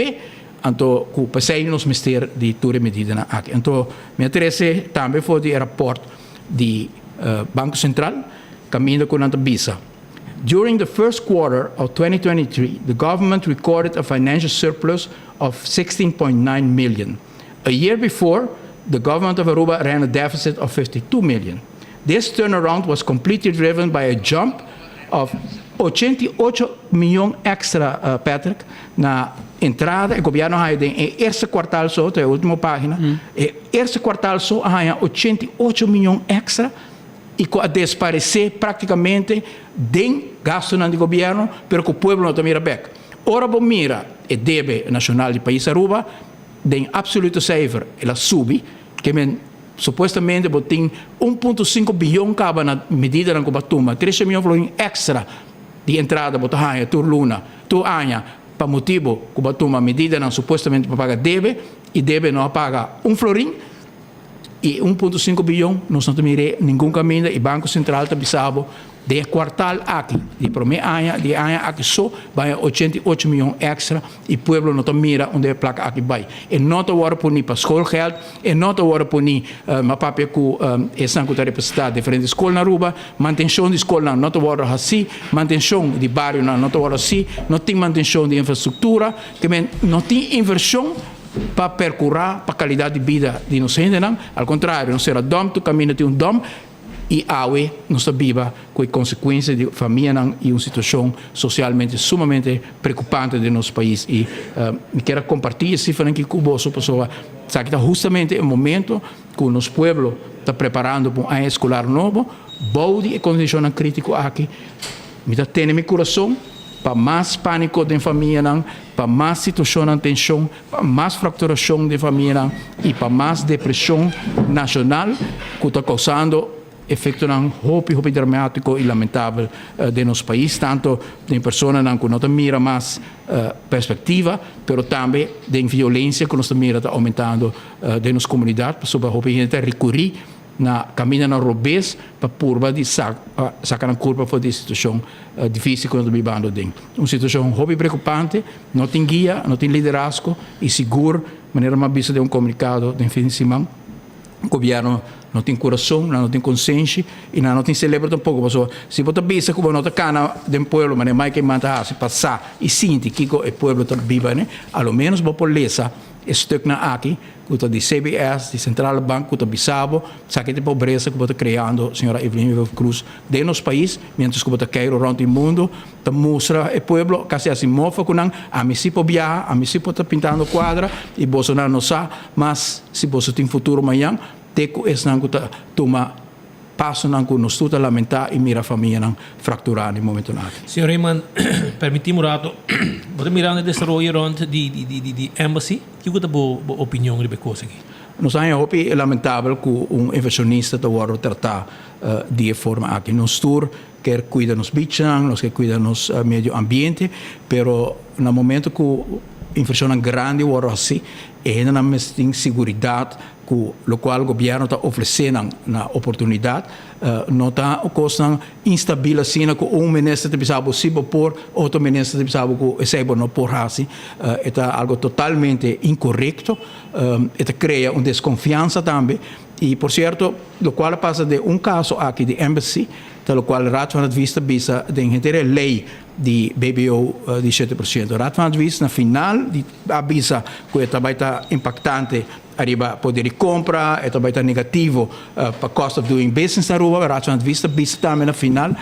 anto ku p'esei nos mester di tur e medidanan aki. Anto mi a trese tambe for di e rapòrt di Banko Sentral kaminda ku nan ta bisa, During the first quarter of 2023, the government recorded a financial surplus of 16.9 million. A year before, the government of Aruba ran a deficit of 52 million. This turnaround was completely driven by a jump of 88 miyon extra, uh, Patrick, na entrada. E gobierno a haya den e eerste kwartaal so, ta e ultimo pagina, mm. e eerste kwartaal so a haya 88 miyon extra y cu a desparece practicamente den gastonan di gobierno, pero cu pueblo no ta mira bek. Ora bo mira e debe nacional di pais Aruba, Den absoluto cijfer el a subi, ke men supuestamente bo tin 1.5 biyon kaba na medidanan ku bo a tuma, 13 miyon florin extra di entrada bo ta haña tur luna, tur aña pa motibo ku bo a tuma medidanan supuestamente pa paga debe i debe no a paga un florin i 1.5 biyon nos no ta mir'é ningun kaminda i Banko Sentral ta bisa bo Den e kuartal aki di promé aña di e aña aki so bai 88 miyon èkstra i pueblo no ta mira unda e plaka aki bai. E no ta wòrdu poní pa schoolgeld, e no ta wòrdu poní, mi a papia ku esnan ku ta representá diferente skol na Aruba, mantenshon di skolnan no ta wòrdu hasí, mantenshon di barionan no ta wòrdu hasí, no tin mantenshon di infrastruktura, ke men no tin invershon pa perkurá pa kalidat di bida di nos hendenan, al kontrario nos sera dòm tur kaminda tin un dòm. I awe nos ta biba ku e konsekuensia di famianan i un situashon sosialmente sumamente preokupante den nos pais. I mi kier a kompartí e sifranan aki ku boso pasobra esaki ta hustamente e momento ku nos pueblo ta preparando pa un aña eskolar nobo. Bou di e kondishonnan krítiko aki mi ta tene mi kurason pa mas pániko den famianan, pa mas situashonnan tenshon, pa mas fracturacion den famianan y pa mas depresion nacional cu ta causando efectonan hopi hopi dramatico y lamentabel den nos pais, tanto den personanan cu no ta mira mas perspectiva, pero tambe den violencia cu nos ta mira ta aumentando den nos comunidad, pasobra hopi hende ta recuri na kamindanan robes pa purba di saka nan kurpa for di e situashon difísil ku nan ta bibando aden. Un situashon hopi preokupante, no tin guia, no tin liderazgo i sigur, manera mi a bisa den un komunikado den fin di siman, gobièrnu no tin kurason, nan no tin konsenshi i nan no tin selebro tampoko. Pasobra si bo ta bisa ku bo no ta kana den pueblo manera Mike Eman ta hasi pa sa i sinti kiko e pueblo ta biba ne, a lo menos bo por lesa e stuknan aki ku ta di CBS, di Centrale Bank ku ta bisa bo esaki ta e pobresa ku bo ta kreando, señora Evelyn Wever Croes, den nos pais, mientras ku bo ta keiru rònt di mundu ta mustra e pueblo kasi hasi mofa ku nan, ami si por biaha, ami si por ta pintando kuadra i bosonan no sa mas si boso tin futuro mañan, te ku esnan ku ta tuma pasonan ku nos tur ta lamentá i mira famianan frakturá den momentonan aki. Señor Eman, permití mi un rato, bo ta mirando e desaroyo rònt di Embassy, kiko ta bo opinion riba e kos aki? Nos a haña hopi lamentabel ku un invershonista ta wòrdu tratá di e forma aki. Nos tur Kier cuida nos beachnan, nos kier cuida nos medio ambiente, pero na momento cu inversionnan grandi worde haci, e hendenan mester tin siguridad cu locual gobierno ta ofrece nan na oportunidad, no ta cosnan instabil asina cu un minister ta bisa bo si bo por, otro minister ta bisa bo cu esey bo no por haci. E ta algo totalmente incorecto, e ta crea un desconfiansa tambe. Y por cierto, locual a pasa den un caso aki di Embassy, ta locual Raad van Advies ta bisa den henter e ley di BBO di 7%. Raad van Advies na final di a bisa cu e ta bay ta impactante ariba poder di compra, e ta bay ta negativo pa cost of doing business na Aruba. Raad van Advies ta bisa tambe na final,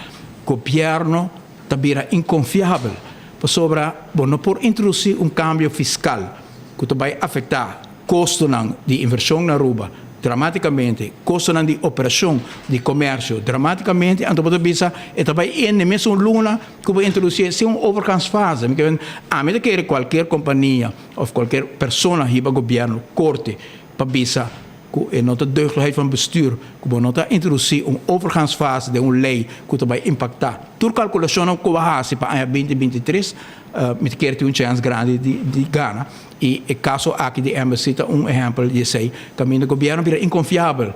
gobierno ta bira inconfiabel pasobra bo no por introduci un cambio fiscal cu ta bay afecta Kostonan di invershon na Aruba dramaticamente, kostonan di operashon di komersio dramaticamente, anto bo ta bisa e ta bai ende mesun luna ku bo introdusié sin un overgangsfase. Mi ke ami ta kere kualkier kompania òf kualkier persona hiba gobièrnu korte pa bisa ku e no ta deugdelijkheid van bestuur ku bo no ta introdusí un overgangsfase den un lei ku ta bai impaktá tur kalkulashonnan ku bo a hasi pa aña 2023, mi ta kere tin un chèns grandi di gana. I e kaso aki di Embassy ta un ehèmpel di esei. Kaminda gobièrnu bira inkonfiabel.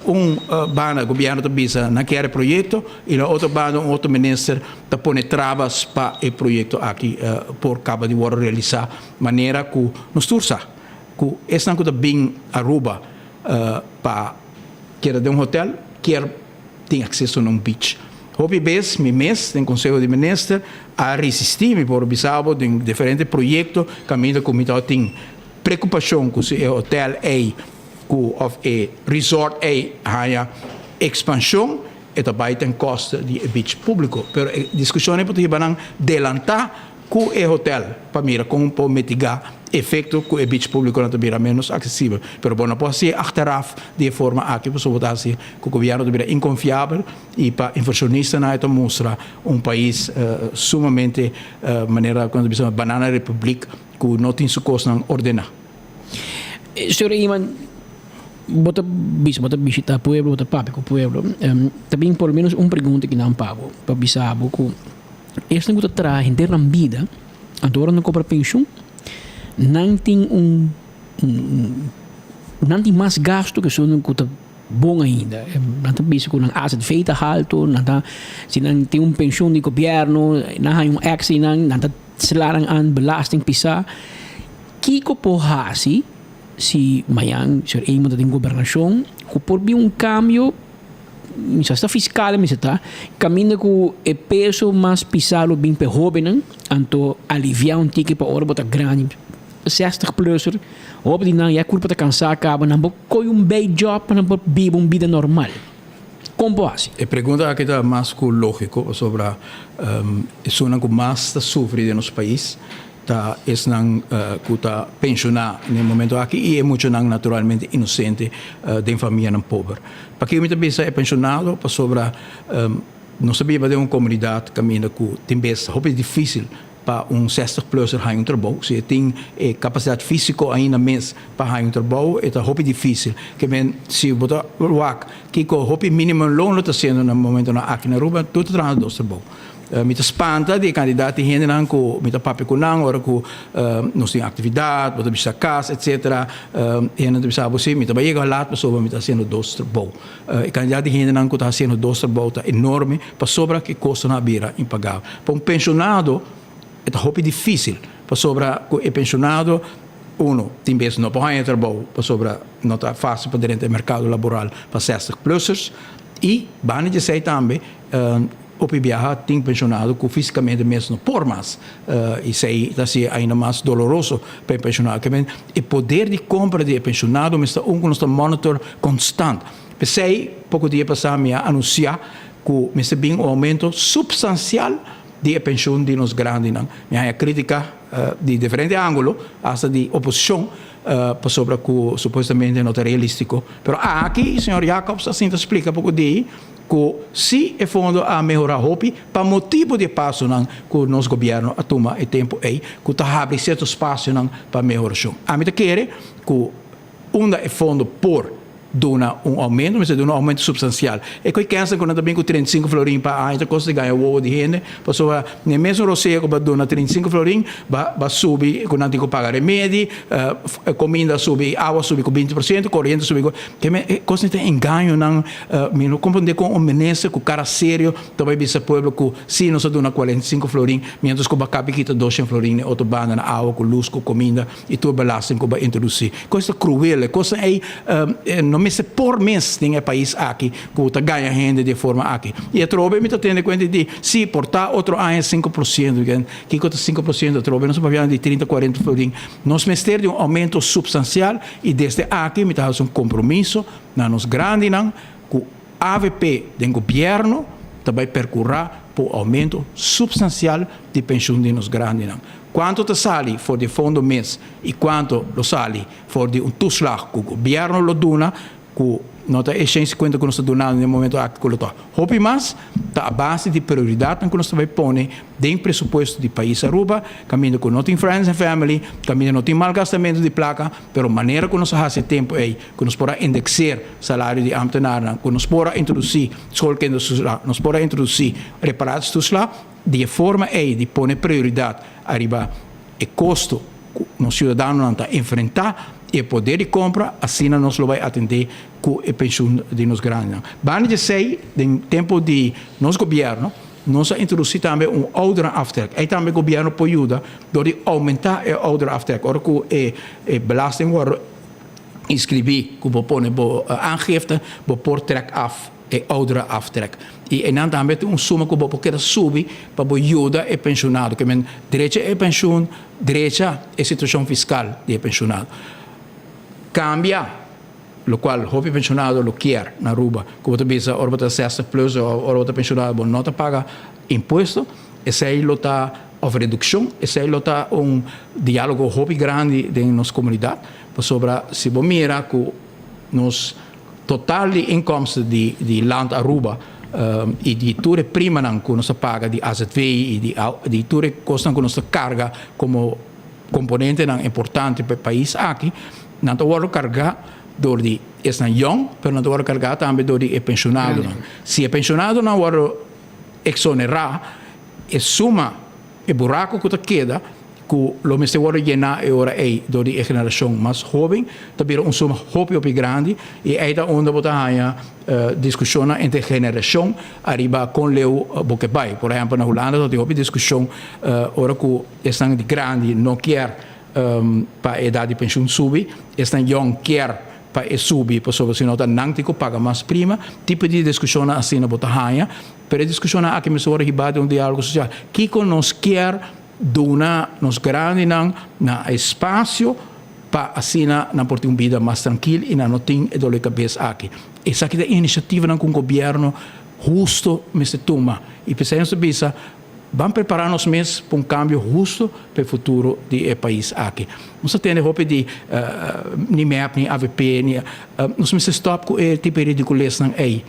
Un banda gobièrnu ta bisa nan kier e proyekto i na otro banda un otro minister ta pone trabas pa e proyekto aki por kaba di wòrdu realisá. Manera ku nos tur sa ku esnan ku ta bin Aruba pa keda den un hotèl kier tin akseso na un beach. Hopi bes mi mes den Conseho di Minister a resisti, mi por bisa bo, den diferente proyecto caminda cu mi tabatin preocupacion cu si e hotel ey cu of e resort ey haya expansion e ta bay ten coste di e beach publico. Pero e discusion ey por ta hiba nan delanta Ku e hotel pa mira kon por mitiga efekto ku e beach públiko ta bira ménos aksesibel. Pero bo no por hasié achteraf di e forma aki pasobra bo ta hasi ku gobièrnu ta bira inkonfiabel i pa invershonistanan e ta mustra un pais sumamente manera ku nan ta bisa banana republiek ku no tin su kosnan ordená. Señor Eman, bo ta bisa bo ta bishita pueblo, bo ta papia ku pueblo. Ta bin por lo menos un pregunta ki nan pa bo pa bisa bo ku. Esnan ku ta traha henter nan bida, anto ora nan kobra penshun, nan tin un nan tin mas gasto ku esunnan ku ta bon ainda. Nan ta bisa ku nan azv ta haltu, nan ta si nan tin un penshun di gobièrnu, nan haña un èkstra i nan nan ta sla nan an belasting pisá. Kiko por hasi si mañan señor Eman ta den gobernashon ku por bin un kambio? Mi sa sta fiscal mi sa ta caminda cu e peso mas pisa lo bin pa e hobennan anto alivia un tiki pa ora bo ta grandi 60 pluser hopi di nan ya curpa ta cansa caba nan por coy un bay job pa nan por biba un bida normal con por haci? E pregunta aki ta mas cu logico pasobra esunnan cu mas ta sufri den nos pais Ta esnan ku ta penshoná na e momento aki i e muchanan naturalmente inosente den famianan pober. Pakiko mi ta bisa e penshonado? Pasobra nos ta biba den un komunidat kaminda ku tin bes hopi difísil pa un sestig pluser haña un trabou. Si e tin e kapasidat físiko ainda mes pa haña un trabou e ta hopi difísil. Ke men si bo ta wak kiko hopi minimumloon lo ta hasiendo na momentonan aki na Aruba tur ta trahando dos trabou. Mi ta spanta di e kantidat di hendenan ku mi ta papia ku nan ora ku nos tin aktividat, bo ta bishita kas, etsetera. E hendenan ta bisa bo, si, mi ta bai yega lat pasobra mi ta hasiendo dos trabou. E kantidat di hendenan ku ta hasiendo dos trabou ta enorme pasobra ku e kostonan a bira impagabel. Pa un penshonado e ta hopi difísil pasobra ku e penshonado. Uno, tin bes no por haña trabou pasobra no ta fásil pa drenta e merkado laboral pa sestig plussers. I banda di esei tambe hopi biaha tin penshonado ku físikamente mes no por mas. I esei ta hasi ainda mas doloroso pa e penshonado. Ke men e poder di kompra di e penshonado mester un ku nos ta monitor konstant. P'esei poko dia pasá mi a anunsiá ku mester bin un oumento supstansial di e penshun di nos grandinan. Mi haña krítika di diferente ángulo, hasta di oposishon, pasobra ku supuestamente no ta realístiko. Pero aki señor Jacobs a sinta splika poko di ku si e fondo a mehorá hopi pa motibu di e pasonan ku nos gobièrnu a tuma e tempu ei, ku ta habri sierto spasionan pa mehorashon. Ami ta kere ku unda e fondo por duna un aumento, mester duna un aumento substancial. E koe kensa ku nan ta bin ku 35 florin pa aña ta kosta di gaña wowo di hende, pasobra n'e mesun rosea ku bo a duna 35 florin, ba ba subi ku nan tin ku paga remedi, kominda a subi, awa a subi ku binti por siento, koriente a subi ku, ke men e kos ta engañonan, mi no komprende kon un minister ku kara serio ta bai bisa pueblo ku si nos a duna 45 florin, mientras ku bo a kabi kita doshen florin n'e otro banda na awa ku lus ku kominda. I tur belasting ku bo a introdusí. Kos ta kruel. E kosnan ei no mester por mes den e pais aki ku ta gaña hende di e forma aki. I atrobe mi ta tene kuenta di si por ta otro aña 5%. Kiko ta 5%? Atrobe nos ta papiando di 30, 40 florin. Nos mester di un oumento supstansial i desde aki mi ta hasi un kompromiso na nos grandinan ku avp den gobièrnu ta bai perkurá pa un oumento supstansial di penshun di nos grandinan. Cuanto ta sali for di e fondo mes y cuanto lo sali for di un toeslag cu gobierno lo duna cu no ta e 150 cu nos ta dunando den e momento aki cu lo ta hopi mas, ta a base di prioridadnan cu nos ta bay pone den presupuesto di pais Aruba, caminda cu no tin friends and family, caminda no tin malgastamento di placa, pero manera cu nos a haci e tempo ey cu nos por a indexeer salario di ambtenaarnan, cu nos por a introduci schoolkindertoeslag, nos por a introduci reparatietoeslag, Di e forma ei di pone prioridat ariba e kosto ku nos siudadanonan ta enfrentá i e poder di kompra, asina nos lo bai atendé ku e penshun di nos grandinan. Banda di esei, den tempu di nos gobièrnu, nos a introdusí tambe un ouderenaftrek. Ei tambe gobièrnu por yuda dor di oumentá e ouderenaftrek. Ora ku e belasting wòrdu inskribí ku bo pone bo aangifte, bo por trèk af. E oudere aftrek. I einan tambe tin un suma ku bo por keda subi pa bo yuda e penshonado. Ke men drecha e penshun, drecha e situashon fiskal di e penshonado. Kambia lokual hopi penshonado lo kier na Aruba, ku bo ta bisa ora bo ta 60 plus òf ora bo ta penshonado bo no ta paga impuesto, esei lo ta òf redukshon, esei lo ta un diálogo hopi grandi den nos komunidat, pasobra si bo mira ku nos Total di inkomsten di di Land Aruba i di tur e primanan ku nos ta paga di azv i di di tur e kosnan ku nos ta karga komo komponentenan importante pa e pais aki, nan ta wòrdu kargá dor di esnan yòn, pero nan ta wòrdu kargá tambe dor di e penshonadonan. Si e penshonadonan wòrdu eksonerá, e suma, e buraku ku ta keda, ku lo mester wòrdu yená e ora ei dor di e generashon mas hóben, ta bira un suma hopi hopi grandi i ei ta unda bo ta haña diskushonnan entre generashon ariba kon leu bo ke bai. Por ehèmpel na Hulanda ta tin hopi diskushon ora ku esnan di grandi no kier pa e edat di penshun subi, esnan yòn kier pa e subi pasobra si no ta nan tin ku paga mas prima. Tipo di diskushonnan asina bo ta haña, pero e diskushonnan aki mester wòrdu hibá den un diálogo sosial. Kiko nos kier Duna nos grandinan na espasio pa asina nan por tin un bida mas trankil i nan no tin e dolor di kabes aki. Esaki ta inisiativanan ku un gobièrnu husto mester tuma i p'esei nos ta bisa ban prepará nos mes pa un kambio husto pa e futuro di e pais aki. Nos ta tende hopi di ni mep ni avp ni nos mester stòp ku e tipo di ridikulesnan ei.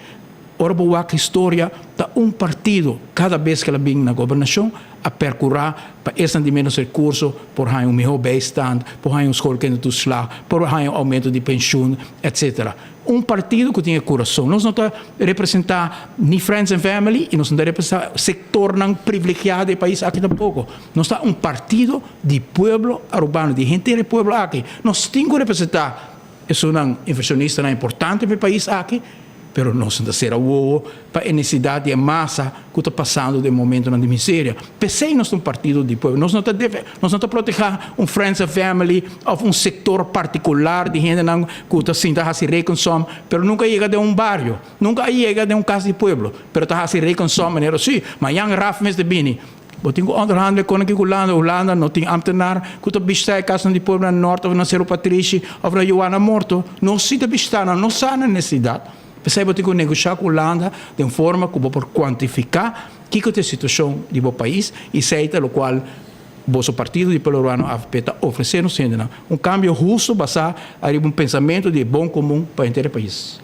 Ora bo wak historia, ta un partido kada bes ku el a bin na gobernashon a perkurá pa esnan di ménos rekurso por haña un mihó bijstand, por haña un schoolkindertoeslag, por haña un oumento di penshun, etsetera. Un partido ku tin e kurason. Nos no ta representá ni friends and family i nos no ta representá sektornan privilegiá di e pais aki tampoko. Nos ta un partido di pueblo arubano, di henter e pueblo aki. Nos tin ku representá esunnan invershonistanan importante pa e pais aki. Pero nos no ta sera wowo pa e nesesidat di e masa ku ta pasando den momentonan di miseria. P'esei nos ta un partido di pueblo. Nos no ta defe, nos no ta protehá un friends and family òf un sektor partikular di hendenan ku ta sinta hasi rekensom, pero nunka a yega den un bario, nunka a yega den un kas di pueblo, pero ta hasi rekensom manera si, mañan Raf mester bini. Bo tin ku onderhandelen kon aki ku Hulanda. Hulanda no tin ambtenaar ku ta bishitá e kasnan di pueblo na Nort òf na Seru Patrishi òf na Juana Morto. Nos si ta bishitá nan, nos sa nan nesesidat. P'esei bo tin ku negoshá ku Hulanda den forma ku bo por kuantifiká kiko ta e situashon di bo pais i esei ta lokual boso partido di Pueblo Urbano avp ta ofresé nos hendenan. Un kambio hustu basá ariba un pensamentu di e bon komun pa henter e pais.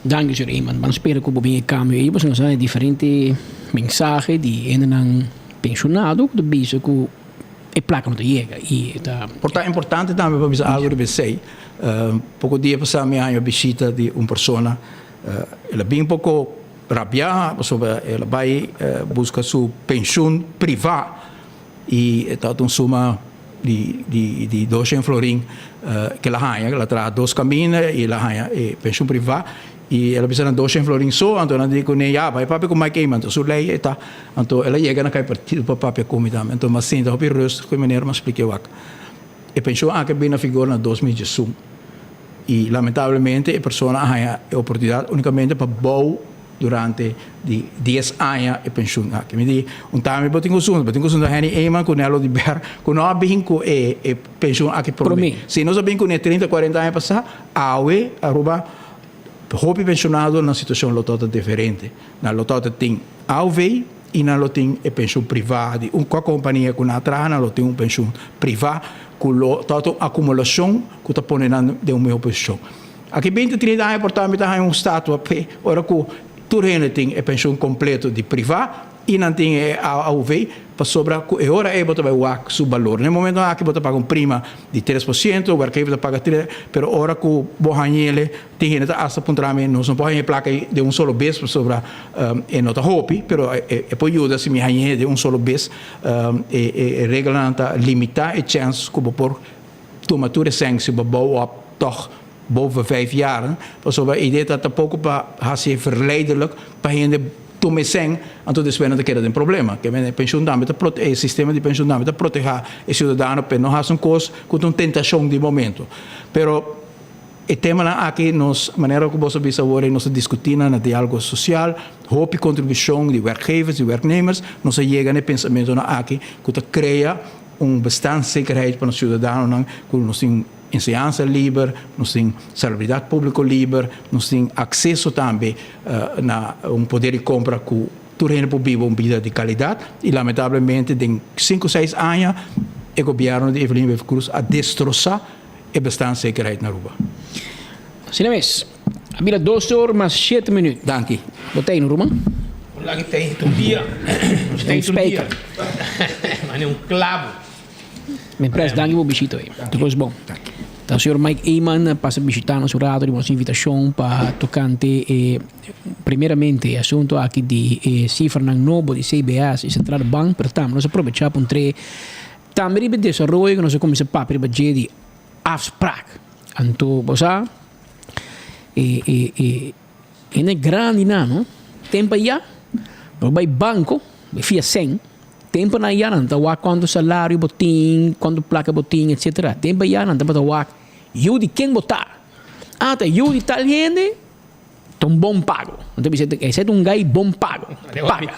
Danki señor Eman. Ban spera ku bo bin e kambio ei pasobra nos a haña diferente mensahe di hendenan penshonado ku ta bisa ku e plaka no ta yega i e ta. Por ta importante tambe pa bisa algu riba esei. Poko dia pasá mi a haña bishita di un persona. El a bin poko rabiá pasobra el a bai buska su penshun privá i e tabata un suma di di di doshen florin ke el a haña, el a traha dos kaminda i el a haña e penshun privá i el a bisa nan doshen florin so, anto nan di kuné ya bai papia ku Mike Eman, anto su lei e ta, anto el a yega na kai partido pa papia ku mi tambe, anto mi a sinta hopi rustig ku e manera mi a splika e wak. E penshun aki a bini na vigor na 2011 i lamentablemente e persona a haña e oportunidat unikamente pa bou Durante di dies aña e penshun aki. Mi di, un tami bo tin ku sunda, bo tin ku sunda Henny Eman ku Nello di Ber ku no a bin ku e e penshun aki promé. Si nos a bin kuné trinta, kuarenta aña pasá, awe Aruba hopi penshonado nan situashon lo tabata diferente. Nan lo tabata tin AOV i nan lo tin e penshun privá di un kua kompania ku nan a traha nan lo tin un penshun privá ku lo tabata un akumulashon ku ta pone nan den un mihó posishon. Aki binti trinta aña por ta mi ta haña un statua p'e ora ku tur hende tin e penshun kompleto di privá i nan tin e AOV pasobra ku e ora ei bo ta bai wak su balor. Na e momento aki bo ta paga un prima di 3%, werkgever ta paga tres, pero ora ku bo hañ'ele tin hende ta asta puntra mi nos no por haña e plaka ei den un solo bes pasobra e no ta hopi pero e por yuda si mi hañ'e den un solo bes. E reglanan ta limitá e chèns ku bo por Tuma tur e sèn si bo bou op tòg boven vijf jaren, pasobra e idee ta tampoko pa hasi e verleiderlijk pa hende tuma e sèn, anto despues nan ta keda den problema. Ke men e penshun tambe ta prote e sistema di penshun tambe ta protehá e siudadano pa e no hasi un kos ku ta un tentashon di momento. Pero e temanan aki nos, manera ku boso a bisa awor ei nos ta diskutí nan na diálogo sosial, hopi kontribushon di werkgevers, di werknemers, nos a yega na e pensamentonan aki ku ta krea Un bestaanszekerheid pa nos ciudadanonan cu nos tin enseñansa liber, nos tin salubridad publico liber, nos tin acceso tambe na un poder di compra cu tur hende por biba un bida di calidad y lamentablemente den cinco seis aña e gobierno di Evelyn Wever Croes a destrosa e bestaanszekerheid na Aruba. Asina mes. A bira dos or mas shete minuut. Danki. Bo ta ey no ruman? Hola ki ta ey tur dia. Nos ta ey tur dia. Mane un clavo. Mi pres danki bo bishita hoy. Tur cos bon. Ta señor Mike Eman a pasa bishita nos un rato riba nos invitacion pa tocante e primeramente e asunto aki di e cifranan nobo di CBS y Centrale Bank pero tambe nos a probecha pa un tre tambe riba e desaroyo cu nos a cuminsa papia riba dje di afspraak. Anto bo sa e e e hende grandi nan no ten pa ya bo bai banco bo fia sèn ten pa nan ya nan ta wak kuantu salario bo tin kuantu plaka bo tin etcetera ten pa ya nan tabata wak yu di ken bo ta ah ta yu di tal hende ta un bon pago nan ta bisa esei ta un gai bon pago paga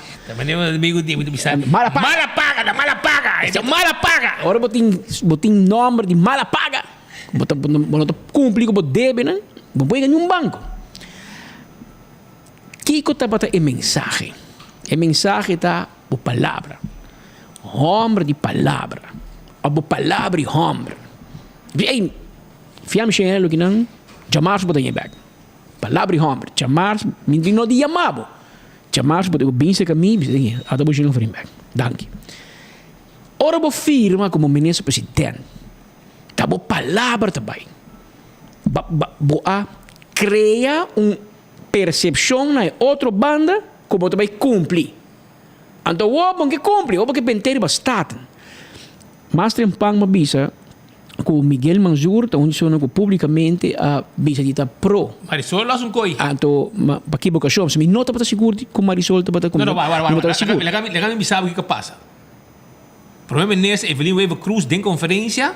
mala paga mala paga ta mala paga e ta mala paga ora bo tin bo tin nomber di mala paga. Bo ta bo no ta cumpli cu bo debenan, bo por yega ni un banco. Kico tabata e mensahe? E mensahe ta bo palabra. Homber di palabra. Of bo palabra di homber. Di ey, fia mi shey loke nan djamars bo ta yega bek. Palabra di homber. Djamars, mi no di yama bo. Djamars bo ta bin cerca mi, mi bisa, ata bo shey no bek. Danki. Ora bo firma como minister president. Ta bo palabra ta bai. Ba, ba, bo a crea un percepcion na e otro banda cu bo ta bai cumpli. Anto awor bo ke cumpli, awor bo ke bente riba Staten. Mas trempan bo a bisa. ku Miguel Manzur ta un persona ku publikamente a bisa di ta pro. Marisol lo haci un coi. Anto, ma pa ki bokashon? Mi no tabata sigur di ku Marisol tabata ku No, no, wara, wara, mi wara. no tabata sigur. Laga mi, laga mi bisa bo kiko a pasa. Prome Minister Evelyn Wever Croes den conferencia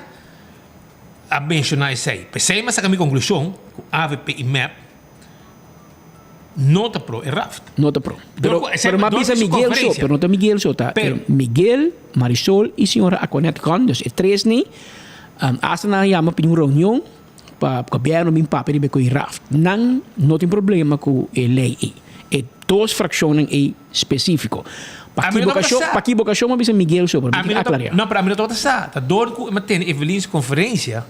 a menciona esey. P'esey mi a saca mi conclusion cu avp y mep no ta pro e raft. No ta pro. Pero, pero m'a bisa Miguel so, pero no ta Miguel so, ta Miguel, Marisol y señora Aquanette Gunn, dus e tres ni, hasta nan a yama pidi un reunion pa gobierno bin papia riba e cu e raft. Nan no tin problema cu e ley ey. E dos fraccionnan ey specifico. Pa equivocacion, pa equivocacion m'a bisa Miguel so, pero mi tin aclaria. No, pero ami no tabata sa. Ta door cu m'a tene Evelyn su conferencia,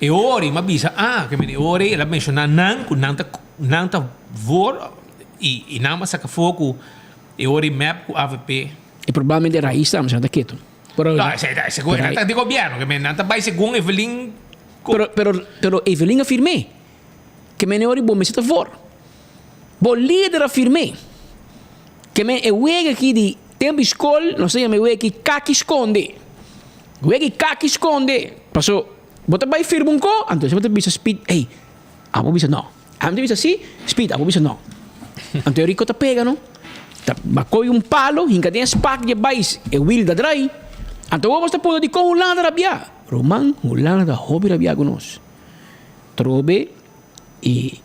E ora i m'a bisa, ah, ke mene e ora ei el a menshoná nan ku nan ta nan ta voor i i nan a saka afó ku e ora ei mep ku avp. E probablemente rais tambe nan ta ketu. Pero No, esei ta segun nan ta di gobièrnu, ke mene nan ta bai segun Evelyn ku. Pero pero pero Evelyn a firm'é ke mene ora ei bo mester ta voor. Bo lider a firm'é ke men e wega aki di tempu di skol nos ta yama e wega aki kaki skonde. Wega di kaki skonde paso. Bo ta bai firma un ko? Anto bo ta bisa Speed, ey, abo bisa no. Ami ta bisa si, Speed, abo bisa no. Anto e rico ta pega no. Ta bakoi un palo, hinka den e spak di e bais, e wiel ta drai. Anto bo ta pone dikon Hulanda rabia. Ruman, Hulanda ta hopi rabia ku nos. Trobe i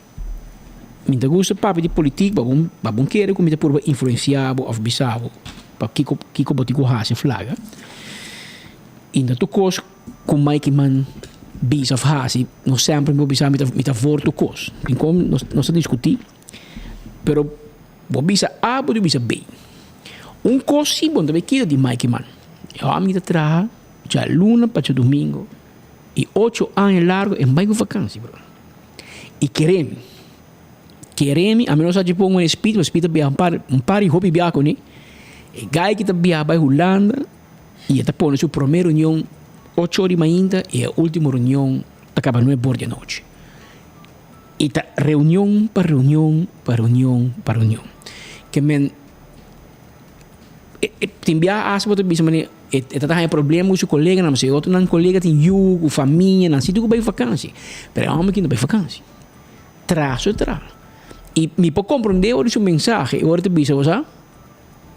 mi ta gusta papia di politik, pa bo pa bo kere ku mi ta purba influensia bo òf bisa bo pa kiko kiko bo tin ku hasi flaga. I na tur kos. Ku Mike man bisa of hasi, no semper mi por bisa mi ta mi ta voor tur kos. Tin kon nos nos ta diskutí, pero bo bisa A bo ta bisa B. Un kos si bo no ta bay keda di Mike man. E hòmber ta traha djaluna pa djadumingu i ocho aña largu e bai ku vakansi bro. I kere mi, kere mi, ami no sa dje pon un spit, spit ta biaha un par un par di hopi biaha kuné. E guy ki ta biaha bai Hulanda. I e ta pone su promé reunion ocho or di mainta i e último reunion ta kaba nuebe or di anochi. I ta reunion pa reunion pa reunion pa reunion. Ke men e tin biaha asta bo ta bisa manera e ta haña problema ku su koleganan pasobra e otronan kolega tin yu ku famia nan si tur ku bai vakansi. Pero e hòmber aki no bai vakansi. Traha su traha. I mi por komprondé ora di su mensahe ora e ta bisa bo sa.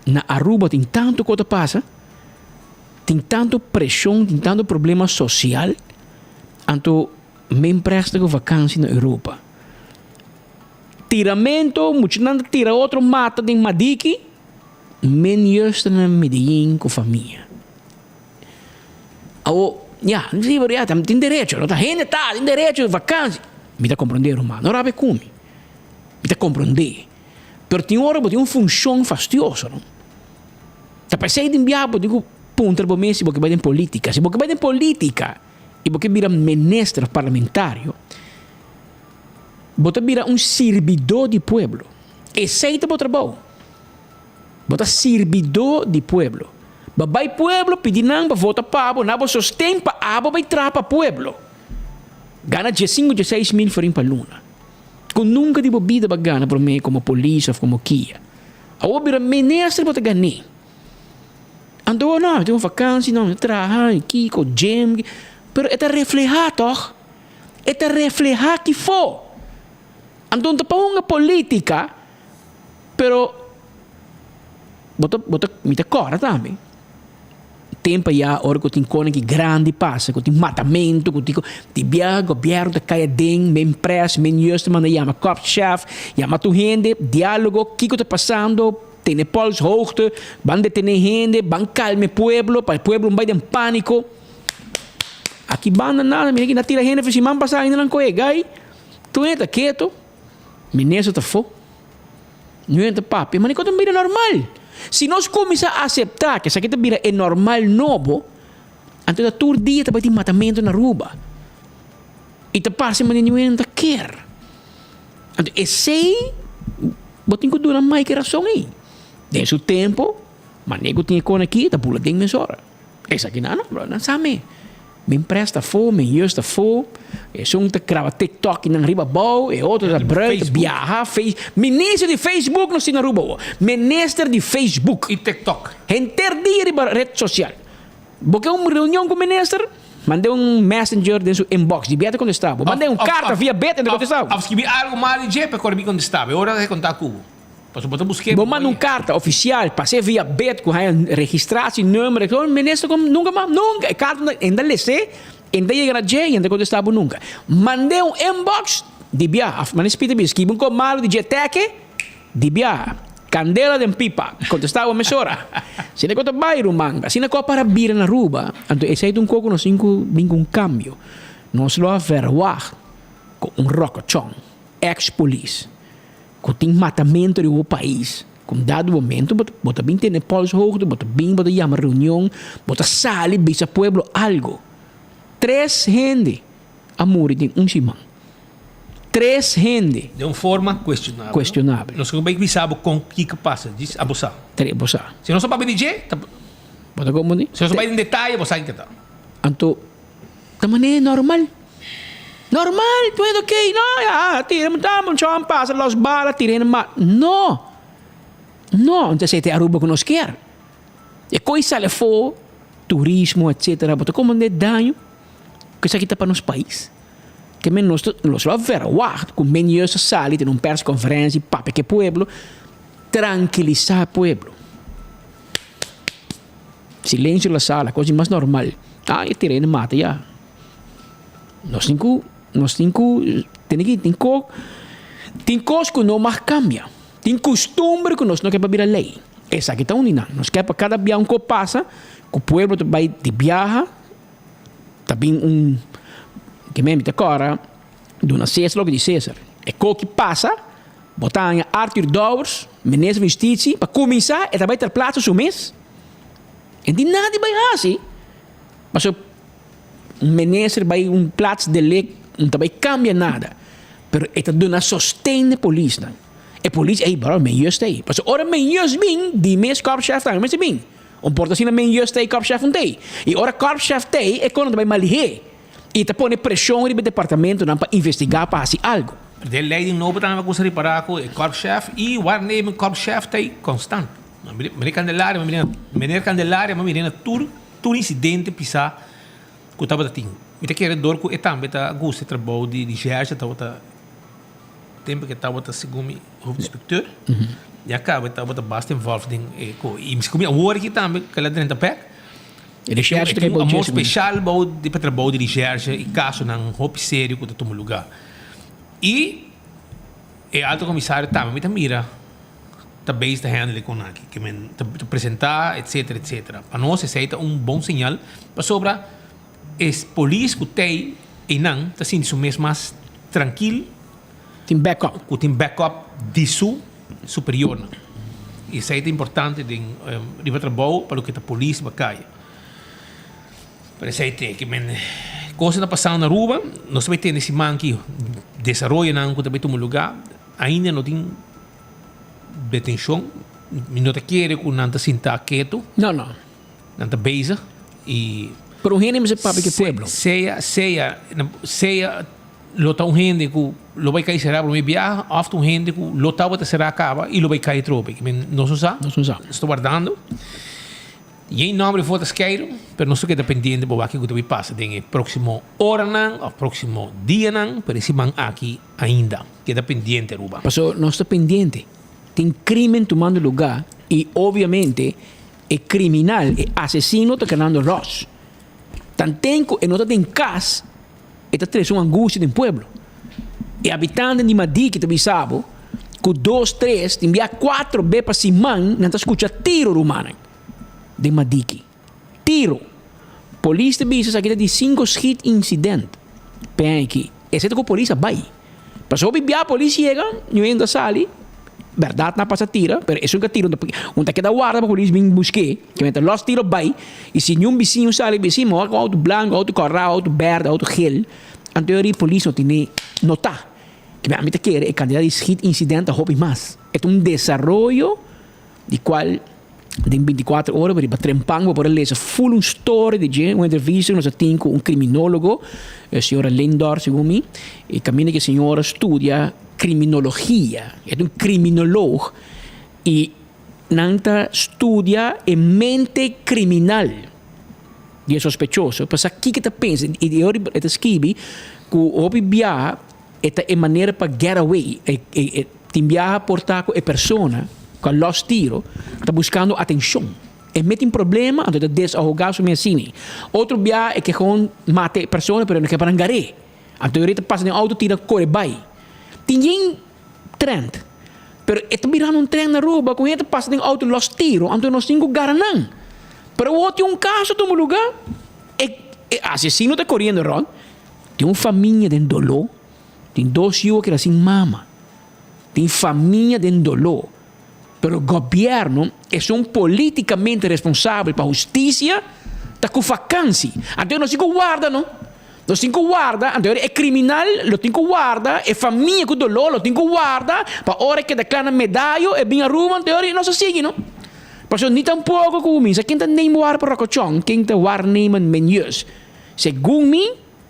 Na Aruba tin tanto ku ta pasa, tin tanto preshon, tin tanto problema sosial, anto men presta ku vakansi na Europa. Tiramento, muchanan ta tira otro mata den Madiki, men juist ta na Medellin ku famia. Awo, ya, si, pero ya, tin derecho, no ta hende ta, tin derecho di vakansi. Mi ta komprondé ruman, no rabia ku mi, mi ta komprondé. Pero tin ora bo tin un funshon fastioso, no? Ta p'esei den biaha bo tin ku puntra bo mes si bo ke bai den politika. Si bo ke bai den politika i bo ke bira minister of parlamentario, bo ta bira un sirbidó di pueblo. Esei ta bo trabou. Bo ta sirbidó di pueblo. Bo bai pueblo pidi nan pa vota pa bo, na bo sosten pa abo bai traha pa pueblo. Gana diesinku, dieseis mil florin pa luna. Ku nunka di bo bida bo a gana promé komo polis òf komo kia. Awor bira minister bo ta gan'é. Anto bo no, mi tin un vakansi no, mi ta traha, kiko, gym, pero e ta reflehá tòg. E ta reflehá kifó. Anto no ta pa hunga polítika, pero bo ta, bo ta, mi ta kòrda tambe. Tempu ayá ora ku tin konan ki grandi pasa, ku tin matamentu, ku tin di biaha gobièrnu ta kai aden, men pres, men yus ta manda yama korpschef, yama tur hende, diálogo, kiko ta pasando, tene polshoogte, ban detené hende, ban kalma e pueblo, pa e pueblo no bai den pániko. Aki banda nada, mira ki na tira hende for siman pasá ainda nan kohe gai, tur hende ta ketu, minister ta afó. Nu ta papia, ma ta bira normal. Si nos kuminsá aseptá ku esaki ta bira e normal nobo, anto ta tur dia ta bai tin matamentu na Aruba. I ta parse manera niun hende ta ker. Anto esei bo tin ku duna Mike rason ei. Den su tempu, manera ku tin e kon aki ta bula den mesora. Esaki nan no bro, nan sa mi. Min pres ta afó, min yus ta afó, esun ta graba tiktok nan riba abou, e otro ta bruid, ta biaha, face, minister di Facebook nos tin Aruba awor, minister di Facebook. I tiktok. Henter dia riba red sosial. Bo ke un reunion ku minister? Mand'é un messenger den su inbox, di bia ta kontestá bo. Mand'é un karta via bet en ta kontestá bo. Òf skibi algu mal di dje pa e kore bin kontestá bo. E ora ta kontá ku bo. Pasobra bo ta busk'é. Bo manda un karta ofisial, pas'é via bet ku haña registratienummer. E minister kon nunka mas, nunka! E karta no ta les'é, en ta yega na dje i en ta kontestá bo nunka. Mand'é un inbox di bia, òf manda spita bisa, skibi un kos malu di dje tèk'é. Di biaha, candela den pipa, contestá bo mesora. Asina cu ta bay, ruman. Asina cu a para bira na Aruba, anto esey ta un coco nos tin cu bin cu un cambio. Nos lo a verwagt cu un rocochon, ex polis, cu tin matamento riba bo pais, cu un dado momento bo ta bin tene polshoogte, bo ta bin, bo ta yama reunion, bo ta sali bisa pueblo algo. Tres hende a muri den un siman. Tres hende. Den un forma cuestionabel. Cuestionabel. Nos no bay bisa bo con kico pasa, djis abo sa. Tres bo sa. Si nos no papia di dje, ta. Bo ta comprende? Si nos no bay den detaye, bo sa ken ta. Anto, ta manera normal. Normal, tu hende ok, no, ya, tira, ta, un chon pasa, los bala, tira hende mata. No! No, anto esey ta e Aruba cu nos kier. E coy sali afo, turismo, etcetera, bo ta comprende e daño cu esaki ta pa nos pais? Ke men nos nos lo a verwacht ku men juist a sali den un persconferencia y papia ke pueblo, trankilisa pueblo. Silencio la sala, cos di mas normal. Ah, e tira hende mata ya. Nos tin ku, nos tin ku tene ki tin ko tin cos ku no mag cambia. Tin costumber ku nos no ke pa bira ley. Esaki ta un di nan. Nos ke pa cada bia un ko pasa ku pueblo ta bay di biaha. Ta bin un ke men mi ta kòrda duna Cesar loke di Cesar. E koki pasa, bo ta haña Arthur Dowers, minister van Justitie, pa kuminsá e ta bai ter plaatsa su mes. E tin nada di bai hasi, pasobra un minister bai un plaats delict no ta bai kambia nada, pero e ta duna sosten na e polisnan. E polis, ey bro, men juist ey. Pasobra ora men juist bin, di mes korpschef tambe mester bin. Un por ta asina men juist tei korpschef un tei. I ora korpschef tei e kono ta bai malihé i ta pone preshon riba e departamentonan pa investigá pa hasi algu. Den leiding nobo tambe a kusa ripará ku e korpschef i waarnemend korpschef tei konstant. Meneer Candelaria mi meneer Candelaria mi mira na tur tur insidente pisá ku tabata tin. Mi ta kere dor ku e tambe ta gusta e trabou di recherche tabata. Tempo ke tabata segun mi hoofdinspecteur, ya caba e tabata basta involved den e ko. Y mi segun mi awor aki tambe ke la drenta bek, E recherche ta e tin un kai amor special bou di pa trabou di recherche y casonan hopi serio cu ta tuma lugar. Y e alto comisario tambe mi ta mira ta bezig ta handle e con aki, ke men ta presenta etcetera etcetera. Pa nos esey ta un bon señal pasobra E polis ku tei einan ta sinti su mes mas trankil. Tin backup. Ku tin backup di su superiornan. I esei ta importante den riba trabou pa loke ta polis riba kaya. Pero esei te ke men kosnan ta pasando na Aruba. Nos ta bai tende siman ki desaroyonan ku ta bai tuma luga. Ainda no tin detenshon. Mi no ta kere ku nan ta sinta ketu. No, no. Nan ta bezig y. Pero un hende mester papia cu e pueblo. Sea, sea, sea lo ta un hende cu lo bay cay cera prome biaha of ta un hende cu lo tabata cera caba y lo bay cay atrobe. Nos no sa. Nos no sa. Nos ta wardando. Yen nomber for ta skeiru, pero nos ta keda pendiente pa wak kico ta bay pasa den e proximo oranan of proximo dianan, pero e siman aki ainda. Keda pendiente Aruba. Pasobra nos ta pendiente. Tin crimen tumando lugar y obviamente E kriminal, e asesino ta kanando ròs. Tanten ku e no ta den kas, e ta trese un angustia den pueblo. E habitantenan di Madiki ta bisa bo ku dos, tres, tin bia kuatro be pa siman nan ta skucha tiro rumannan den Madiki. Tiro! Polis ta bisa esaki ta di sinku schiet insident p'e aki. Esei ta ku polis a bai. Pasobra hopi bia polis yega, ñu hende a sali, bèrdat nan a pasa tira, pero esun ku a tira un ta keda warda pa polis bin busk'é, ke mester lòs tiro bai, i si niun bisiño sali bisa, mi wak un outo blanku, outo kòrá, outo bèrdè, outo gel, anto e ora polis no tene notá. Ke mi ta kere e kantidat di schiet insident ta hopi mas. E ta un desaroyo di kual Den binticuater ora bo riba Trempan bo por a lesa full un story di dje, un entrevista cu nos a tin cu un criminologo, e señora Lindor segun mi, e caminda cu e señora studia criminologia, e ta un criminoloog y nan ta studia e mente criminal. Di e sospechoso pa sa kiko e ta pensa i di ora e ta skibi ku hopi biaha e ta e manera pa get away e e tin biaha por ta ku e persona ku a lòs tiro ta buskando atenshon e mete un problema anto e ta desahoga su mes asina otro biaha e ke gewoon mata e persona pero e no ke pa nan gar'é anto e ora e ta pasa den outo tira kore bai tin yen trend pero e ta birando un trend na Aruba ku hende ta pasa den outo lòs tiro anto nos tin ku gara nan pero awor tin un kaso tuma luga e e asesino ta koriendo rònt tin un famia den doló tin dos yu a keda sin mama tin famia den doló pero gobièrnu esun politikamente responsabel pa hustisia ta ku fakansi anto nos tin ku warda no. Nos tin ku warda, anto e kriminal lo tin ku warda, e famia ku doló lo tin ku warda pa ora e keda kla na medayo e bin Aruba, anto e nos a sigui no. Pasobra ni tampoko ku mi sa ken ta neem war pa Rokochon, ken ta waarnemen Menjeus. Segun mi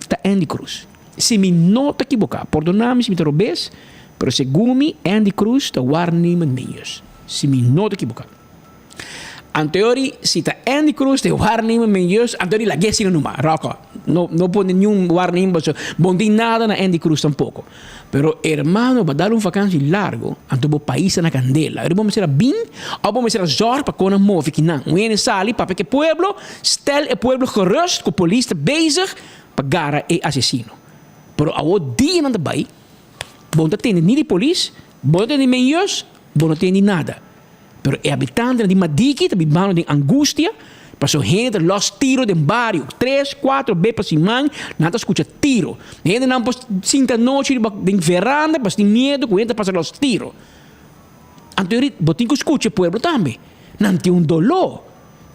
ta Andy Cruz. Si mi no ta kiboká, pordona mi si mi ta robes, pero segun mi Andy Cruz ta waarnemen Menjeus. Si mi no ta kiboká. Anteori si ta Andy Cruz te waarnemen men jus anteori lag'é asina numa Rocco no no pone niun waarnemen pasobra bo no tin nada na Andy Cruz tampoco pero hermano bo a dal un vakansi largo anto bo pais ta na candela ora bo mester a bin of bo mester a zorg pa con a move kinan un hende sali papia cu e pueblo stel e pueblo gerust cu polis ta bezig pa gara e asesino pero awor dianan ta bay bo no ta tende ni di polis bo no ta tende di men jus bo no tende di nada. Pero e habitantenan di Madiki ta bibando den angustia pasobra hende ta lòs tiro den bario. Tres, kuatro be pa siman nan ta skucha tiro. Hendenan por sinta anochi riba den veranda pasobra tin miedu ku hende ta pasa lòs tiro. Anto yori bo tin ku skucha e pueblo tambe. Nan tin un doló.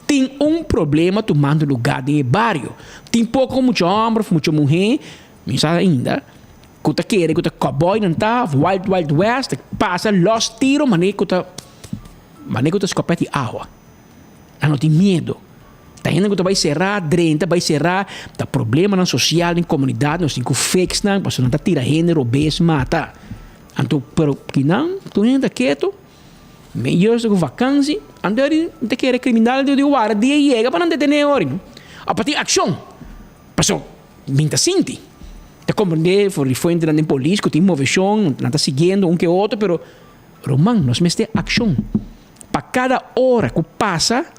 Tin un problema tumando lugá den e bario. Tin poko mucha hòmber òf mucha muhé, mi sa ainda, Ku ta kere ku ta cowboy nan ta of wild wild west ta pasa los tiro mane ku ta mane ku ta skopet di awa. Nan no tin miedo. Ta hende ku ta bai sera drenta bai sera ta problemanan sosial den komunidat nos tin ku fix nan pasobra nan ta tira hende robes mata. Anto pero kinan tur hende ta ketu men juist ku vakansi anto eri ta kere kriminal di wara dia yega pa nan detene ori no. A partir akshon pasobra. Min ta sinti. Ta komprendé for di fuentenan den polis ku tin moveshon, nan ta siguiendo un ke otro, pero ruman, nos mester akshon. Pa kada ora ku pasa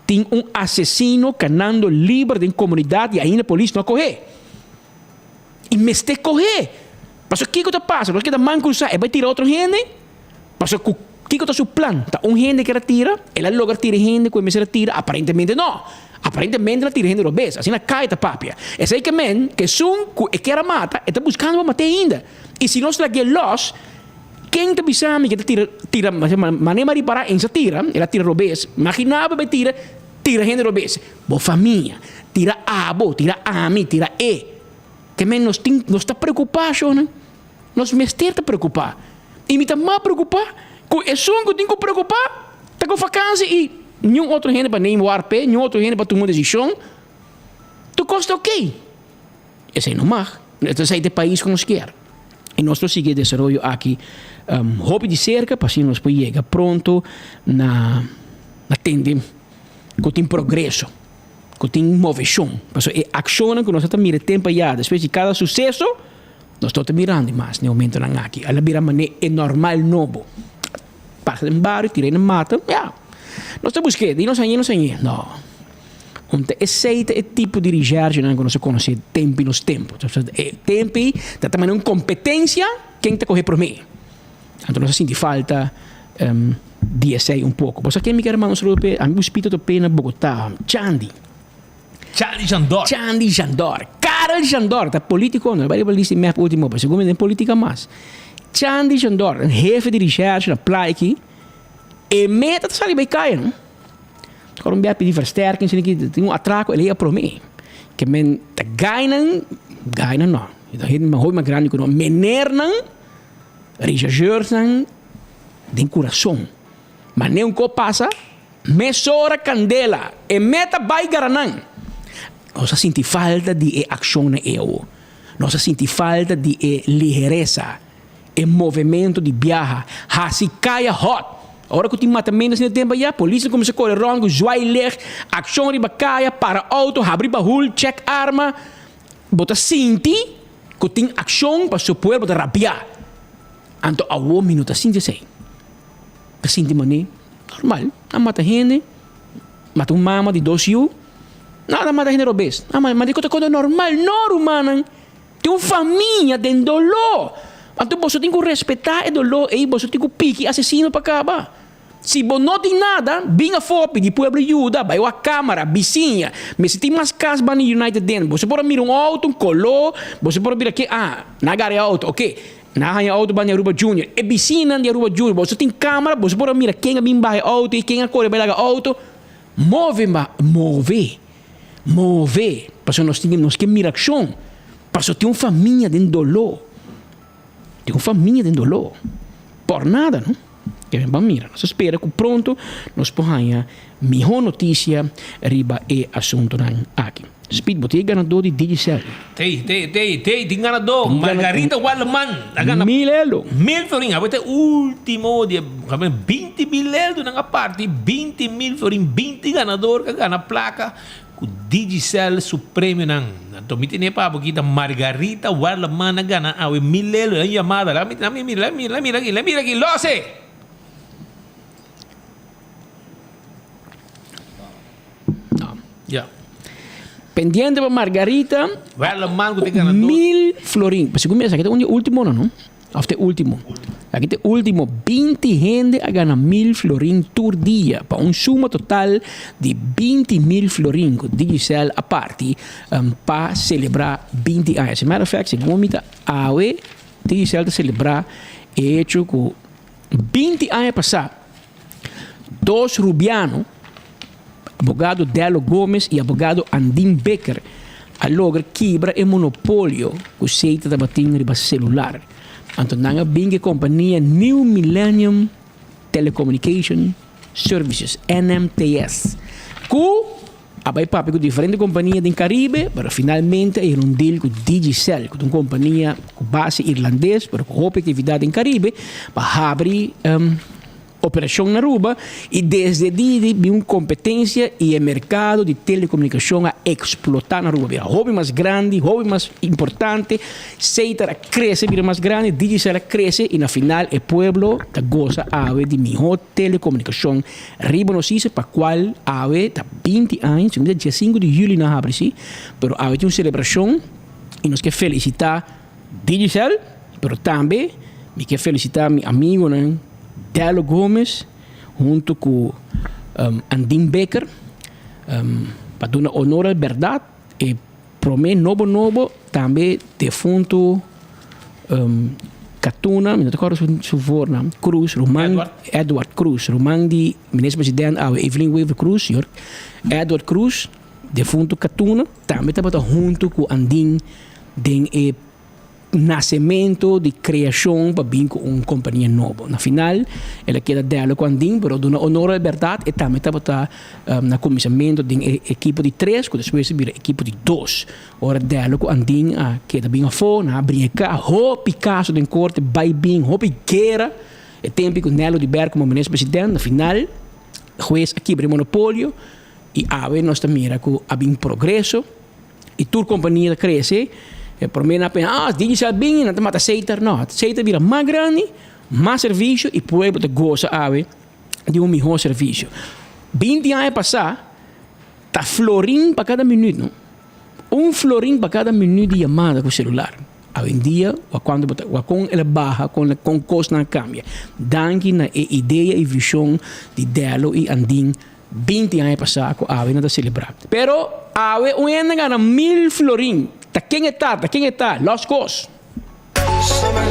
tin un asesino kanando liber den komunidat i ainda polis no a kohé. I mester kohé! Pasobra kiko ta pasa? Nos keda man krusá, e bai tira otro hende? Pasobra ku kiko ta su plan? Ta un hende kier a tira? El a logra tira e hende ku e mester a tira? Aparentemente no. Aparentemente el a tira e hende robes. Asina kai ta papia. Esei ke men ku esun ku e kier a mata, e ta buskando pa mat'é ainda. I si nos lag'é lòs, ken ta bisa mi ku e ta tira tira manera mi a ripará en sa tira, el a tira robes. Imaginá bo bai tira tira hende robes. Bo famia. Tira abo, tira ami, tira e. Ke men nos tin nos ta preokupá shownan. Nos mester ta preokupá. I mi ta mas preokupá ku esun ku tin ku preokupá ta ku vakansi i niun otro hende pa neem war p'e, niun otro hende pa tuma un desishon. Tur kos ta okey. Esei no mag. Esei ta e pais ku nos kier. I nos lo sigui e desaroyo aki hopi di serka pa asina nos por yega pronto na na tende ku tin progreso, ku tin moveshon. Pasobra e akshonnan ku nos a ta mira e tempu ayá despues di kada suseso, Nos no ta mirando mas n'e momentonan aki. El a bira manera e normal nobo. Pasa den bario, tira hende mata, ya. Nos ta busk'é, di nos hañ'é, nos hañ'é. No. Un ta esei ta e tipo di recherchenan ku nos a konosé tempu i nos tempu. E tempu ei ta ta manera un kompetensia ken ta kohe promé. Anto nos a sinti falta di esei un poko. Bo sa ken mi kier manda un saludo p'e? Ami buspito ta p'e na Bogotá, Chandi. Charlie Jandor. Charlie Jandor. Karel Jandor ta politico, no bai riba lista di mep ultimo, pero segun mi den politica mas. Charlie Jandor, un hefe di recherche na playa aki, e meta ta sali bai kaya no. Ora un bia pidi versterking, sini ki tin un atraco, el a prome. Ke men ta gainan, gainan no, ta hende hopi mas grandi ku no, menernan, rechercheursnan den kurason. Ma ne un ko pasa, Mesora kandela, e meta bai gara nan. Nos a sinti falta di e akshonnan ei awo. Nos a sinti falta di e liheresa, e movementu di biaha, hasi kaya hòt. Ora ku tin matamentu asina tempu ayá, polisnan kuminsá kore rònt ku zwaailicht, akshon riba kaya, para outo, habri bahul, chèk arma. Bo ta sinti ku tin akshon pasobra pueblo ta rabiá. Anto awor mi no ta sinti esei. Ta sinti manera normal. A mata hende, mata un mama di dos yu. Nada mata hende robes. A mata di kota kota normal. No rumannan. Tin un famia den doló. Anto boso tin ku respetá e doló ei. Boso tin ku piki asesino pa kaba. Si bo no tin nada, bin afó pidi pueblo yuda, bai wak kámara, bisiña. Mester tin mas kas banda United den. Boso por a mira un outo, un koló, boso por a bira ke, ah, nan a gara e outo, oke. Nan a haña outo banda di Aruba Junior. E bisiñanan di Aruba Junior, boso tin kámara, boso por a mira ken a bin baha e outo i ken a kore bai laga outo. Move, move, move, pasobra nos tin, nos ke mira akshon. Pasobra tin un famia den doló. Tin un famia den doló. Por nada, no? Ke men ban mira. Nos ta spera ku pronto nos por haña mihó notisia riba e asuntunan aki. Speed, bo tin e ganadó di Digicel. Tei, tei, tei, tei, tin ganadó. Margarita Waleman a gana Mil eldo. Mil florin. Awor ta e ultimo di e 20 mil eldonan a parti, 20 mil florin, 20 ganador ku a gana plaka. Ku Digicel su premionan. Anto mi tene pa bo kita Margarita Werleman a gana awe mil elo den yamada. Laga mi laga mi mira laga mi mira aki laga mira aki lose! Ya. Pendiente pa Margarita. Werleman ku ta ganador. Mil florin. Segun mi esaki ta un di e ultimonan no. Of te ultimo. Aki te ultimo 20 hende a gana 1000 florin tur dia pa un suma total di 20 mil florin ku Digicel a parti pa selebrá 20 aña. As a matter of fact, segun mi ta awe Digicel ta selebrá e hecho ku 20 aña pasá dos rubiano, abogado Dello Gomez i abogado Andin Bikker, a logra kibra e monopolio ku Seita tabatin riba selular. Anto nan a bin ku e kompania New Millennium Telecommunication Services, NMTS, ku a bai papia ku diferente kompania den Karibe, pero finalmente a hera un deal ku Digicel, ku ta un kompania ku base irlandes, pero ku hopi aktividat den Karibe, pa habri Operacion na Aruba y desde di di bin un competencia y e mercado di telecomunicacion a explota na Aruba bira hopi mas grandi, hopi mas importante, Setar a crece bira mas grandi, Digicel a crece y na final e pueblo ta goza awe di miho telecomunicacion riba nos isla pa cual awe ta 20 aña, si no mi ta 15 di juli nan habri si, pero awe tin un celebracion y nos ke felicita Digicel, pero tambe mi ke felicita mi amigonan Dello Gomez hunto cu Andin Bikker pa duna honor al berdad e prome nobo nobo tambe defunto Catuna, mi no ta acorda su voornaam, Cruz, ruman Edward Cruz, ruman di minister president awe Evelyn Wever Croes, señor Edward Cruz, defunto Catuna tambe tabata hunto cu Andin den e nasemento di kreashon pa bin ku un kompania nobo. Na final el a keda dèlo ku Andin, pero duna honor al bèrdat e tambe tabata na kuminsamentu den e ekipo di tres ku despues a bira ekipo di dos. Ora dèlo ku Andin a keda bin afó, nan a brinka hopi kaso den korte, bai bin, hopi guera. E tempu ku Nelo Oduber komo minister president, na final hues a kibra e monopolio i awe nos ta mira ku a bin progreso. I tur kompania ta krese, e promé nan a pensa, ah, Digicel bini, nan ta mata Setar. No, Setar bira mas grandi, mas servisio i pueblo ta gosa awe di un mihó servisio. 20 aña pasá ta florin pa kada minüt, no? Un florin pa kada minüt di yamada ku selular. Awendia, wak kuantu bo ta, wak kon el a baha, kon kon kosnan a kambia. Danki na e idea i vishon di Dello i Andin 20 aña pasá ku awe nan ta selebrá. Pero awe un hende gana mil florin. Ta ken e ta? Ta ken e ta? Lòs kos. Summer,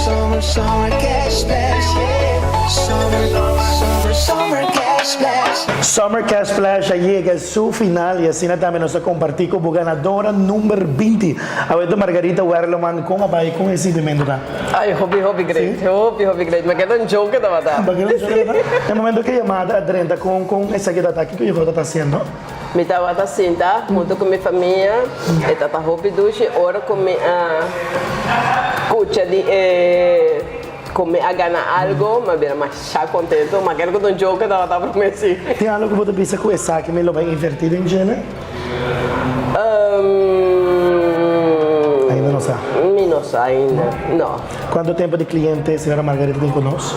summer, summer cash splash, yeah. Summer, summer, summer cash splash. Summer Cash Splash a yega su final y asina tambe nos a comparti cu bo ganadora number 20. Awe ta Margarita Werleman con a bay con e sintimento ta? Ay, hopi, hopi great. Hopi, hopi great. Mi keda un joke tabata. Bo keda un joke tabata? E momento ku e yamada a drenta kon kon esaki tabata? Kiko Jehova tabata hasiendo? Mi tabata sinta huntu ku mi famia. E tabata hopi dushi ora ku mi a kucha di e. Cu mi a gana algo, mi a bira masha contento, ma kere cu ta un joke tabata prome si. Tin algo cu bo ta bisa cu esaki mi lo bay inverti den djene? Ainda no sa? Mi no sa ainda, no. Cuanto tempo di cliente señora Margarita tin cu nos?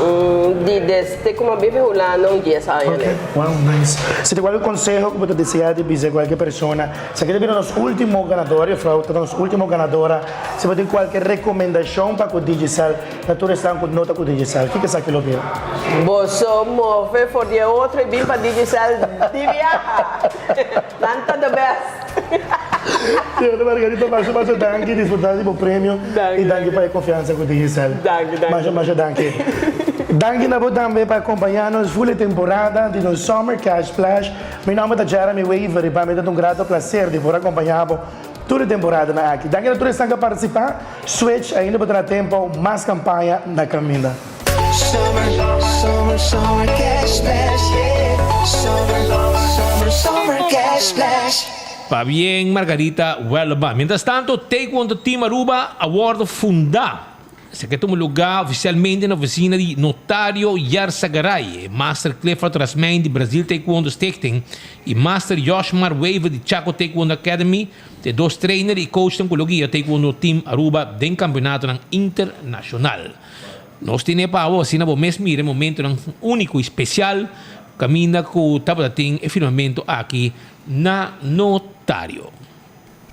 Di desde cu mi a bibi Hulanda un dies aña Ok, wow, nice. Si tin cualkier conseho cu bo ta desea di bisa cualkier persona, esaki ta bira nos ultimo ganador, juffrouw ta nos ultimo ganadora, si bo tin cualkier recomendacion pa cu Digicel, Na tur esnan ku no ta ku Digicel, kiko esaki lo bira? Boso move for di e otro y bin pa Digicel di biaha! Nan ta the best! Señora Margarita, masha masha danki, disfruta di bo premio y danki pa e confiansa ku Digicel. Danki, danki. Masha masha danki. Danki na bo tambe pa acompaña nos full e temporada di nos Summer Cash Splash. Mi nomber ta Jeremy Wever y pa mi ta un grato placer di por acompaña bo Tur e temporadanan aki. Danki na tur esnan ku a partisipá. Switch ainda bo ta na tempo, mas kampaña na kaminda. Summer, summer, summer cash splash, yeah. Summer, summer, summer cash splash. Pabien Margarita Welleman. Mientras tanto, Taekwondo Team Aruba a wordo funda. Esaki a tuma lugá ofisialmente na ofisina di Notario Yarzagaray, e Master Clifford Rasmijn di Brazil Taekwondo Stichting i Master Yoshmar Wever di Chaco Taekwondo Academy ta e dos trainer i coachnan ku lo guia Taekwondo Team Aruba den kampeonatonan internashonal. Nos tene pa abo asina bo mes mira e momentonan úniko i spesial kaminda ku tabata tin e firmamentu aki na Notario.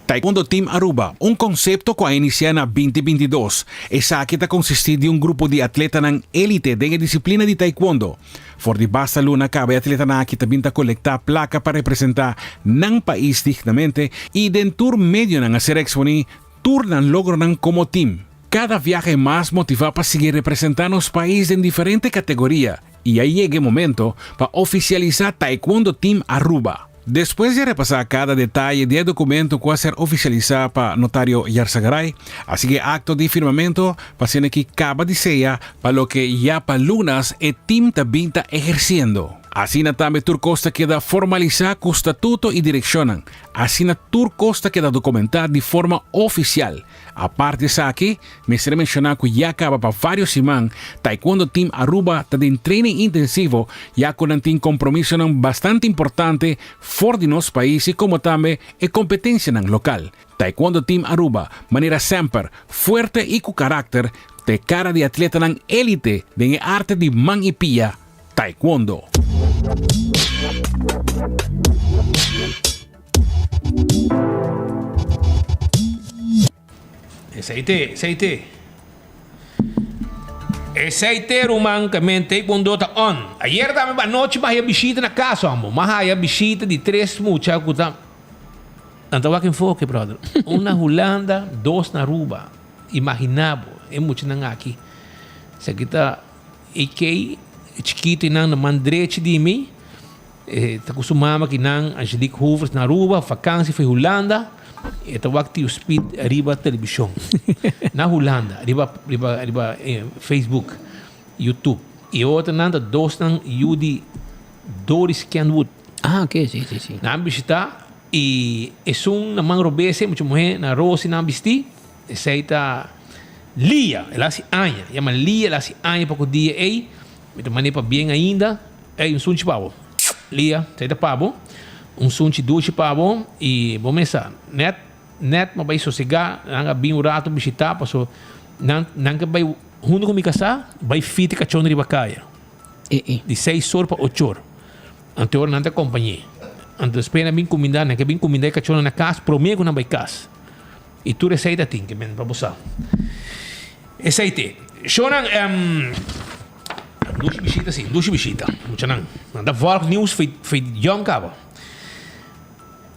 Taekwondo Team Aruba, un konsepto ku a inisiá na binti bintidos. Esaki ta konsistí di un grupo di atletanan élite den e disiplina di taekwondo. For di basta luna kaba e atletanan aki ta bin ta kolektá plaka pa representá nan pais dignamente i den tur medionan a ser eksponí tur nan logronan komo tim. Kada viahe mas motivá pa sigui representá nos pais den diferente kategoria i a yega e momento pa ofisialisá Taekwondo Team Aruba. Despues di a repasá kada detaye di e dokumento ku a ser ofisialisá pa Notario Yarzagaray, a sigui e akto di firmamentu pa asina ki kaba di seya pa loke ya pa lunas e tim ta bin ta ehersiendo. Asina tambe tur kos ta keda formalisá ku statuto i direkshonnan. Asina tur kos ta keda dokumentá di forma ofisial. Apart di esaki, mester menshoná ku ya kaba pa vários siman Taekwondo Team Aruba ta den training intensivo ya ku nan tin kompromisonan bastante importante for di nos pais i komo tambe e kompetensianan lokal. Taekwondo Team Aruba, manera semper, fuerte i ku karakter, ta e kara di atletanan élite den e arte di man i pia, Taekwondo. Esei te, esei te. Esei te ruman ke men taekwondo ta on. Ayer tambe anochi mi a haya bishita na kas hombo. Mi a haya bishita di tres mucha ku ta nan ta wak enfoke brother. Un na Hulanda, dos na Aruba. Imagina bo e muchanan aki. Esaki ta AK, e chikito einan na man drechi di mi. E ta ku su mama ki nan Angelique Hoevers na Aruba, vakansi foi Hulanda. E ta wak Tio Speed riba televishon na Hulanda, riba riba riba Facebook, YouTube. E otronan ta dosnan yu di Doris Kenwood. Ah, oké, si, si, si. Nan bishita i esun na man robes e mucha muhé na rosi nan bisti, esei ta Lia, el a hasi aña. Yama Lia, el a hasi aña poko dia ei. Mi ta mand'é pabien ainda. Ey, un sunchi pa bo. Lia, esei ta pa bo. Un sunchi dushi pa bo. I bo mesa, net, net mi a bai sosegá. Nan a bin un ratu bishitá, paso nan, nan ke bai huntu ku mi kasá, bai fiti kachon riba kaya. Di seis or pa ocho or. Anto e ora nan ta kompañ'é. Anto despues nan bin kumindá, nan ke bin kumindá e kachonnan na kas promé ku nan bai kas. I tur esei ta tin ke men pa bo sa. Esei te. Shownan, dushi bishita si, dushi bishita, muchanan. Nan ta volg nieuws fo'i fo'i jong kaba.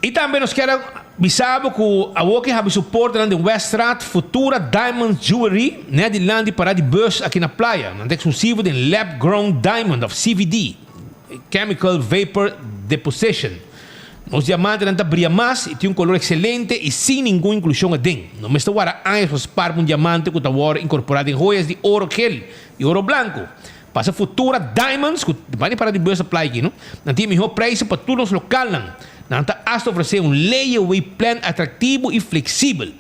I tambe nos kier a bisa bo ku awor ke habi su portanan den Weststraat, Futura Diamonds Jewelry, net dilanti pará di bus aki na Playa. Nan ta eksklusivo den Lab Grown Diamond òf CVD, Chemical Vapor Deposition. Nos diamantenan ta bria mas i tin un kolor ekselente i sin ningun inklushon aden. No mester wara años pa spar pa un diamante ku ta wòrdu inkorporá den hoyas di oro gel i oro blanku. Pasa Futura Diamonds ku ta para di bus supply aki no. Nan tin e mihó preisnan pa tur nos lokalnan. Nan ta asta ofresé un layaway plan atraktivo i fleksibel.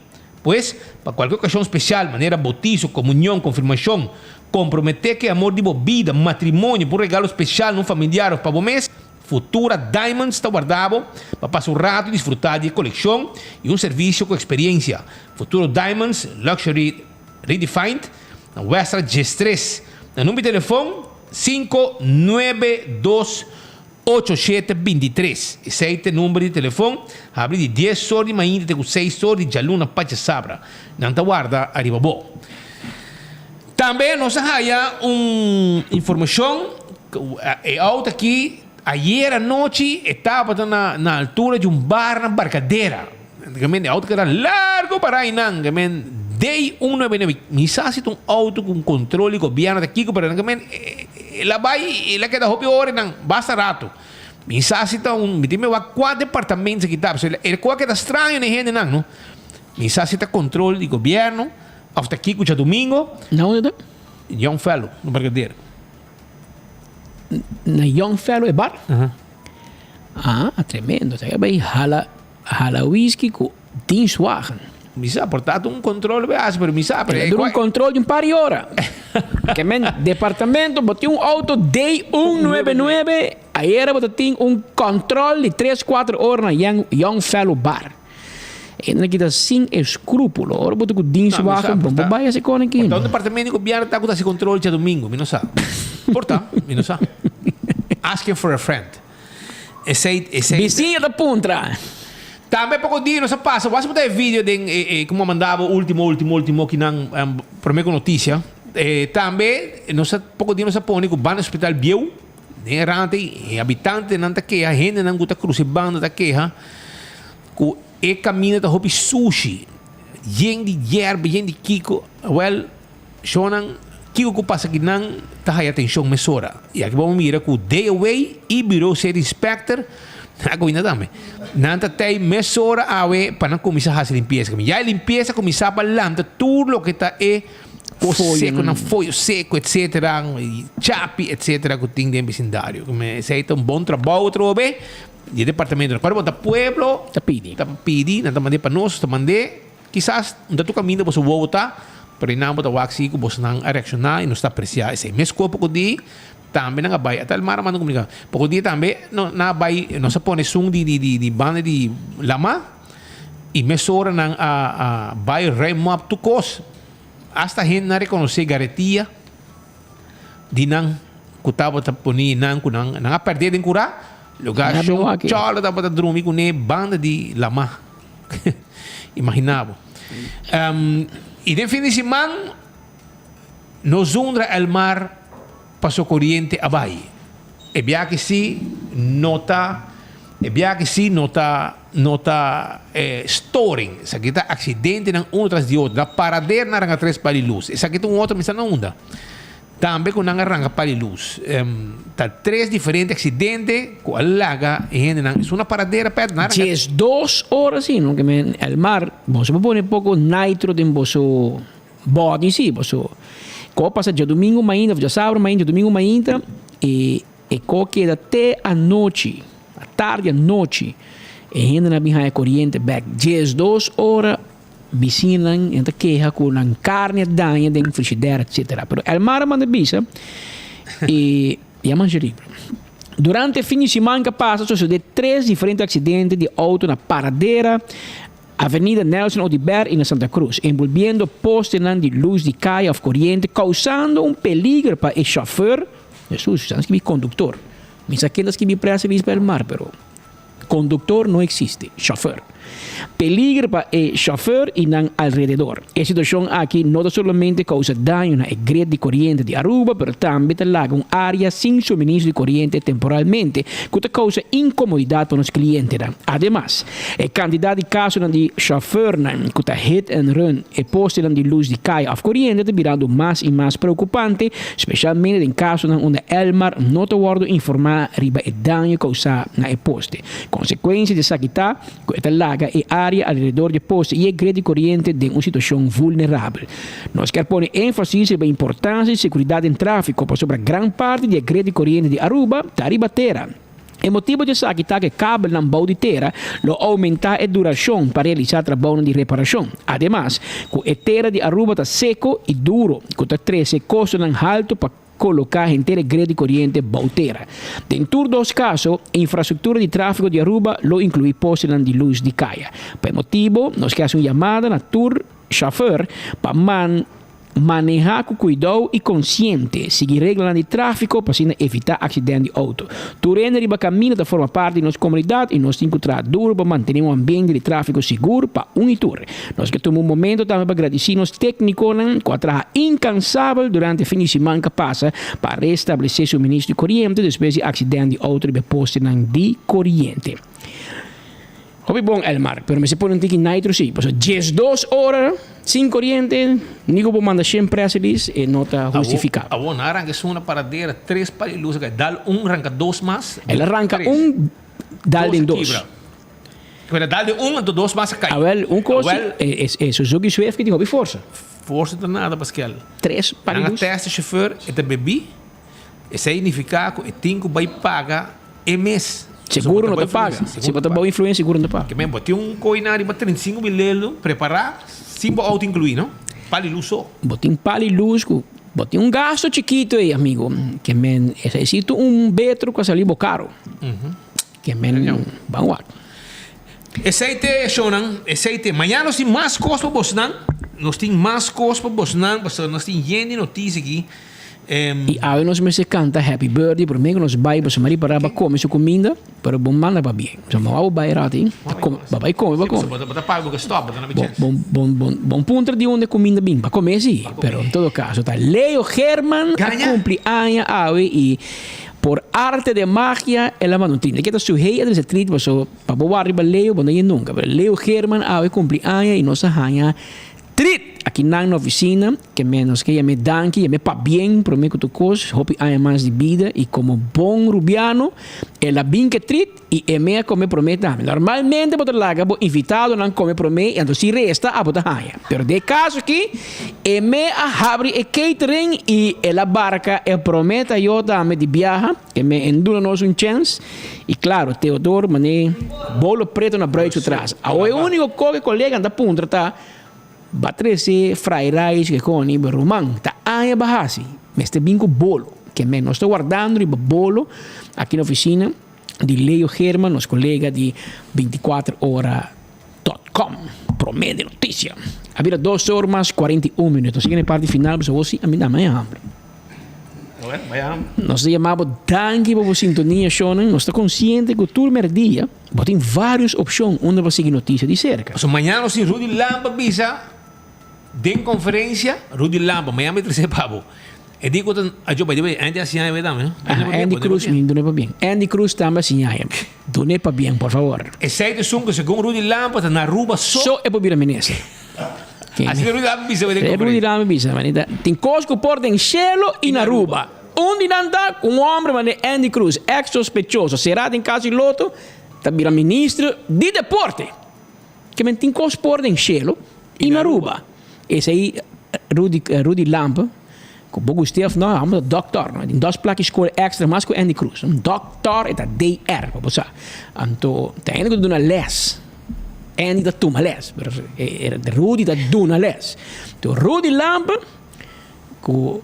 Pues, pa kualke okashon spesial, manera boutiso, komunion, konfirmashon, komprometé ku e amor di bo bida, matrimonio, pa un regalo spesial na un familiar òf pa bo mes, Futura Diamonds ta warda bo pa pasa un ratu i disfrutá di e kolekshon i un servisio ku eksperiensia. Futuro Diamonds, Luxury Redefined, na Westra 13. Na number di telefon, 592 8723. Esei ta e number di telefon. Habri di dies or di mainta te ku seis or di djaluna pa djasabra. Nan ta warda ariba bo. Tambe nos a haya un informashon ku e outo aki ayer anochi e tabata na na altura di un bar na Barcadera. E outo keda largo para einan. D 199. Mi sa si ta un outo ku un kontrol di gobièrnu ta kiko pero el a bai el a keda hopi ora einan basta rato. Mi sa si ta un mi tin mi wak kua departamento esaki ta pasobra el kua keda straño na e hendenan no. Mi sa si ta kontrol di gobièrnu òf ta kiko djadumingo. Na unda ta? Young Fellow na Barcadera. Na Young Fellow e bar? Ah tremendo ta bai hala. Hala whisky ku dienstwagen. Mi sa por ta un control be haci pero mi sa pero E dura un control di un par di ora. Ke men departamento bo tin un auto D 199 ayera bo ta tin un control di tres cuatro ora na Young Fellow Bar. E nan kita sin escrupulo. Ora bo ta ku dienstwagen bo bo bai haci con aki. Por ta un departamento di gobierno ta ku ta haci control djadomingo mi no sa. Por ta mi no sa. Asking for a friend. Esei, esei. Bisiña ta puntra. Tambe poko dia nos a pasa, wak si bo ta e video den e e ku mi a manda bo ultimo ultimo ultimo kinan prome ku notisia. E tambe nos a poko dia nos a pone ku banda hospital bieu den e rant ei e habitantenan ta keha, hendenan ku ta krusa e banda ta keha ku e kaminda ta hopi sushi, yen di yerba, yen di kiko. Awel. Shownan, kiko ku pasa ki nan ta haya atenshon mesora. I aki bo mira ku DOW i Bureau State Inspector a kuminda tambe. Nan ta tei mesora awe pa nan kuminsá hasi limpiesa. Ya e limpiesa kuminsá pa lanta tur loke ta e kos seko nan, foyo seko etsetera, chapi etsetera ku tin den bisindario. Esei ta un bon trabou atrobe di e departamento. Ora bo ta pueblo ta pidi, nan ta mand'é pa nos, ta mand'é. Kisas no ta tur kaminda boso wowo ta, pero einan bo ta wak si ku bosonan a reakshoná i nos ta apresiá esei. Meskos poko di tambe nan a bai, ata Elmar a manda un komunikado, poko di tambe no nan a bai, nos a pone esun di di di banda di lama i mesora nan a a bai ruim op tur kos. Asta hende nan a rekonosé garetia di nan ku tabata poni nan ku nan nan a pèrdè den kurá, lugá shon chòlò tabata drumi kuné banda di lama. Imagina bo. Um, y den fin di siman, no zundra el mar paso coriente a bai. E biaha si no ta, e biaha si no ta, no ta eh, storing. Esaki ta accidentenan uno tras di otro. Na Paradera nan ranga tres pali luz. Esaki ta un otro, mi sa na unda. Tambe ku nan a ranka pa di lus. Ta tres diferente aksidente ku a laga e hendenan. Esun na paradera pèt nan a ranka. 12 ora si no ke men Elmar boso por pone poko nitro den boso body si boso ko pasa djadumingu mainta of djasabra mainta djadumingu mainta e e ko keda te anochi atardi anochi e hendenan a bin haya koriente bek 12 ora. Bisiñanan e ta keha ku nan karni a daña den frishider etcetera. Pero Elmar a manda bisa i ya mancha riba. Durante e fin di siman ku a pasa sosodé tres diferente aksidente di outo na Paradera, Avenida Nelson Oduber i na Santa Cruz, enbolbiendo postenan di lus di kaya òf koriente, kousando un peliger pa e shòfer, Hesus, esnan skibi konduktor, mi sa ken ta skibi press release pa Elmar, pero. Conductor no existe, chauffeur. Peliger pa e chauffeur y nan alrededor. E situacion aki no ta solamente causa daño na e grid di coriente di Aruba, pero tambe ta laga un area sin suministro di coriente temporalmente, cu ta causa incomodidad pa nos clientenan. Ademas, e cantidad di casonan di chauffeurnan cu ta hit and run e postenan di luz di caya of coriente ta birando mas y mas preocupante, Specialmente den casonan unda Elmar no ta wordo informa riba e daño causa na e poste. Consecuencia di esaki ta cu e ta laga e area alrededor di e poste y e grid di coriente den un situacion vulnerabel. Nos kier pone enfasis riba e importancia di seguridad den trafico pasobra gran parti di e grid di coriente di Aruba ta riba tera. E motibu di esaki ta ku e kabelnan bou di tera lo oumentá e durashon pa realisá trabounan di reparashon. Ademas, ku e tera di Aruba ta seko i duro, ku ta trese kostonan haltu pa koloká henter e grid di koriente bou tera. Den tur dos kaso, e infrastruktura di tráfiko di Aruba lo inkluí postenan di lus di kaya. Pa e motibu, nos ke hasi un yamada na tur shofèr pa man. Manehá ku kuidou i konsiente. Sigui reglanan di tráfiko pa asina evitá aksident di outo. Tur hende riba kaminda ta forma parti di nos komunidat i nos tin ku traha duru pa mantené un ambiente di tráfiko sigur pa un i tur. Nos ke tuma un momento tambe pa gradisí nos téknikonan ku a traha inkansabel durante fin di siman ku a pasa pa restablesé suministro di koriente despues di aksident di outo riba e postenan di koriente. Hopi bon Elmar, pero mester pone un tiki nitro si, pasobra 12 ora sin coriente, ni cu bo manda shen press release e no ta hustifica. Awor nan a ranca esun na paradera, tres pa di luz a cay, dal un ranca dos mas, El a ranca un, dal den dos. Dos a kibra. Pero dal den un anto dos mas a cay. Awel, un cos si, e Suzuki Swift ki tin hopi forsa. Forsa ta nada Paskel. Tres pa di luz. Nan a test e chauffeur, e ta bebi. Esei nifiká ku e tin ku bai paga e mes. Seguro no ta paga. Si bo ta bou influensia seguro no ta paga. Ke men bo tin un koina riba 35 mil lelu prepará sin bo outo inkluí no. Pal i lus so. Bo tin pal i lus ku bo tin un gasto chikito ei amigo. Ke men esei si tu un betro ku a sali bo karo. Ke men ban wak. Esei te shownan, esei te. Mañana nos tin mas kos pa bosnan. Nos tin mas kos pa bosnan pasobra nos tin yen di notisia aki. I awe nos mester kanta happy birthday prome ku nos bai pasobra Marie Pará ba kome su kuminda pero bo manda pabien. So bo abo bai rati bo bai kome bo kome. Bon bon bon puntra di unda e kuminda bin ba kome si pero en todo kaso ta Leo German a kumpli aña awe i por arte de magia el a manda un trinta. Ke ta su hey a trese trinta pasobra pa bo wak riba Leo bo no yen nunka pero Leo German awe kumpli aña i nos a haña Trit! Aki nan na oficina, ke menos ke yam'é danki, yam'é pabien promé ku tur kos, hopi aña mas di bida i komo bon rubiano el a bin ke trit i e me a kome promé tambe. Normalmente bo ta laga bo invitadonan kome promé i anto si resta abo ta haña. Pero den e kaso aki e me a habri e catering i el a barka e promé tayo tambe di biaha, ke me en duna nos un chèns i klaro Theodor man'é bolo preto na bruid su tras. Awo e úniko kos ke koleganan ta puntra ta. Ba trese fry rice ke koni bo ruman ta aña ba hasi mester bin ku bolo ke men nos ta wardando riba bolo aki na oficina di Leo German nos kolega di 24 ora dot com prome di noticia a bira dos or mas 41 minuut nos yega na e parti final pasobra bo si ami ta maya hamber nos ta yama bo danki pa bo sintonia shownan nos ta konsiente ku tur merdia. Bo tin varios opcion unda bo sigui noticia di cerca. Pasobra mañana nos tin Rudy Lampe bisa den conferencia, Rudy Lampe, mañana mi trece pa bo. E di cu ta, ajo bay di Andy a siña tambe, no? Ah, Andy Cruz, mi dune pa bien. Andy Cruz tambe a siña e. Dune pa bien, por favor. Esey ta esun cu segun Rudy Lampe ta na Aruba so. So e por bira minister. Asina Rudy Lampe bisa den conferencia. Rudy Lampe bisa, manita, tin cos cu por den cielo y na Aruba. Un di nan ta ku un hòmber manera Andy Cruz, èks sospechoso, será den kaso di loto, ta bira minister di deporte. Ke men tin kos por den shelu i na Aruba. Esei Rudy Rudy Lampe, ku bo gust'é òf no, e hòmber ta dòktor, no? E tin dos plak di skol èkstra mas ku Andy Cruz. Un dòktor, e ta DR, pa bo sa. Anto ta hende ku ta duna lès. Andy ta tuma lès, pero Rudy ta duna lès. Anto Rudy Lampe ku.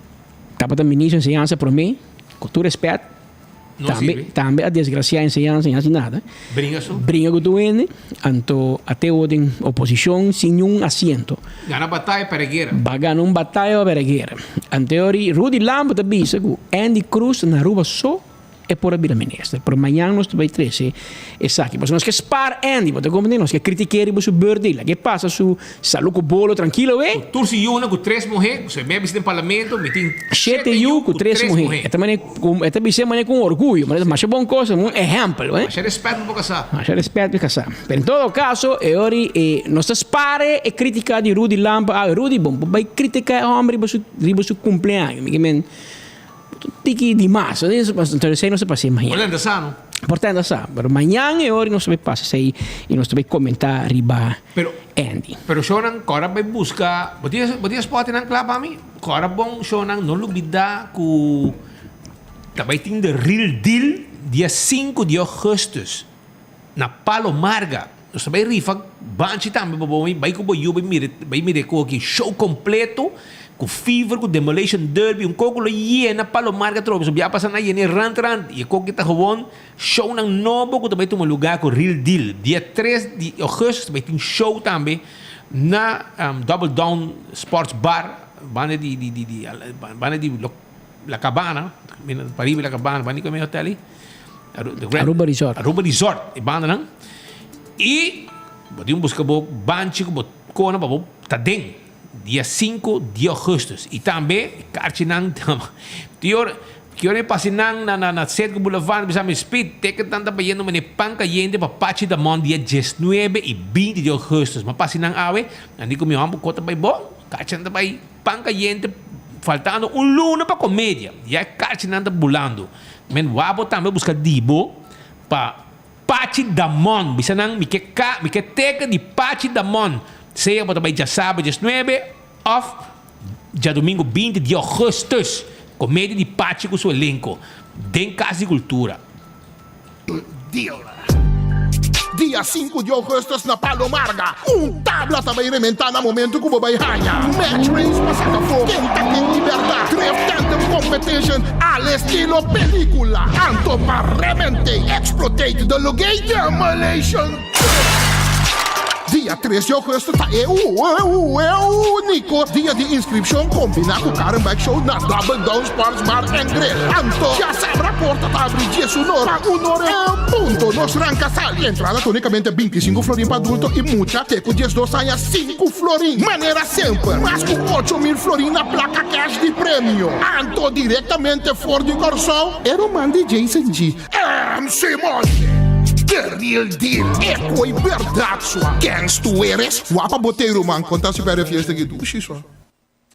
Tabata ministro enseñansa prome, cu tur respet, tambe tambe a desgracia enseñansa y haci nada. Bringa su. Bringa cu tur hende, anto a te word den oposicion sin niun asiento. Gana bataya perde guera. Ba gana un bataya ba perde guera. Anto ori Rudy Lampe ta bisa cu Andy Cruz ta na Aruba so. E por a bira minister, pero mañan nos ta bay trece esaki. Pasobra nos ke spaar Andy, bo ta comprende? Nos ke critic'é riba su birthday, laga e pasa su salu cu bolo trankilo we. Cu tur su yunan cu tres muhe, cu su e bisa den parlamento, mi tin Shete yu cu tres muhe. E ta mane cu, e ta bis'é mane cu un orguyo, mane ta masha bon cos, un ehempel we. Masha respet pa bo casá. Masha respet pa e casá. Pero en todo caso, e ori e nos ta spar e critica di Rudy Lampe. Awe Rudy, bon bo bay critica e homber riba su riba su cumpleaños. Mi ke men. Tiki di mas. Entonces esei nos ta pasa mañan. Por tenta sa no? Por tenta sa. Pero mañan e ora nos ta bay pasa esei y nos ta bay comenta riba Andy. Pero shownan kora bay busca, bo tin bo tin spotnan kla pa mi? Kora bon shownan no lubida ku ta bay tin the real deal. dia 5 di augustus na Palo Marga. Nos ta bai rifa banchi tambe pa bo bai ku bo yu bai mira bai mira e koki. Show kompleto ku Fever ku Demolition Derby un koko lo yena Palo Marga atrobe. So bia pasa nan yena e rant rant y e koki ta gewoon shownan nobo ku ta bai tuma lugar ku Real Deal. Dia 3 di augustus ta bai tin show tambe na Double Down Sports Bar banda di di di di banda di La Cabana pariba di La Cabana banda di kome hotel ei. Aruba Resort. Aruba Resort e bandanan. Y bo tin busca bo banchi cu bo cona pa bo ta den dia 5 di augustus. Y tambe carchinan ki ora ki ora mi pasa nan na na Cedco Boulevard mi bisa mi speed ticketnan ta bayendo mane pan cayente pa Pachi Damon dia 19 y 20 di augustus. Mi a pasa nan awe nan di cu mi homber cu ta bay bon carchinan ta bay pan cayente faltando un luna pa comedia ya e carchinan ta bulando. Men wou bo tambe buska di bo pa Pachi Damon. Bisa nan mi ke ka mi ke teken di Pachi Damon. Sea bo ta bai djasabra diesnuebe of djadumingu 20 di augustus. Komedia di Pachi ku su elenko den Kas di Kultura. Deal. Dia 5 di augustus na Palo Marga, un tabla ta bai rementá na momento ku bo bai haña Match Race pa saka afó ken ta ken di bèrdat, Drift Tandem Competition al estilo pelíkula, anto pa rementé, explotate, de lug'é Demolition Derby. Dia 3 di augustus ta e úniko dia di inskripshon kombiná ku Car and Bike Show na Double Down Sports Bar and Grill. Anto, djasabra porta ta abri djes unor pa unor en punto. Nos ranka sali. Entrada ta únikamente 25 florin pa adulto i mucha te ku 12 aña 5 florin. Manera semper, mas ku 8000 florin na plaka cash di premio. Anto direktamente for di Kòrsou, e ruman di Jason G. MC Monte, The real deal, e koe berdad sua. Kens tu eres? Wapa bo te ruman, konta si perde fiesta ki dushi sua.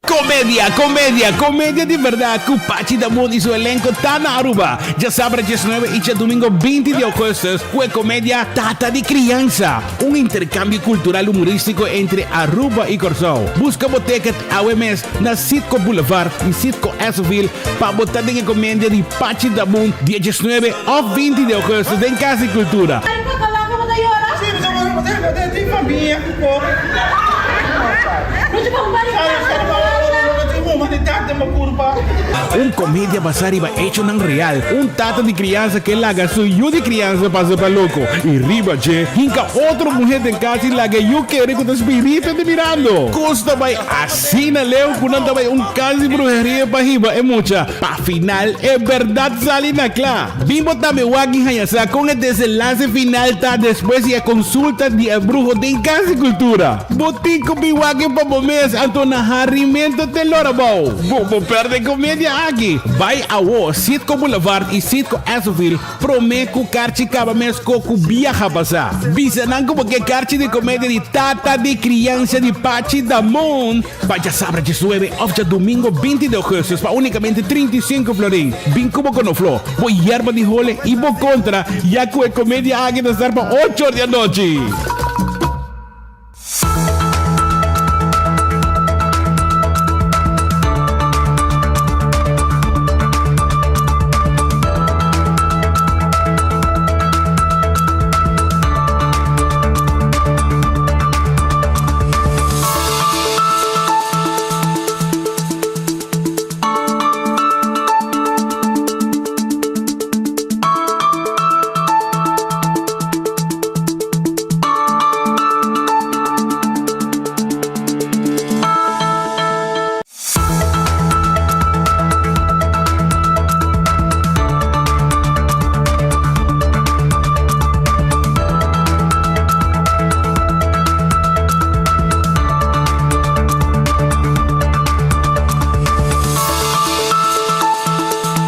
Comedia, comedia, comedia di berdad cu Pachi Damon y su elenco ta na Aruba. Djasabra 19 y djadomingo 20 di augustus cu e comedia Tata di Crianza, un intercambio cultural humoristico entre Aruba y Corsou. Busca bo ticket awe mes na Citgo Boulevard y Citgo Essoville pa bo ta den e comedia di Pachi Damon dia 19 of 20 di augustus den Cas di Cultura. Un comedia basá riba echonan real. Un tata di criansa ke laga su yu di criansa pasa pa loco y riba dje hinca otro muher den cas y laga e yu kere cu ta spirito di mirando. Cos ta bay asina leu cu nan ta bay un cas di bruheria pa hiba e mucha. Pa final e berdad sali na cla. Bin bo tambe wak y haña sa con e desenlace final ta despues di e consulta di e bruho den Cas di Cultura. Bo tin cu bin wak e pa bo mes, anto na harimento te lora bou. Bo por perde comedia aki. Bay awo Citgo Boulevard y Citgo Essoville prome cu karchi caba mes co cu biaha pasa. Bisa nan cu bo ke karchi di comedia di Tata di Crianza di Pachi Damon. Pa djasabra 19 of djadumingo 20 di augustus pa unicamente 35 florin. Bin cu bo conoflo, bo yerba di hole y bo contra ya cu e comedia aki ta star pa ocho or di anochi.